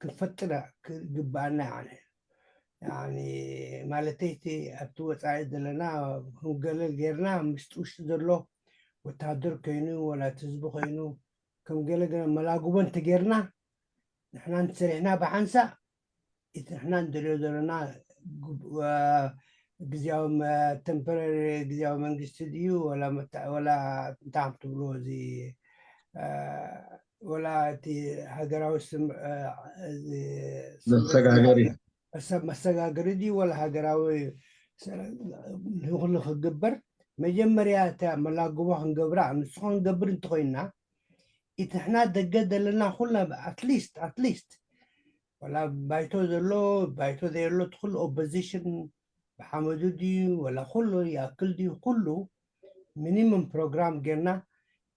ክንፈጥር ክግባአና። يعني ማለተይ እቲ ኣብቲ ወፃኢ ዘለና ክንገለል ጌርና ምስቲ ውሽጢ ዘሎ ወታደር ኮይኑ ወላ እቲ ህዝቢ ኮይኑ ከም ገለ ገለ መላግቦ እንተጌርና ንሕና እንተሰሪሕና ብሓንሳእ እቲ ንሕና ንደልዮ ዘለና ግዝያዊ temporary ግዝያዊ መንግስቲ ድዩ ወላ እንታይ ከም ትብልዎ እዚ ወላ እቲ ሃገራዊ መሰጋገሪ። መሰጋገሪ ድዩ ወላ ሃገራዊ ንኩሉ ክግበር መጀመርያ እታ መላግቦ ክንገብራ ንሱ ክንገብር እንተኮይንና እቲ ንሕና ደገ ዘለና ኩልና at least ወላ ባይቶ ዘሎ ባይቶ ዘየሎ እቲ ኩሉ opposition ብሓመዱ ድዩ ወላ ኩሉ ይኣክል ድዩ ኩሉ minimum ፕሮግራም ጌርና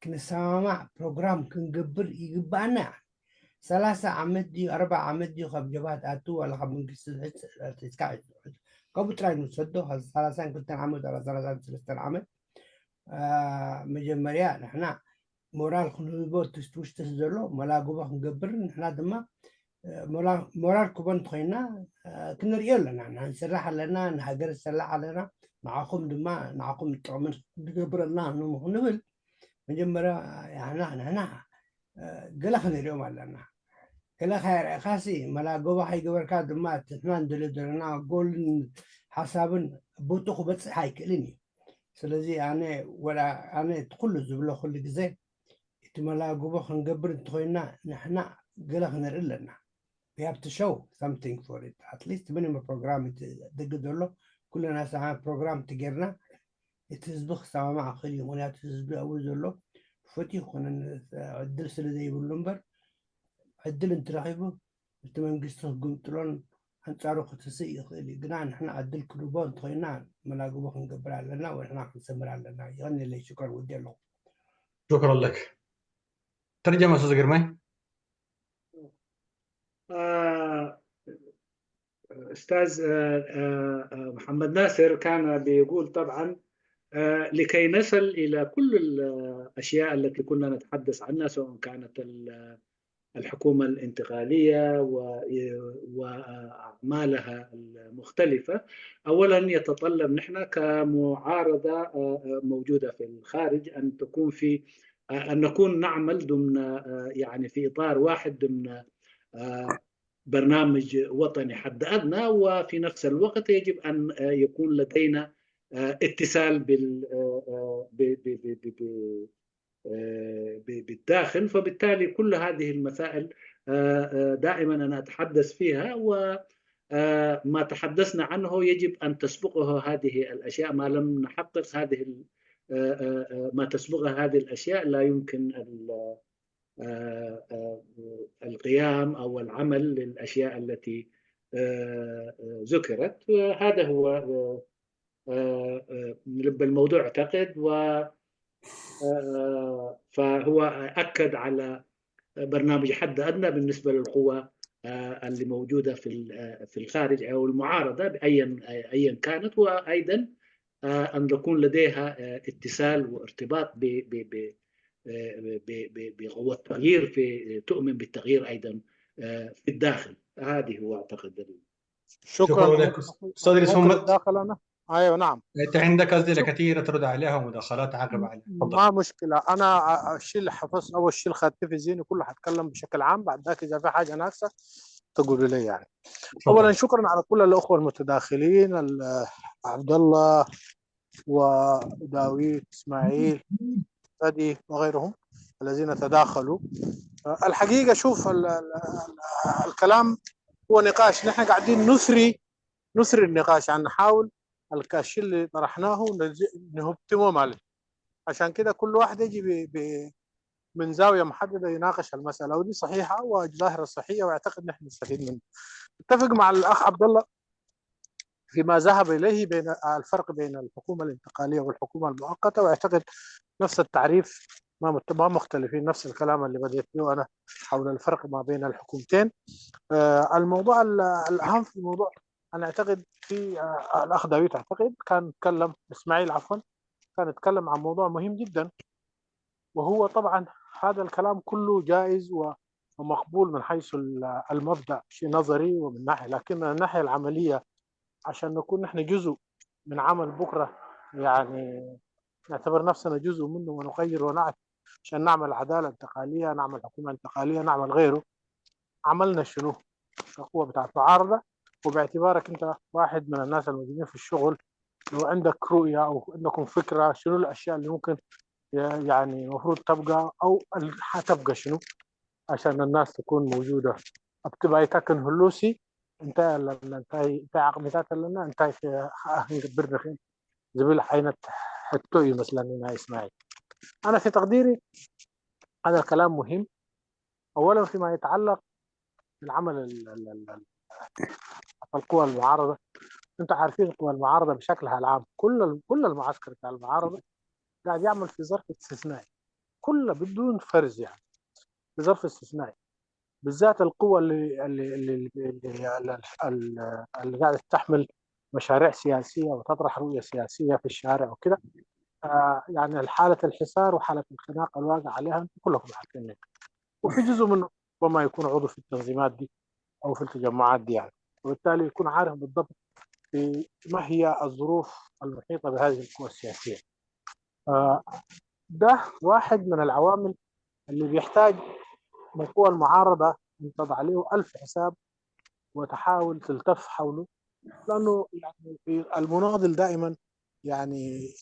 ክንሰማማዕ ፕሮግራም ክንገብር ይግባአና። 30 ዓመት ድዩ 40 ዓመት ድዩ ካብ ጀብሃ ትኣቱ ዋላ ካብ መንግስቲ ሒዝካ ከምኡ ጥራይ ንውሰዶ፣ 32 ዓመት ዋላ 33 ዓመት፣ መጀመርያ ንሕና ሞራል ክንህቦ እቲ ውሽጢ ዘሎ መላግቦ ክንገብር ንሕና ድማ ሞራል ክቦ እንተኮይንና ክንሪኦ ኣለና። ንስራሕ ኣለና፣ ንሃገር ዝሰላሕ ኣለና፣ ንዓኹም ድማ ንዓኹም ጥቕሚ ንገብረልና ክንብል መጀመርያ ንሕና ገለ ክንሪኦም ኣለና። ገለ ከይርአኻሲ መላግቦ ከይገበርካ ድማ እቲ ንሕና ንደልዮ ዘለና ጎልን ሓሳብን ቦቱ ክበፅሕ ኣይክእልን እዩ። ስለዚ ኣነ ወላ ኣነ እቲ ኩሉ ዝብሎ ኩሉ ግዜ እቲ መላግቦ ክንገብር እንተኮይንና ንሕና ገለ ክንርኢ ኣለና። We have to show something for it, at least minimum program. እቲ ደገ ዘሎ ኩልና ሰዓ ፕሮግራም ትጌርና እቲ ህዝቢ ክሰማማዕ ክእል እዩ። ምክንያቱ ህዝቢ ኣብኡ ዘሎ ፈትዩ ኮነ ዕድል ስለ ዘይብሉ እምበር፣ ዕድል እንትረኪቡ እቲ መንግስቲ ክግምጥሎን ኣንፃሩ ክትስእ ይኽእል እዩ። ግና ንሕና ዕድል ክንህቦ እንተኮይና መላግቦ ክንገብር ኣለና ወይ ንሕና ክንሰምር ኣለና። ይቀኒለይ፣ شكرا፣ ወዲ ኣለኹ። شكرا لك. ترجمة أستاذ قرمي. استاذ محمد ناصر كان بيقول طبعا لكي نصل الى كل الاشياء التي كنا نتحدث عنها، سواء كانت الحكومة الانتقالية واعمالها المختلفه، اولا يتطلب نحن كمعارضه موجودة في الخارج ان تكون في ان نكون نعمل ضمن يعني في اطار واحد ضمن برنامج وطني حد ادنى، وفي نفس الوقت يجب ان يكون لدينا اتصال بالداخل. فبالتالي كل هذه المسائل دائما انا اتحدث فيها، وما تحدثنا عنه يجب ان تسبقه هذه الاشياء. ما لم نحقق هذه ما تسبقها هذه الاشياء لا يمكن القيام او العمل للاشياء التي ذكرت. هذا هو لب الموضوع اعتقد، و فهو اكد على برنامج حد ادنى بالنسبة للقوى اللي موجودة في الخارج او المعارضة ايا كانت، وايضا ان يكون لديها اتصال وارتباط بقوة التغيير في تؤمن بالتغيير ايضا في الداخل. هذه هو اعتقد. شكرا شكرا. لك أستاذ ممكن محمد. اتداخل انا؟ ايوه نعم. أنت عندك أسئلة كثيرة ترد عليها ومداخلات تعقب عليها، تفضل. ما مشكلة، انا الشيء اللي حفظت او الشيء اللي خدته في ذهني كله حتكلم بشكل عام، بعد ذاك اذا في حاجة ناقصه تقولوا لي يعني. اولا تفضل. شكرا على كل الاخوة المتداخلين، عبد الله وداويد، اسماعيل، فادي وغيرهم الذين تداخلوا. الحقيقة شوف الكلام هو نقاش، نحن قاعدين نثري النقاش، يعني نحاول الشيء اللي طرحناه نهتمه عليه. عشان كده كل واحد يجي من زاوية محددة يناقش المسالة، ودي صحيحه وظاهره صحية، واعتقد نحن نستفيد منه. اتفق مع الاخ عبد الله فيما ذهب اليه بين الفرق بين الحكومة الانتقالية والحكومة المؤقته، واعتقد نفس التعريف، ما مختلفين، نفس الكلام اللي بديت به انا حول الفرق ما بين الحكومتين. الموضوع الاهم في الموضوع انا اعتقد في الاخ داوود اعتقد كان تكلم، اسماعيل عفوا، كان يتكلم عن موضوع مهم جدا، وهو طبعا هذا الكلام كله جائز ومقبول من حيث المبدا، شيء نظري ومن ناحية، لكن من الناحية العملية عشان نكون نحن جزء من عمل بكره، يعني نعتبر نفسنا جزء منه ونغير ونعرف عشان نعمل عدالة انتقاليه، نعمل حكومة انتقاليه، نعمل غيره. عملنا شنو كقوة بتاعت معارضه؟ وباعتبارك انت واحد من الناس الموجودين في الشغل، لو عندك رؤية او عندكم فكرة شنو الاشياء اللي ممكن يعني المفروض تبقى او حتبقى شنو عشان الناس تكون موجودة ابتبايتك هلوسي انت انت انت عقمتات لنا انت برنخين زبيل حينت حتوي مثلا هنا اسماعيل. انا في تقديري هذا الكلام مهم اولا فيما يتعلق بالعمل القوى المعارضة. انتم عارفين قوى المعارضة بشكلها العام، كل المعسكر بتاع المعارضة قاعد يعمل في ظرف استثنائي، كله بدون فرز، يعني في ظرف استثنائي، بالذات القوى اللي قاعدة تحمل مشاريع سياسية وتطرح رؤية سياسية في الشارع وكده. يعني حاله الحصار وحاله الخناق الواقع عليها انتم كلكم عارفين، وفي جزء منه ربما يكون عضو في التنظيمات دي او في التجمعات دي يعني، وبالتالي يكون عارف بالضبط في ما هي الظروف المحيطة بهذه القوى السياسية. ده واحد من العوامل اللي بيحتاج من قوى المعارضة ان تضع عليه الف حساب وتحاول تلتف حوله، لانه يعني في المناضل دائما يعني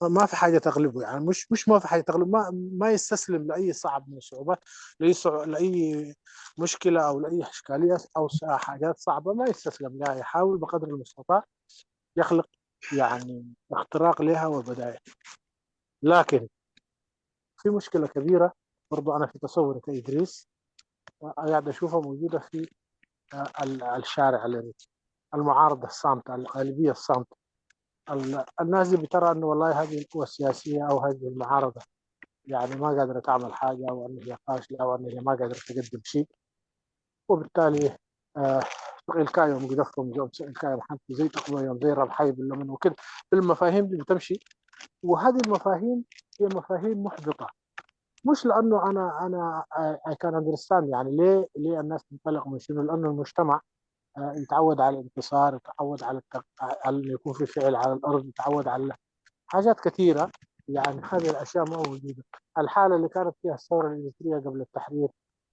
ما في حاجة تغلبه، يعني مش ما في حاجة تغلبه، ما يستسلم لاي صعب من الصعوبات، لاي مشكلة او لاي اشكالية او حاجات صعبة، ما يستسلم لها، يحاول بقدر المستطاع يخلق يعني اختراق لها وبدائل. لكن في مشكلة كبيرة برضو انا في تصوري كإدريس قاعد اشوفها موجودة في الشارع الاريتري، المعارضة الصامته، الغالبية الصامته. الناس دي بترى انه والله هذه القوى السياسية او هذه المعارضة يعني ما قادرة تعمل حاجة، او ان هي فاشلة، او ان هي ما قادرة تقدم شيء، وبالتالي الكايوم قدفهم يوم الكايوم حنت زي تقوى يوم زي ربحي باللمن وكده، المفاهيم دي بتمشي. وهذه المفاهيم هي مفاهيم محبطة، مش لانه انا I can understand يعني ليه الناس تنطلق من شنو، لانه المجتمع يتعود على الانتصار، يتعود على على انه يكون في فعل على الارض، يتعود على حاجات كثيرة. يعني هذه الاشياء ما موجودة. الحالة اللي كانت فيها الثورة الاريتريه قبل التحرير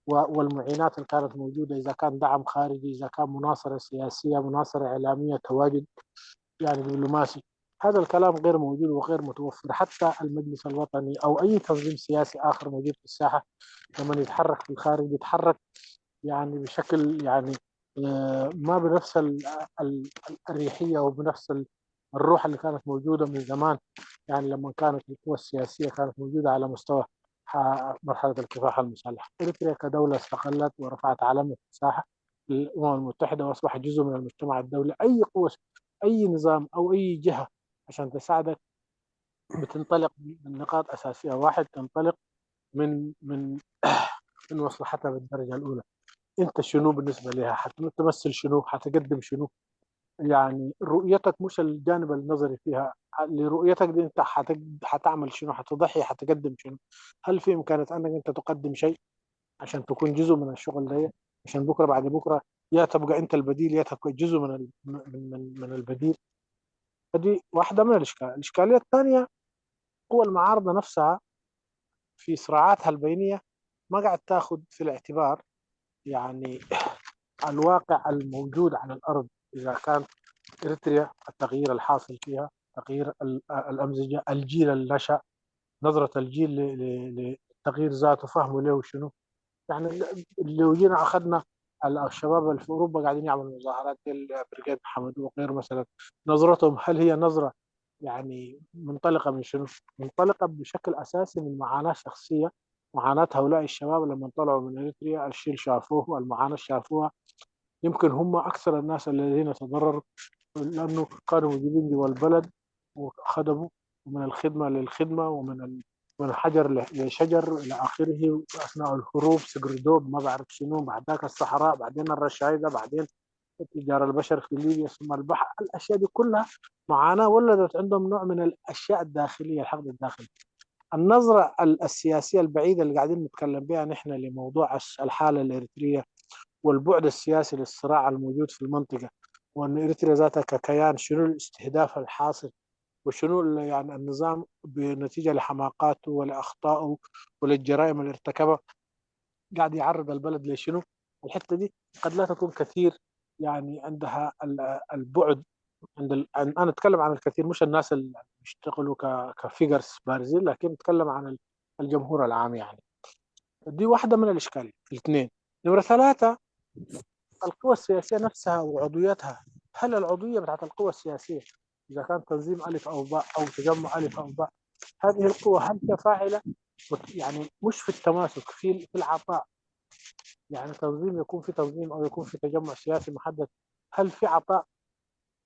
والمعينات اللي كانت موجودة، اذا كان دعم خارجي، اذا كان مناصرة سياسية، مناصرة اعلامية، تواجد يعني دبلوماسي، هذا الكلام غير موجود وغير متوفر. حتى المجلس الوطني او اي تنظيم سياسي اخر موجود في الساحة لما يتحرك في الخارج بيتحرك يعني بشكل يعني ما بنفس الأريحية وبنفس الروح اللي كانت موجودة من زمان، يعني لما كانت القوى السياسية كانت موجودة على مستوى مرحلة الكفاح المسلح. إريتريا كدولة استقلت ورفعت علمها في الساحة للأمم المتحدة وأصبحت جزء من المجتمع الدولي. أي قوة، أي نظام أو أي جهة عشان تساعدك بتنطلق من نقاط أساسية. واحد، تنطلق من من من مصلحتها بالدرجة الأولى. انت شنو بالنسبة لها؟ حتمثل شنو؟ حتقدم شنو؟ يعني رؤيتك، مش الجانب النظري فيها، لرؤيتك دي انت حتعمل شنو؟ حتضحي، حتقدم شنو؟ هل في امكانية انك انت تقدم شيء عشان تكون جزء من الشغل ده، عشان بكره بعد بكره يا تبقى انت البديل يا تبقى جزء من ال... من من, من البديل. فدي واحدة من الاشكال. الاشكالية الثانية، قوى المعارضة نفسها في صراعاتها البينية ما قاعد تاخذ في الاعتبار يعني الواقع الموجود على الارض. اذا كان اريتريا التغيير الحاصل فيها، تغيير الامزجه، الجيل اللي نشا، نظره الجيل للتغيير ذاته، فهمه له شنو. يعني لو جينا اخذنا الشباب اللي في اوروبا قاعدين يعملوا مظاهرات ديل بريجاد محمد وغيره مثلا، نظرتهم هل هي نظره يعني منطلقة من شنو؟ منطلقة بشكل اساسي من معاناة شخصية، معاناة هؤلاء الشباب لما طلعوا من اريتريا، الشيء اللي شافوه، المعاناة اللي شافوها، يمكن هم اكثر الناس الذين تضرروا لانه كانوا موجودين جوا البلد وخدموا، ومن الخدمة للخدمة، ومن من الحجر لشجر الى اخره، اثناء الهروب سقردوب ما بعرف شنو، بعد ذاك الصحراء، بعدين الرشايده، بعدين تجار البشر في ليبيا، ثم البحر. الاشياء دي كلها معاناة ولدت عندهم نوع من الاشياء الداخلية، الحقد الداخلي. النظرة السياسية البعيدة اللي قاعدين نتكلم بها نحن لموضوع الحالة الاريتريه والبعد السياسي للصراع الموجود في المنطقة، وان اريتريا ذاتها ككيان شنو الاستهداف الحاصل، وشنو يعني النظام بنتيجة لحماقاته ولاخطائه وللجرائم اللي ارتكبها قاعد يعرض البلد لشنو. الحتة دي قد لا تكون كثير يعني عندها البعد عند انا اتكلم عن الكثير، مش الناس اللي بيشتغلوا ك figures بارزين، لكن اتكلم عن الجمهور العام. يعني دي واحدة من الاشكاليات. الاثنين، نمره ثلاثة، القوى السياسية نفسها وعضويتها. هل العضوية بتاعت القوى السياسية اذا كان تنظيم الف او باء او تجمع الف او باء، هذه القوى هل هي فاعله؟ يعني مش في التماسك، في العطاء. يعني تنظيم يكون في تنظيم او يكون في تجمع سياسي محدد، هل في عطاء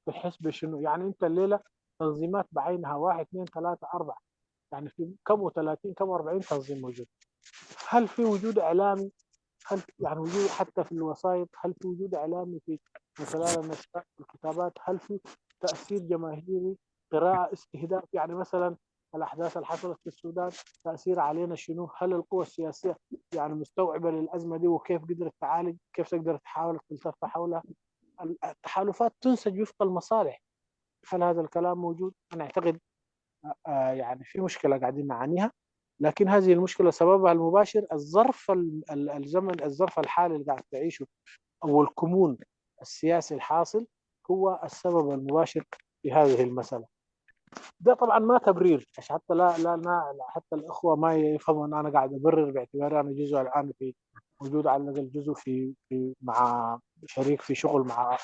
بحس بشنو؟ يعني انت الليلة تنظيمات بعينها 1 2 3 4، يعني في كم و30 كم و40 تنظيم موجود. هل في وجود اعلامي؟ هل يعني وجود حتى في الوسائط؟ هل في وجود اعلامي في من خلال النشرات والكتابات؟ هل في تاثير جماهيري، قراءة، استهداف؟ يعني مثلا الاحداث اللي حصلت في السودان تاثير علينا شنو؟ هل القوى السياسية يعني مستوعبة للازمة دي، وكيف قدرت تعالج؟ كيف تقدر تحاول تلتف حولها؟ التحالفات تنسج وفق المصالح. هل هذا الكلام موجود؟ انا اعتقد يعني في مشكلة قاعدين نعانيها، لكن هذه المشكلة سببها المباشر الظرف الزمن، الظرف الحالي اللي قاعد تعيشه او الكمون السياسي الحاصل هو السبب المباشر في هذه المسالة. ده طبعا ما تبرير، عشان حتى لا لا لا حتى الاخوة ما يفهموا ان انا قاعد ابرر باعتباري انا جزء الان في موجود على الاقل جزء في مع شريك في شغل مع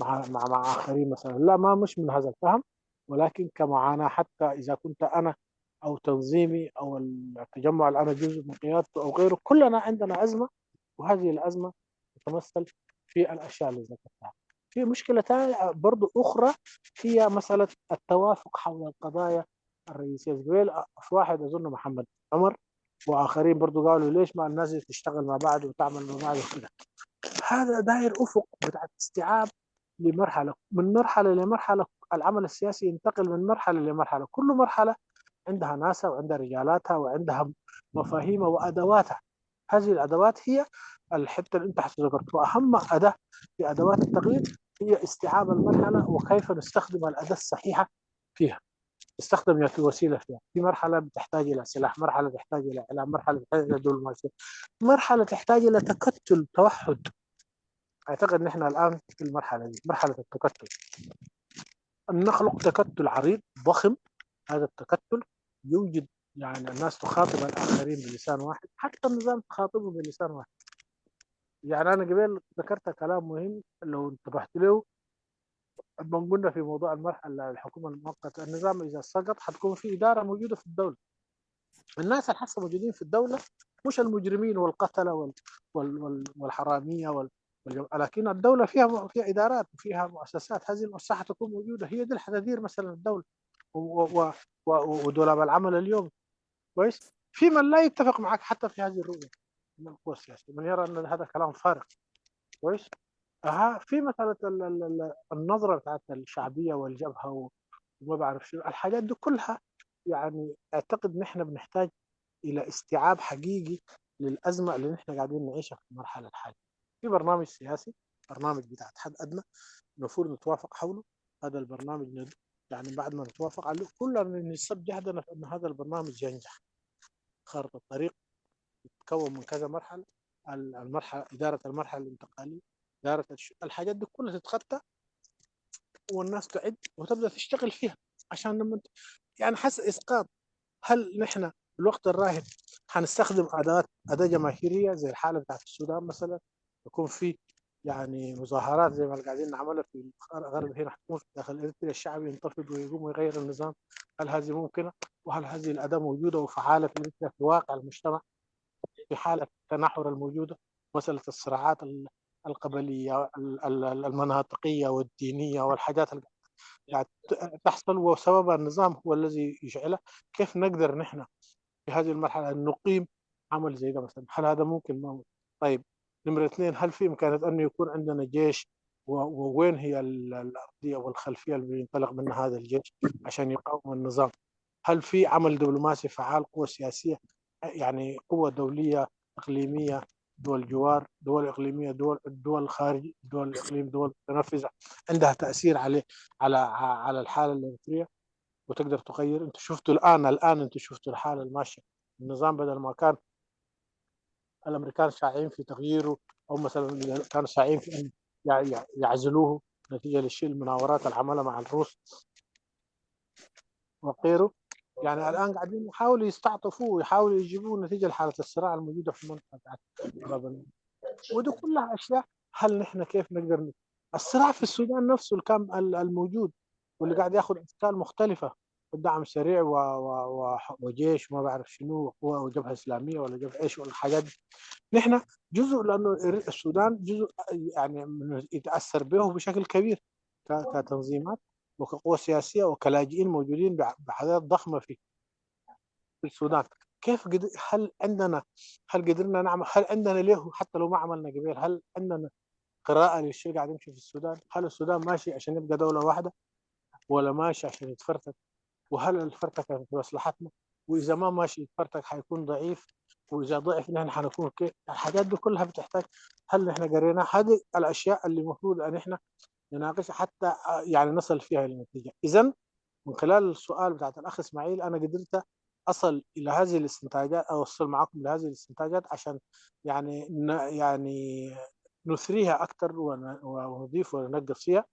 اخرين مثلا. لا، ما مش من هذا الفهم، ولكن كمعاناه حتى اذا كنت انا او تنظيمي او التجمع اللي انا جزء من قيادته او غيره، كلنا عندنا ازمة، وهذه الازمة تتمثل في الاشياء اللي ذكرتها. في مشكلة ثانية برضو اخرى هي مسالة التوافق حول القضايا الرئيسية. قبل في واحد اظن محمد عمر واخرين برضو قالوا ليش ما الناس تشتغل مع بعض وتعمل مع بعض وكده. هذا داير افق بتاع استيعاب لمرحلة، من مرحلة لمرحلة. العمل السياسي ينتقل من مرحلة لمرحلة، كل مرحلة عندها ناسها وعندها رجالاتها وعندها مفاهيمها وادواتها. هذه الادوات هي الحتة اللي انت ذكرتها، واهم اداه في ادوات التغيير هي استيعاب المرحلة وكيف نستخدم الاداة الصحيحة فيها. استخدم يا وسيلة فيها. في مرحلة بتحتاج الى سلاح، مرحلة تحتاج الى اعلام، مرحلة تحتاج الى دبلوماسية، مرحلة تحتاج الى تكتل توحد. اعتقد نحن الان في المرحلة دي، مرحلة التكتل، ان نخلق تكتل عريض ضخم. هذا التكتل يوجد يعني الناس تخاطب الاخرين بلسان واحد، حتى النظام تخاطبه بلسان واحد. يعني انا قبل ذكرت كلام مهم لو انتبهت له لما قلنا في موضوع المرحلة الحكومة المؤقتة، النظام اذا سقط حتكون في ادارة موجودة في الدولة. الناس اللي حسه موجودين في الدولة مش المجرمين والقتله والحراميه لكن الدولة فيها ادارات وفيها مؤسسات. هذه المؤسسات تكون موجودة، هي دي اللي حتدير مثلا الدولة ودولاب العمل اليوم. كويس. في من لا يتفق معك حتى في هذه الرؤية من القوى السياسية، من يرى ان هذا كلام فارغ. كويس. في مسالة النظرة بتاعت الشعبية والجبهه وما بعرف شو الحاجات دي كلها. يعني اعتقد نحن بنحتاج الى استيعاب حقيقي للازمة اللي نحن قاعدين نعيشها في المرحلة الحالية. في برنامج سياسي، برنامج بتاع حد ادنى المفروض نتوافق حوله. هذا البرنامج يعني بعد ما نتوافق عليه كلنا نصب جهدنا في ان هذا البرنامج ينجح. خارطة الطريق تتكون من كذا مرحلة، المرحلة ادارة المرحلة الانتقالية، ادارة الحاجات دي كلها تتخطى والناس تعد وتبدا تشتغل فيها. عشان لما يعني حس اسقاط، هل نحن الوقت الراهن حنستخدم اداه جماهيرية زي الحالة بتاعت السودان مثلا، يكون في يعني مظاهرات زي ما قاعدين نعملها في الغرب هنا، حتكون في داخل اريتريا الشعب ينتفض ويقوم ويغير النظام. هل هذه ممكنة؟ وهل هذه الاداة موجودة وفعاله في اريتريا في واقع المجتمع في حاله التناحر الموجودة، مسالة الصراعات القبلية المناطقيه والدينية والحاجات اللي قاعد تحصل وسببها النظام هو الذي يشعلها؟ كيف نقدر نحن في هذه المرحلة ان نقيم عمل زي ده مثلا؟ هل هذا ممكن؟ ما ممكن. طيب نمرة اثنين، هل في إمكانية أنه يكون عندنا جيش؟ ووين هي الأرضية والخلفية اللي بينطلق منها هذا الجيش عشان يقاوم النظام؟ هل في عمل دبلوماسي فعال، قوة سياسية يعني قوة دولية إقليمية، دول جوار، دول إقليمية، دول خارج، دول إقليم، دول متنفذة عندها تأثير عليه على الحالة الإريترية وتقدر تغير؟ أنتم شفتوا الآن أنتم شفتوا الحالة الماشية، النظام بدل ما كان الامريكان ساعين في تغييره، او مثلا كانوا ساعين في ان يعزلوه نتيجة للشيء المناورات اللي عملها مع الروس وغيره. يعني الان قاعدين يحاولوا يستعطفوه ويحاولوا يجيبوه نتيجة لحاله الصراع الموجودة في المنطقة بتاعت باب. ودي كلها اشياء. هل نحن كيف نقدر الصراع في السودان نفسه اللي كان الموجود واللي قاعد ياخذ اشكال مختلفة، الدعم السريع وجيش وما بعرف شنو وجبهه اسلامية ولا جبهة ايش ولا الحاجات دي. نحن جزء، لانه السودان جزء يعني يتاثر به بشكل كبير كتنظيمات وكقوى سياسية وكلاجئين موجودين باعداد ضخمة في السودان. كيف هل عندنا، هل قدرنا نعمل، هل عندنا ليه حتى لو ما عملنا قبل، هل عندنا قراءة للشيء قاعد يمشي في السودان؟ هل السودان ماشي عشان يبقى دولة واحدة ولا ماشي عشان يتفرتك؟ وهل الفرتكه في مصلحتنا؟ واذا ما ماشي يتفرتك حيكون ضعيف، واذا ضعف نحن حنكون كيف؟ الحاجات دي كلها بتحتاج. هل نحن قرينا هذه الاشياء اللي المفروض ان احنا نناقشها حتى يعني نصل فيها لنتيجة؟ اذا من خلال السؤال بتاعت الاخ اسماعيل انا قدرت اصل الى هذه الاستنتاجات، او اوصل معكم لهذه الاستنتاجات عشان يعني يعني نثريها اكثر ونضيف وننقص فيها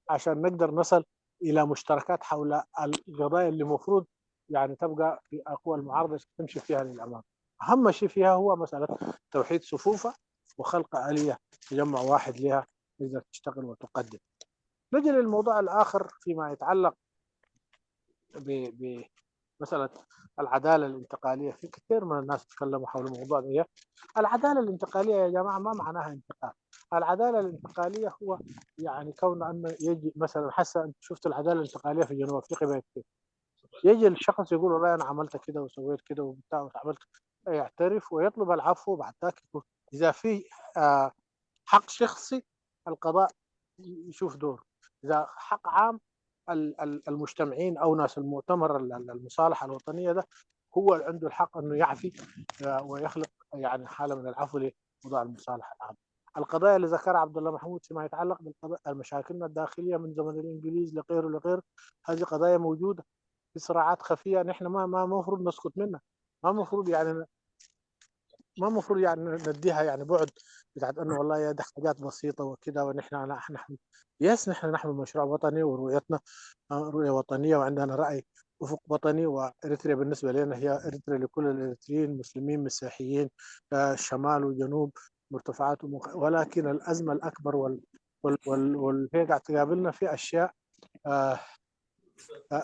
عشان نقدر نصل الى مشتركات حول القضايا اللي المفروض يعني تبقى في قوى المعارضة تمشي فيها للامام. اهم شيء فيها هو مسالة توحيد صفوفها وخلق آلية تجمع واحد لها تقدر تشتغل وتقدم. نجي للموضوع الاخر فيما يتعلق بمسالة العدالة الانتقالية. في كثير من الناس تكلموا حول الموضوع ده. العدالة الانتقالية يا جماعة ما معناها انتقال. العدالة الانتقالية هو يعني كون انه يجي مثلا، حسا انت شفت العدالة الانتقالية في جنوب افريقيا بقت كيف؟ يجي الشخص يقول والله انا عملت كده وسويت كده وبتاع وعملت، يعترف ويطلب العفو. بعد ذاك اذا في حق شخصي القضاء يشوف دور، اذا حق عام المجتمعين او ناس المؤتمر المصالحة الوطنية ده هو اللي عنده الحق انه يعفي ويخلق يعني حاله من العفو لموضوع المصالحة العامة. القضايا اللي ذكرها عبد الله محمود فيما يتعلق بالقضايا مشاكلنا الداخلية من زمن الانجليز لغيره لغيره، هذه قضايا موجودة في صراعات خفيه نحن ما المفروض نسكت منها، ما المفروض يعني ما المفروض يعني نديها يعني بعد بتاعت انه والله يا ده حاجات بسيطة وكده، ونحن نحن يس نحن نحمل مشروع وطني ورؤيتنا رؤية وطنية وعندنا راي افق وطني. واريتريا بالنسبة لنا هي اريتريا لكل الاريتريين، مسلمين مسيحيين، شمال وجنوب، مرتفعات ولكن الازمة الاكبر وال هي قاعد تقابلنا في اشياء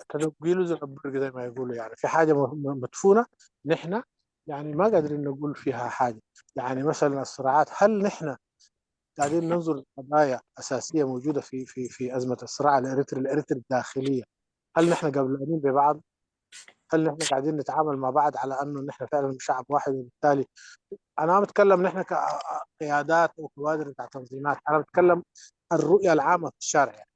تدقيلو زي البرق زي ما يقولوا، يعني في حاجة مدفونة نحن يعني ما قادرين نقول فيها حاجة. يعني مثلا الصراعات، هل نحن قاعدين ننظر لقضايا اساسية موجودة في في في ازمة الصراع الاريتري الاريتري الداخلية؟ هل نحن قبلانين ببعض؟ هل نحن قاعدين نتعامل مع بعض على انه نحن فعلا شعب واحد؟ وبالتالي انا ما بتكلم نحن كقيادات وكوادر بتاع تنظيمات، انا بتكلم الرؤية العامة في الشارع. يعني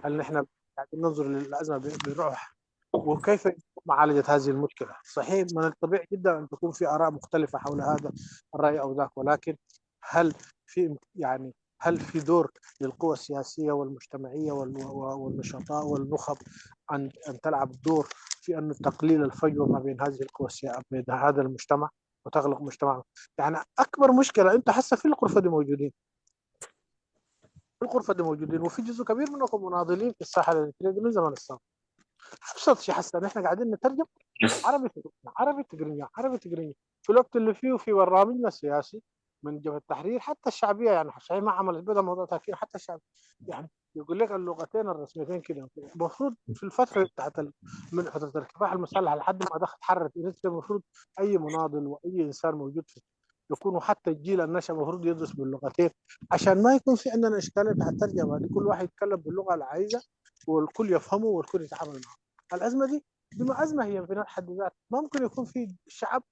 هل نحن قاعدين ننظر للازمة بروح وكيف معالجة هذه المشكلة؟ صحيح من الطبيعي جدا ان تكون في اراء مختلفة حول هذا الراي او ذاك، ولكن هل في يعني هل في دور للقوى السياسية والمجتمعيه والنشطاء والنخب ان تلعب دور في انه تقليل الفجوة ما بين هذه القوى السياسية بين هذا المجتمع وتخلق مجتمع؟ يعني اكبر مشكلة انت حاسه في الغرفة دي موجودين، في الغرفة دي موجودين، وفي جزء كبير منكم مناضلين في الساحة الاريتريه من زمن الثورة. ابسط شيء حاسه نحن قاعدين نترجم عربي تجرينيا عربي تجرينيا عربي تجرينيا في الوقت اللي فيه في برنامجنا السياسي من جبهة التحرير حتى الشعبية، يعني الشعبية ما عملت بدا موضوع تاكيد حتى الشعب يعني يقول لك اللغتين الرسميتين كده. المفروض في الفترة بتاعت من فترة الكفاح المسلح لحد ما دخل حرت اريتريا، المفروض اي مناضل واي انسان موجود في يكونوا حتى الجيل النشأ المفروض يدرس باللغتين عشان ما يكون في عندنا اشكالية بتاع الترجمة دي، كل واحد يتكلم باللغة اللي عايزها والكل يفهمه والكل يتعامل معه. الازمة دي ما ازمة هي في حد ذاتها، ما ممكن يكون في شعب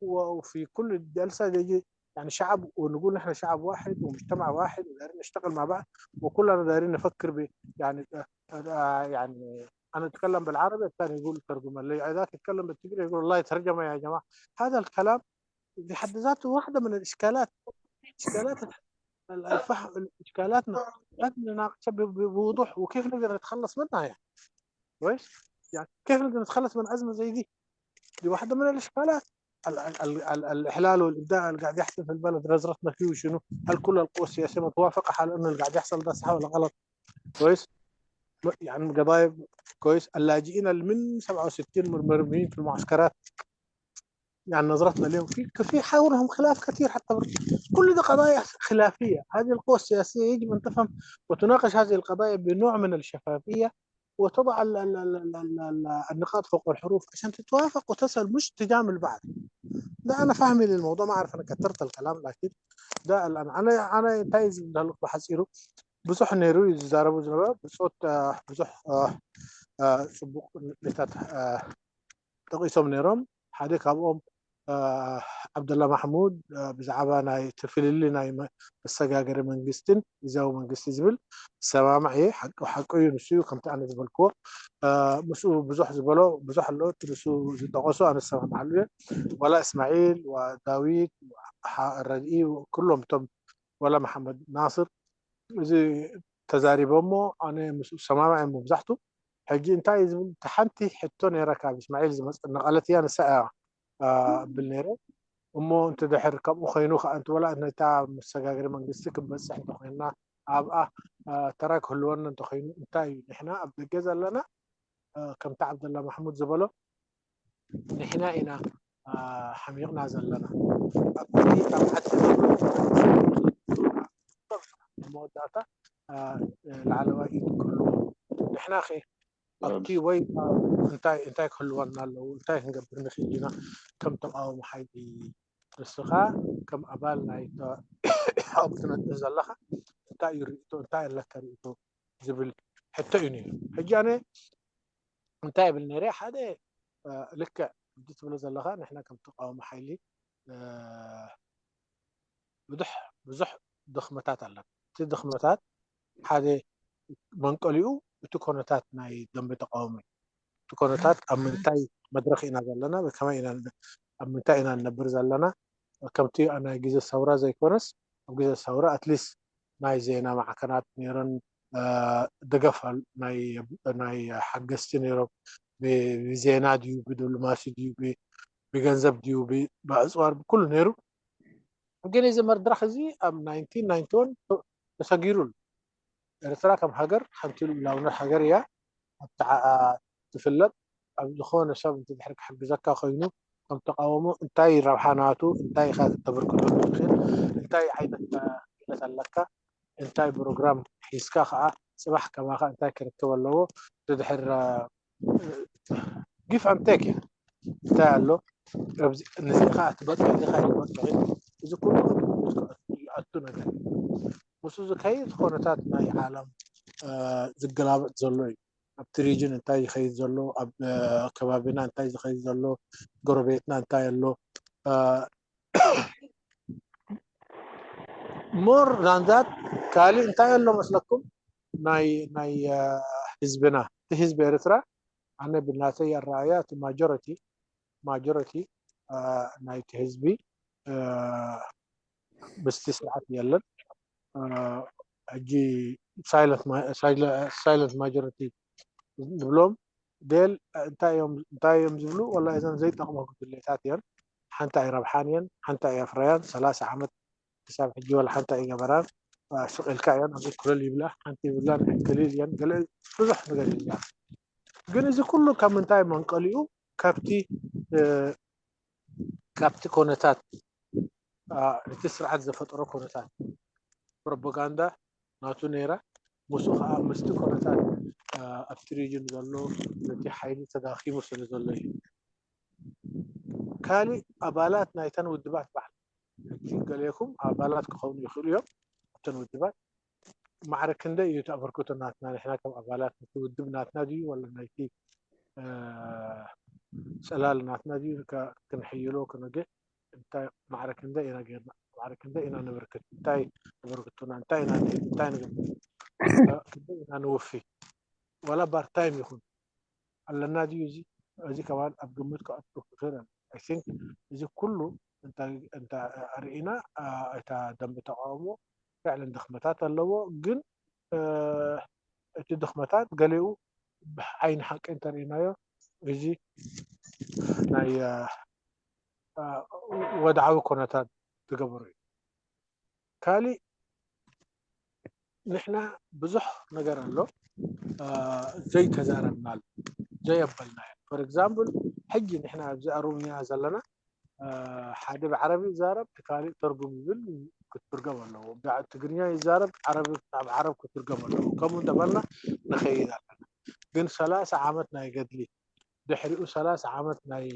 وفي كل جلسه يجي يعني شعب ونقول نحن شعب واحد ومجتمع واحد ودايرين نشتغل مع بعض وكلنا دايرين نفكر ب يعني يعني انا اتكلم بالعربي الثاني يقول ترجمه، اللي ذاك يتكلم بالتجري يقول الله ترجمه يا جماعة. هذا الكلام بحد ذاته واحدة من الاشكالات، اشكالات الفهم، اشكالاتنا لازم نناقشها بوضوح وكيف نقدر نتخلص منها. يعني كويس، يعني كيف نقدر نتخلص من ازمة زي دي؟ دي واحدة من الاشكالات. ال ال ال الاحلال والابداع اللي قاعد يحصل في البلد نظرتنا فيه وشنو؟ هل كل القوى السياسية متوافقة على انه اللي قاعد يحصل ده صح ولا غلط؟ كويس، يعني قضايا كويس. اللاجئين اللي من 67 مرميين في المعسكرات، يعني نظرتنا لهم في حولهم خلاف كثير حتى كل دي قضايا خلافية. هذه القوى السياسية يجب ان تفهم وتناقش هذه القضايا بنوع من الشفافية وتضع ال ال ال ال ال النقاط فوق الحروف عشان تتوافق وتصل، مش تجامل بعض. ده انا فهمي للموضوع، ما اعرف انا كثرت الكلام لكن ده انا انا تايز بحسيرو ብዙሕ ነይሩ እዩ ዝዛረቡ ዝነበረ ብፆት ብዙሕ ፅቡቅ ነታት ጠቂሶም ነይሮም። ሓደ ካብኦም ዓብደላ ማሕሙድ ብዛዕባ ናይ ትፍልሊ ናይ መሰጋገሪ መንግስትን ግዝያዊ መንግስቲ ዝብል ሰማማዕ እየ። ሓቂ ሓቂ እዩ ንሱ እዩ ከምቲ ኣነ ዝበልክዎ ምስኡ ብዙሕ ዝበሎ ብዙሕ ኣሎ እቲ ንሱ ዝጠቀሶ ኣነ ዝሰማማዓሉ እየ። ወላ እስማዒል ወዳዊት ረድኢ ኩሎም እቶም ወላ መሓመድ ናስር እዚ ተዛሪቦሞ ኣነ ምስኡ ሰማማዕ እየ መብዛሕትኡ። ሕጂ እንታይ እዩ ዝብል እቲ ሓንቲ ሕቶ ነይራ ካብ እስማዒል ዝመፅእ ነቐለት እያ ንሳ እያ ብል ነይረ እሞ እንተድሕር ከምኡ ኮይኑ ከዓ እንተ ወላ ነታ መሰጋገሪ መንግስቲ ክንበፅሕ እንተኮይንና ኣብኣ ተራ ክህልወና እንተኮይኑ እንታይ እዩ ንሕና ኣብ ደገ ዘለና ከምቲ ዓብደላ ማሕሙድ ዝበሎ ንሕና ኢና ሓሚቕና ዘለና ኣብቲ ኣብ ዓዲ ዘሎ መወዳእታ ላዕለዋይ ኢድ ክህልዎ ንሕና ኸ ኣብቲ ወይ እንታይ እንታይ ክህልወና ኣለዎ እንታይ ክንገብር ንኽእል ኢና ከም ተቃውሞ ሓይሊ ንስኻ ከም ኣባል ናይ ኣብኡ ትነጥፍ ዘለኻ እንታይ እዩ ርእቶ እንታይ ኣለካ ርእቶ ዝብል ሕቶ እዩ ነይሩ። ሕጂ ኣነ እንታይ ይብል ነይረ፣ ሓደ ልክዕ ከምቲ ትብሎ ዘለኻ ንሕና ከም ተቃውሞ ሓይሊ ብዙሕ ብዙሕ ድኽመታት ኣለና። እቲ ድኽመታት ሓደ መንቀሊኡ እቲ ኩነታት ናይ ደንበ ተቃውሞ እዩ። እቲ ኩነታት ኣብ ምንታይ መድረኽ ኢና ዘለና፣ ብከመይ ኢና ኣብ ምንታይ ኢና ንነብር ዘለና፣ ከምቲ ናይ ግዜ ሰውራ ዘይኮነስ ኣብ ግዜ ሰውራ at least ናይ ዜና ማዕከናት ነይረን፣ ደገፍ ናይ ሓገዝቲ ነይሮም፣ ብዜና ድዩ ብዲፕሎማሲ ድዩ ብገንዘብ ድዩ ብኣፅዋር ኩሉ ነይሩ። ግን እዚ መድረኽ እዚ ኣብ 1991 ተሰጊሩ ኣሎ። ኤርትራ ከም ሃገር ሓንቲ ልኡላውነት ሃገር እያ ትፍለጥ። ኣብ ዝኾነ ሰብ እንተድሕር ክሕግዘካ ኮይኑ ከም ተቃውሞ እንታይ ረብሓ ናቱ፣ እንታይ ኢኻ ተበርክተሉ ትኽእል፣ እንታይ ዓይነት ክእለት ኣለካ፣ እንታይ ፕሮግራም ሒዝካ ከዓ ፅባሕ ከማኻ እንታይ ክርከብ ኣለዎ፣ ድሕር give and take እንታይ ኣሎ፣ ነዚኻ ትበቅዕ ዲኻ ኣይትበቅዕን፣ እዚ ኩሉ ዝኣቱ ነገር እዩ። ምስኡ ዝከይድ ኩነታት ናይ ዓለም ዝገላበጥ ዘሎ እዩ። ኣብቲ region እንታይ ይኸይድ ዘሎ፣ ኣብ ከባቢና እንታይ ዝኸይድ ዘሎ፣ ጎረቤትና እንታይ ኣሎ፣ more than that ካሊእ እንታይ ኣሎ መስለኩም ናይ ናይ ህዝብና እቲ ህዝቢ ኤርትራ ኣነ ብናተይ ኣረኣያ እቲ majority ናይቲ ህዝቢ ምስቲ ስርዓት የለን። ሕጂ silent majority ንብሎም ደል እንታይ እዮም እንታይ እዮም ዝብሉ፣ ወላ እዘን ዘይጠቕሞ ጉድሌታት እየን፣ ሓንቲ ኣይረብሓን እየን፣ ሓንቲ ኣየፍረያን፣ 30 ዓመት ክሳብ ሕጂ ወላ ሓንቲ ኣይገበራን፣ ስቕ ኢልካ እየን ኣብዚ ኩለል ይብላ ሓንቲ ይብላን ክልል እየን ገለ ብዙሕ ነገር ይብላ። ግን እዚ ኩሉ ካብ ምንታይ መንቀሊኡ ካብቲ ኩነታት እቲ ስርዓት ዘፈጠሮ ኩነታት ፕሮፓጋንዳ ናቱ ነይራ፣ ምስኡ ከዓ ምስቲ ኩነታት ኣብቲ region ዘሎ ነቲ ሓይሊ ተዳኺሙ ስለ ዘሎ እዩ። ካሊእ ኣባላት ናይተን ውድባት በዓል ሕጂ ገሌኩም ኣባላት ክኾኑ ይኽእሉ እዮም ኣብተን ውድባት፣ ማዕረ ክንደይ እዩ እቲ ኣበርክቶ ናትና ንሕና ከም ኣባላት ነቲ ውድብ ናትና ድዩ ወላ ናይቲ ፅላል ናትና ድዩ ክንሕይሎ ክንግእ እንታይ ማዕረ ክንደይ ኢና ጌርና፣ ማዕረ ክንደይ ኢና ንብርክት፣ እንታይ ኣበርክቶና እንታይ ኢና ንህብ፣ እንታይ ንገብር፣ ክንደይ ኢና ንውፊ፣ ዋላ part time ይኹን ኣለና ድዩ፣ እዚ ከማን ኣብ ግምት ክኣቱ ክኽእል። I think እዚ ኩሉ እንተ ርኢና እታ ደንበ ተቃውሞ فعلا ድኽመታት ኣለዎ። ግን እቲ ድኽመታት ገሊኡ ብዓይኒ ሓቂ እንተሪእናዮ እዚ ናይ ወድዓዊ ኩነታት ዝገበሮ እዩ። ካሊእ ንሕና ብዙሕ ነገር ኣሎ ዘይተዛረብናሉ ዘየበልናዮ። For example ሕጂ ንሕና ኣብዚ ኣሮምያ ዘለና ሓደ ብዓረቢ ይዛረብ እቲ ካሊእ ተርጉም ይብል ክትርገም ኣለዎ፣ ትግርኛ ይዛረብ ዓረቢ ናብ ዓረብ ክትርገም ኣለዎ፣ ከምኡ እንተበልና ንኸይድ ኣለና። ግን 30 ዓመት ናይ ገድሊ ድሕሪኡ 30 ዓመት ናይ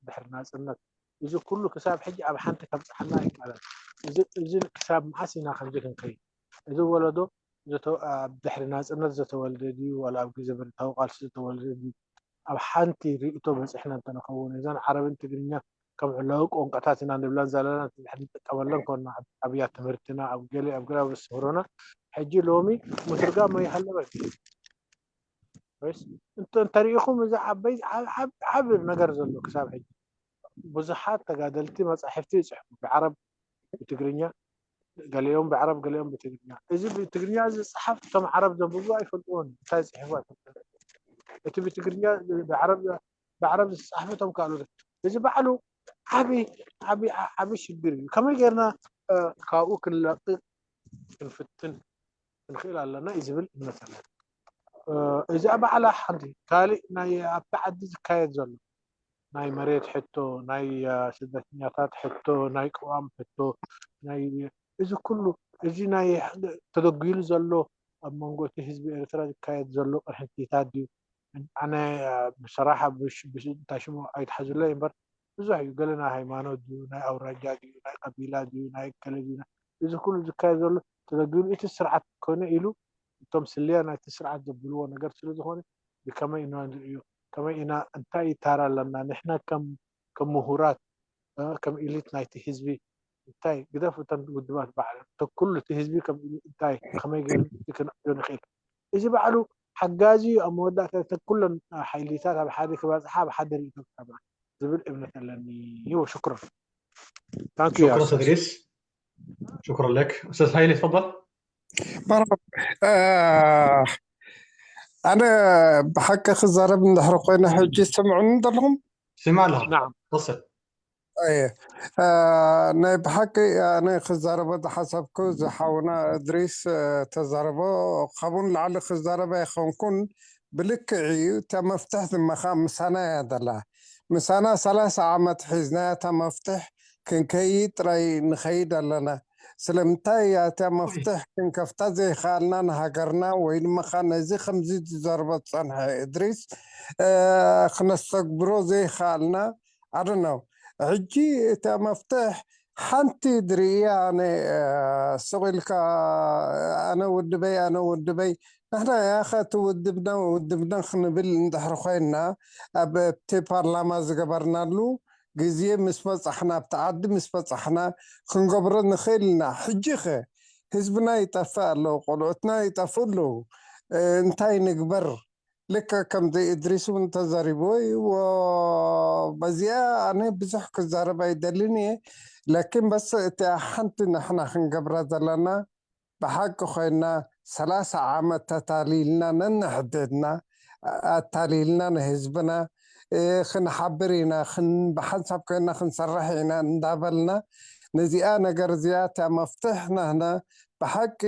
ድሕሪ ናፅነት እዚ ኩሉ ክሳብ ሕጂ ኣብ ሓንቲ ከብፅሓና ኣይከኣለን። እዚ ክሳብ መዓስ ኢና ከምዚ ክንከይድ? እዚ ወለዶ ድሕሪ ናፅነት ዝተወልደ ድዩ ዋላ ኣብ ግዜ ብረታዊ ቃልሲ ዝተወልደ ድዩ ኣብ ሓንቲ ርእቶ በፂሕና እንተንኸውን እዘን ዓረብን ትግርኛ ከም ዕላዊ ቋንቋታት ኢና ንብለን ዘለና ድሕሪ ንጥቀመለን ኮና ኣብያ ትምህርትና ኣብ ገለ ኣብ ገለ ኣብ ሕጂ ሎሚ ምትርጋም ኣይሃለወን ወይስ እንተሪኢኹም እዚ ዓበይ ዓብ ነገር ዘሎ ክሳብ ሕጂ ብዙሓት ተጋደልቲ መፃሕፍቲ ይፅሕፉ ብዓረብ ብትግርኛ፣ ገሊኦም ብዓረብ ገሊኦም ብትግርኛ። እዚ ብትግርኛ ዝፅሓፍ እቶም ዓረብ ዘንብቡ ኣይፈልጥዎን፣ እንታይ ፅሒፉ ኣይፈልጥዎን። እቲ ብትግርኛ ብዓረብ ዝፀሓፈ እቶም ካልኦት እዚ ባዕሉ ዓብይ ዓብይ ዓብይ ሽግር እዩ። ከመይ ጌርና ካብኡ ክንለቅቕ ክንፍትን? ክንክእል ኣለና እዩ ዝብል እምነት ኣለኒ። እዚኣ ባዕላ ሓንቲ ካሊእ ናይ ኣብቲ ዓዲ ዝካየድ ዘሎ ናይ መሬት ሕቶ፣ ናይ ስደተኛታት ሕቶ፣ ናይ ቅዋም ሕቶ፣ ናይ እዚ ኩሉ እዚ ናይ ተደጒሉ ዘሎ ኣብ መንጎ እቲ ህዝቢ ኤርትራ ዝካየድ ዘሎ ቅርሕንቲታት ድዩ ኣነ ብሰራሓ እንታይ ሽሙ ኣይትሓዙለይ እምበር ብዙሕ እዩ ገለ ናይ ሃይማኖት ድዩ ናይ ኣውራጃ ድዩ ናይ ቀቢላ ድዩ ናይ ገለ ድዩ እዚ ኩሉ ዝካየድ ዘሎ ተደጒሉ እቲ ስርዓት ኮነ ኢሉ እቶም ስለያ ናይቲ ስርዓት ዘብልዎ ነገር ስለ ዝኾነ ብከመይ ኢና ንርእዮ ከመይ ኢና እንታይ ታራ ኣለና ንሕና ከም ከም ምሁራት ከም elite ናይቲ ህዝቢ እንታይ ግደፍ እተን ውድባት ባዕለን እተ ኩሉ እቲ ህዝቢ ከም elite እንታይ ከመይ ገይርና ክንዕዮ ንኽእል እዚ ባዕሉ ሓጋዚ እዩ ኣብ መወዳእታ እተን ኩለን ሓይሊታት ኣብ ሓደ ክበፅሓ ኣብ ሓደ ርእይቶ ክሰምዓ ዝብል እምነት ኣለኒ وشكرا thank you يا شكرا استاذ استاذ ادريس شكرا لك استاذ هايلي تفضل مرحبا آه ኣነ ብሓቂ ክዛረብ እንድሕሪ ኮይነ ሕጂ ዝሰምዑኒ ዘለኹም سمع لها نعم تفضل እየ ናይ ብሓቂ ኣነ ክዛረቦ ዝሓሰብኩ ዝሓውና እድሪስ ተዛረቦ ካብኡ ንላዕሊ ክዛረበ ኣይኮንኩን ብልክዕ እዩ እታ መፍትሕ ድማ ምሳና እያ ዘላ ምሳና 30 ዓመት ሒዝናያ እታ መፍትሕ ክንከይድ ጥራይ ንኸይድ ኣለና ስለምንታይ እያ እታ መፍትሕ ክንከፍታ ዘይከኣልና ንሃገርና ወይ ድማ ነዚ ከምዚ ዝዘርቦ ዝፀንሐ እድሪስ ክነስተግብሮ ዘይከኣልና I don't know ሕጂ እታ መፍትሕ ሓንቲ ድርእያ ኣነ ስቕ ኢልካ ኣነ ውድበይ ኣነ ውድበይ ንሕና ያኸ እቲ ውድብና ውድብና ክንብል እንድሕሪ ኮይንና ኣብ እቲ ፓርላማ ዝገበርናሉ ግዜ ምስ በፃሕና ኣብቲ ዓዲ ምስ በፃሕና ክንገብሮ ንኽእል ኢና ሕጂ ኸ ህዝብና ይጠፍእ ኣሎ ቆልዑትና ይጠፍኡ ኣለዉ እንታይ ንግበር ልክዕ ከምዚ እድሪስ እውን ተዛሪብዎ እዩ በዚኣ ኣነ ብዙሕ ክዛረብ ኣይደልን እየ لكن بس እቲ ሓንቲ ንሕና ክንገብራ ዘለና ብሓቂ ኮይና 30 ዓመት ተታሊልና ነንሕድሕድና ኣታሊልና ንህዝብና ክንሓብር ኢና ብሓንሳብ ኮይና ክንሰርሕ ኢና እንዳበልና ነዚኣ ነገር እዚኣ እታ መፍትሕ ናህና ብሓቂ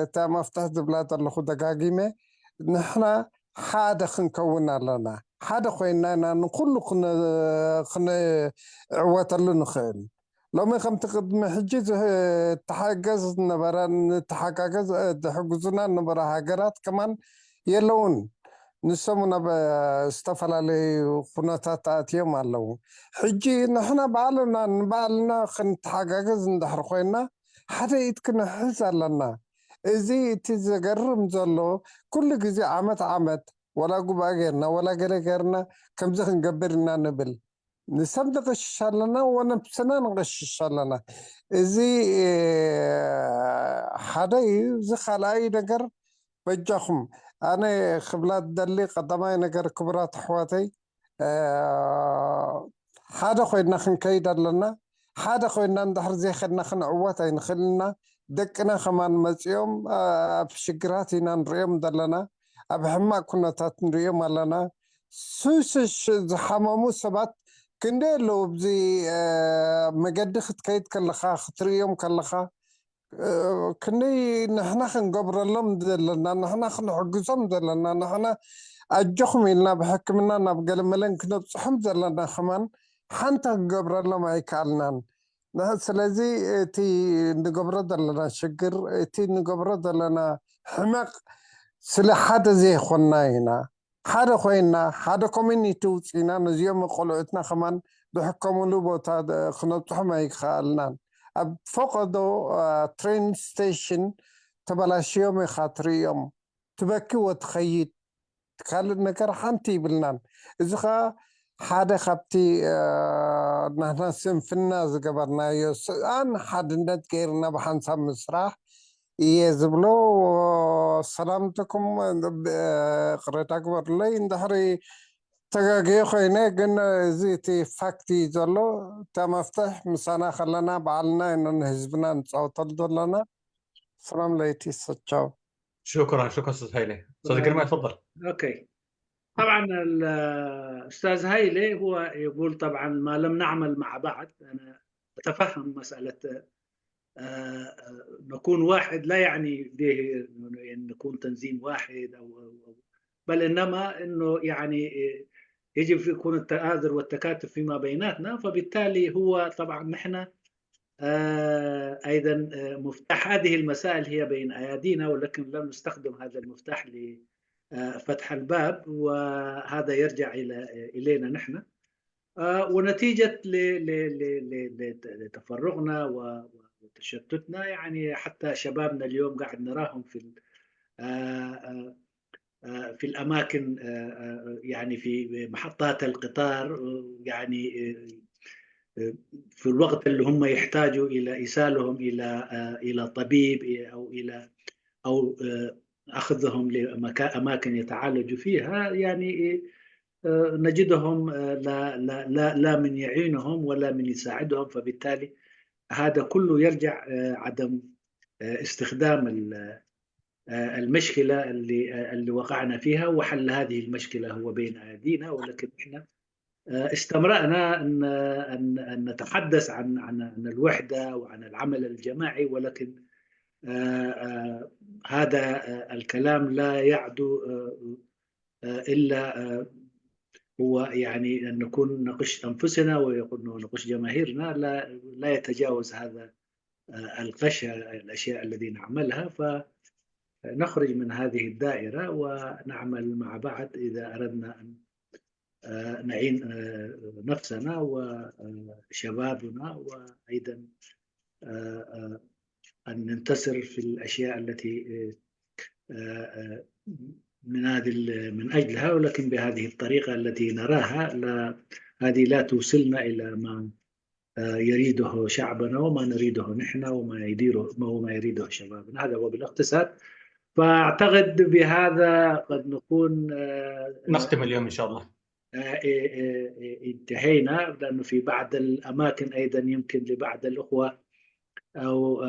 እታ መፍትሕ ዝብላ ዘለኹ ደጋጊመ ንሕና ሓደ ክንከውን ኣለና ሓደ ኮይንና ኢና ንኩሉ ክንዕወተሉ ንኽእል ሎሚ ከምቲ ቅድሚ ሕጂ ተሓገዝ ዝነበረ ንተሓጋገዝ ዝሕግዙና ዝነበረ ሃገራት ከማን የለውን ንሶም ናብ ዝተፈላለዩ ኩነታት ኣትዮም ኣለዉ ሕጂ ንሕና ባዕልና ንባዕልና ክንተሓጋገዝ እንድሕር ኮይና ሓደ ኢድ ክንሕዝ ኣለና እዚ እቲ ዘገርም ዘሎ ኩሉ ግዜ ዓመት ዓመት ወላ ጉባኤ ጌርና ወላ ገለ ጌርና ከምዚ ክንገብር ኢና ንብል ንሰብ ንቕሽሽ ኣለና ወነብስና ንቕሽሽ ኣለና እዚ ሓደ እዩ እዚ ካልኣይ ነገር በጃኹም ኣነ ክብላ ዝደሊ ቀዳማይ ነገር ክቡራት ኣሕዋተይ ሓደ ኮይንና ክንከይድ ኣለና ሓደ ኮይንና እንድሕር ዘይከድና ክንዕወት ኣይንኽእልና ደቅና ከማን መፂኦም ኣብ ሽግራት ኢና ንሪኦም ዘለና ኣብ ሕማቅ ኩነታት ንሪኦም ኣለና ሱስሽ ዝሓመሙ ሰባት ክንደይ ኣለዉ ብዚ መገዲ ክትከይድ ከለካ ክትርእዮም ከለካ ክንደይ ንሕና ክንገብረሎም ዘለና ንሕና ክንሕግዞም ዘለና ንሕና ኣጆኹም ኢልና ብሕክምና ናብ ገለመለን ክነብፅሖም ዘለና ከማን ሓንቲ ክገብረሎም ኣይከኣልናን ስለዚ እቲ ንገብሮ ዘለና ሽግር እቲ ንገብሮ ዘለና ሕመቕ ስለ ሓደ ዘይኮንና ኢና ሓደ ኮይንና ሓደ community ውፂና ነዚኦም ቆልዑትና ከማን ዝሕከምሉ ቦታ ክነብፅሖም ኣይከኣልናን ኣብ ፈቐዶ train station ተበላሽዮም ኢኻ ትርእዮም ትበኪ ወትኸይድ ካልእ ነገር ሓንቲ ይብልናን እዚ ከዓ ሓደ ካብቲ ናትና ስንፍና ዝገበርናዮ ስኣን ሓድነት ገይርና ብሓንሳብ ምስራሕ እየ ዝብሎ ሰላምትኩም ቅሬታ ግበሩለይ እንድሕሪ ተጋግየ ኮይነ ግን እዚ እቲ fact እዩ ዘሎ እታ መፍትሕ ምሳና ከለና ባዕልና ኢና ንህዝብና ንፃወተሉ ዘለና ሰላም ለይቲ ሰቻው شكرا شكرا استاذ هايلي استاذ قرماي تفضل okay طبعا الاستاذ هايلي هو يقول طبعا ما لم نعمل مع بعض انا اتفهم مساله نكون واحد لا يعني به أن نكون تنظيم واحد أو بل إنما أنه يعني يجب يكون التآزر والتكاتف فيما بيناتنا. فبالتالي هو طبعا نحن أيضا مفتاح هذه المسائل هي بين أيادينا، ولكن لم نستخدم هذا المفتاح لفتح الباب، وهذا يرجع إلينا نحن. ونتيجة لتفرغنا وتشتتنا، يعني حتى شبابنا اليوم قاعد نراهم في الأماكن، يعني في محطات القطار، يعني في الوقت اللي هم يحتاجوا إلى إيصالهم إلى طبيب أو إلى أو أخذهم لأماكن يتعالجوا فيها، يعني نجدهم لا لا لا لا من يعينهم ولا من يساعدهم. فبالتالي هذا كله يرجع عدم استخدام المشكلة اللي وقعنا فيها، وحل هذه المشكلة هو بين أيدينا، ولكن احنا استمرأنا أن نتحدث عن الوحدة وعن العمل الجماعي، ولكن هذا الكلام لا يعدو إلا هو يعني أن نكون نقش أنفسنا ونقش جماهيرنا، لا يتجاوز هذا القش الأشياء التي نعملها. فنخرج من هذه الدائرة ونعمل مع بعض إذا أردنا أن نعين نفسنا وشبابنا، وأيضا أن ننتصر في الأشياء التي من هذه من أجلها، ولكن بهذه الطريقة التي نراها لا، هذه لا توصلنا إلى ما يريده شعبنا وما نريده نحن وما يريده شبابنا. هذا هو بالاختصار. فأعتقد بهذا قد نكون نختم اليوم إن شاء الله. انتهينا، لأنه في بعض الأماكن أيضا يمكن لبعض الأخوة أو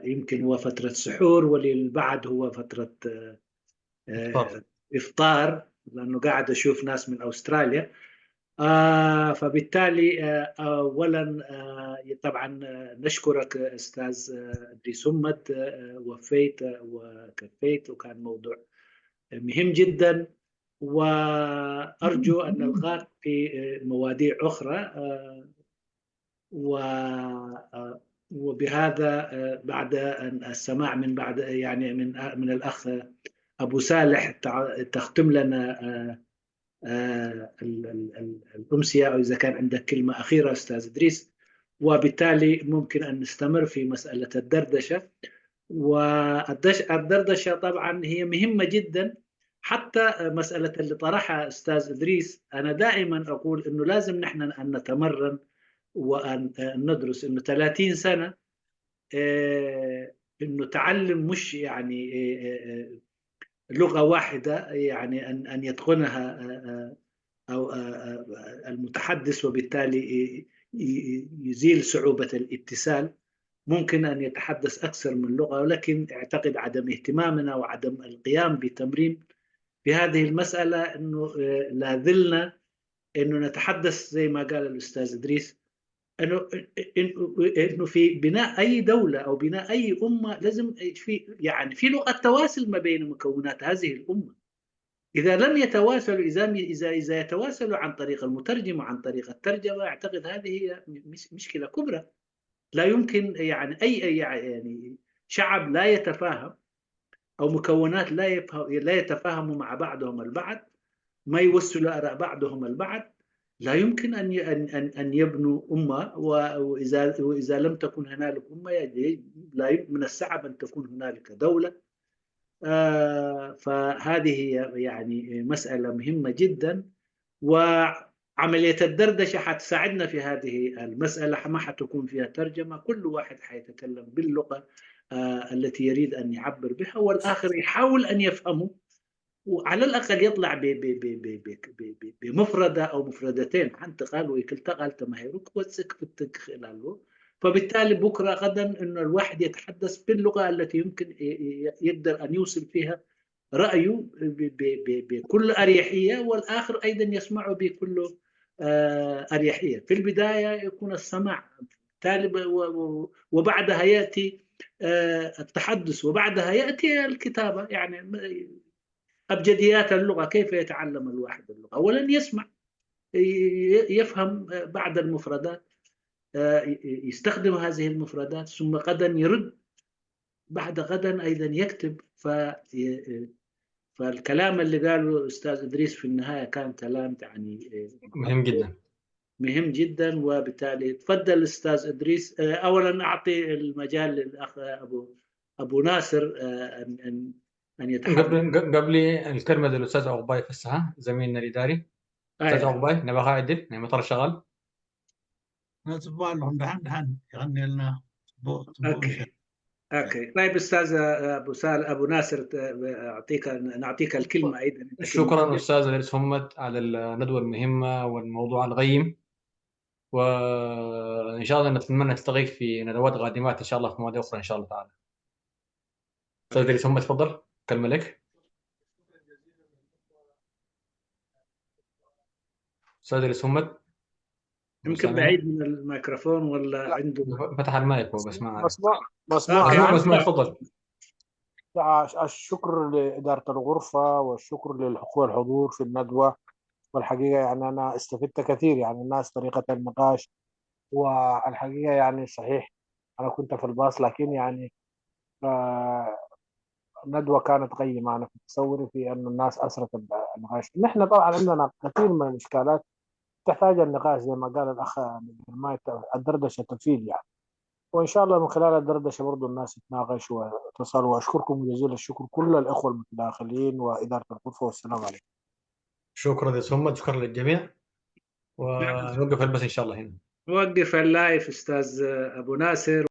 يمكن هو فترة سحور، وللبعض هو فترة إفطار، لأنه قاعد أشوف ناس من أستراليا. فبالتالي أولا طبعا نشكرك أستاذ إدريس همت، وفيت وكفيت، وكان موضوع مهم جدا، وأرجو أن نلقاك في مواضيع أخرى. وبهذا بعد أن السماع من بعد يعني من الأخ أبو صالح تختم لنا الأمسية، أو إذا كان عندك كلمة أخيرة أستاذ إدريس، وبالتالي ممكن أن نستمر في مسألة الدردشة. والدردشة طبعا هي مهمة جدا، حتى مسألة اللي طرحها أستاذ إدريس، أنا دائما أقول أنه لازم نحن أن نتمرن وأن ندرس أنه 30 سنة أنه تعلم مش يعني لغة واحدة، يعني أن يتقنها أو المتحدث، وبالتالي يزيل صعوبة الاتصال. ممكن أن يتحدث أكثر من لغة، ولكن أعتقد عدم اهتمامنا وعدم القيام بتمرين في هذه المسألة أنه لا زلنا أنه نتحدث زي ما قال الأستاذ إدريس أنه في بناء أي دولة أو بناء أي أمة لازم في يعني في لغة تواصل ما بين مكونات هذه الأمة. إذا لم يتواصلوا، إذا يتواصلوا عن طريق المترجم وعن طريق الترجمة، أعتقد هذه هي مشكلة كبرى. لا يمكن يعني أي يعني شعب لا يتفاهم أو مكونات لا يتفاهموا مع بعضهم البعض، ما يوصلوا آراء بعضهم البعض، لا يمكن أن أن أن يبنوا أمة. وإذا لم تكن هنالك أمة، لا من الصعب أن تكون هنالك دولة. فهذه هي يعني مسألة مهمة جدا، وعملية الدردشة حتساعدنا في هذه المسألة. ما حتكون فيها ترجمة، كل واحد حيتكلم باللغة التي يريد أن يعبر بها، والآخر يحاول أن يفهمه، وعلى الأقل يطلع بمفردة أو مفردتين حنت قال ويكلتا قال تماهيرك وتسك خلاله. فبالتالي بكرة غدا أنه الواحد يتحدث باللغة التي يمكن يقدر أن يوصل فيها رأيه بكل أريحية، والآخر أيضا يسمعه بكل أريحية. في البداية يكون السماع بالتالي وبعدها ياتي التحدث، وبعدها ياتي الكتابة. يعني ابجديات اللغة، كيف يتعلم الواحد اللغة؟ اولا يسمع، يفهم بعض المفردات، يستخدم هذه المفردات، ثم غدا يرد، بعد غدا ايضا يكتب. فالكلام اللي قاله استاذ ادريس في النهاية كان كلام يعني مهم جدا. مهم جدا. وبالتالي تفضل استاذ ادريس. اولا اعطي المجال للاخ ابو ناصر ان يتحدث. قبل الكلمة للاستاذ عقباي فسحة زميلنا الاداري. استاذ عقباي نبغى عدل مطر شغال. ፅቡቅ ኣለኹም። ድሓን ድሓን፣ ይቀኒልና። ፅቡቅ ፅቡቅ። okay okay، طيب استاذ ابو سال ابو ناصر، نعطيك الكلمة ايضا. شكرا استاذ ادريس همت على الندوة المهمة والموضوع القيم، وان شاء الله نتمنى نلتقيك في ندوات قادمات ان شاء الله في مواضيع اخرى ان شاء الله تعالى. استاذ ادريس همت تفضل، كلمة لك. استاذ ادريس همت. يمكن بعيد من الميكروفون ولا عنده فتح المايك هو بس ما عارف. مسموع مسموع. مسموع مسموع، تفضل. الشكر لإدارة الغرفة والشكر للحقوق الحضور في الندوة، والحقيقة يعني أنا استفدت كثير، يعني الناس طريقة النقاش، والحقيقة يعني صحيح أنا كنت في الباص، لكن يعني الندوة كانت قيمة. أنا في تصوري في أن الناس أسرت النقاش. نحن طبعا عندنا كثير من الإشكالات تحتاج النقاش زي ما قال الأخ ما الدردشة تفيد يعني، وإن شاء الله من خلال الدردشة برضو الناس تتناقش وتصل. وأشكركم جزيل الشكر كل الإخوة المتداخلين وإدارة الغرفة، والسلام عليكم. شكرا يا سمت، شكرا للجميع، ونوقف البث إن شاء الله هنا. وقف ال live أستاذ أبو ناصر.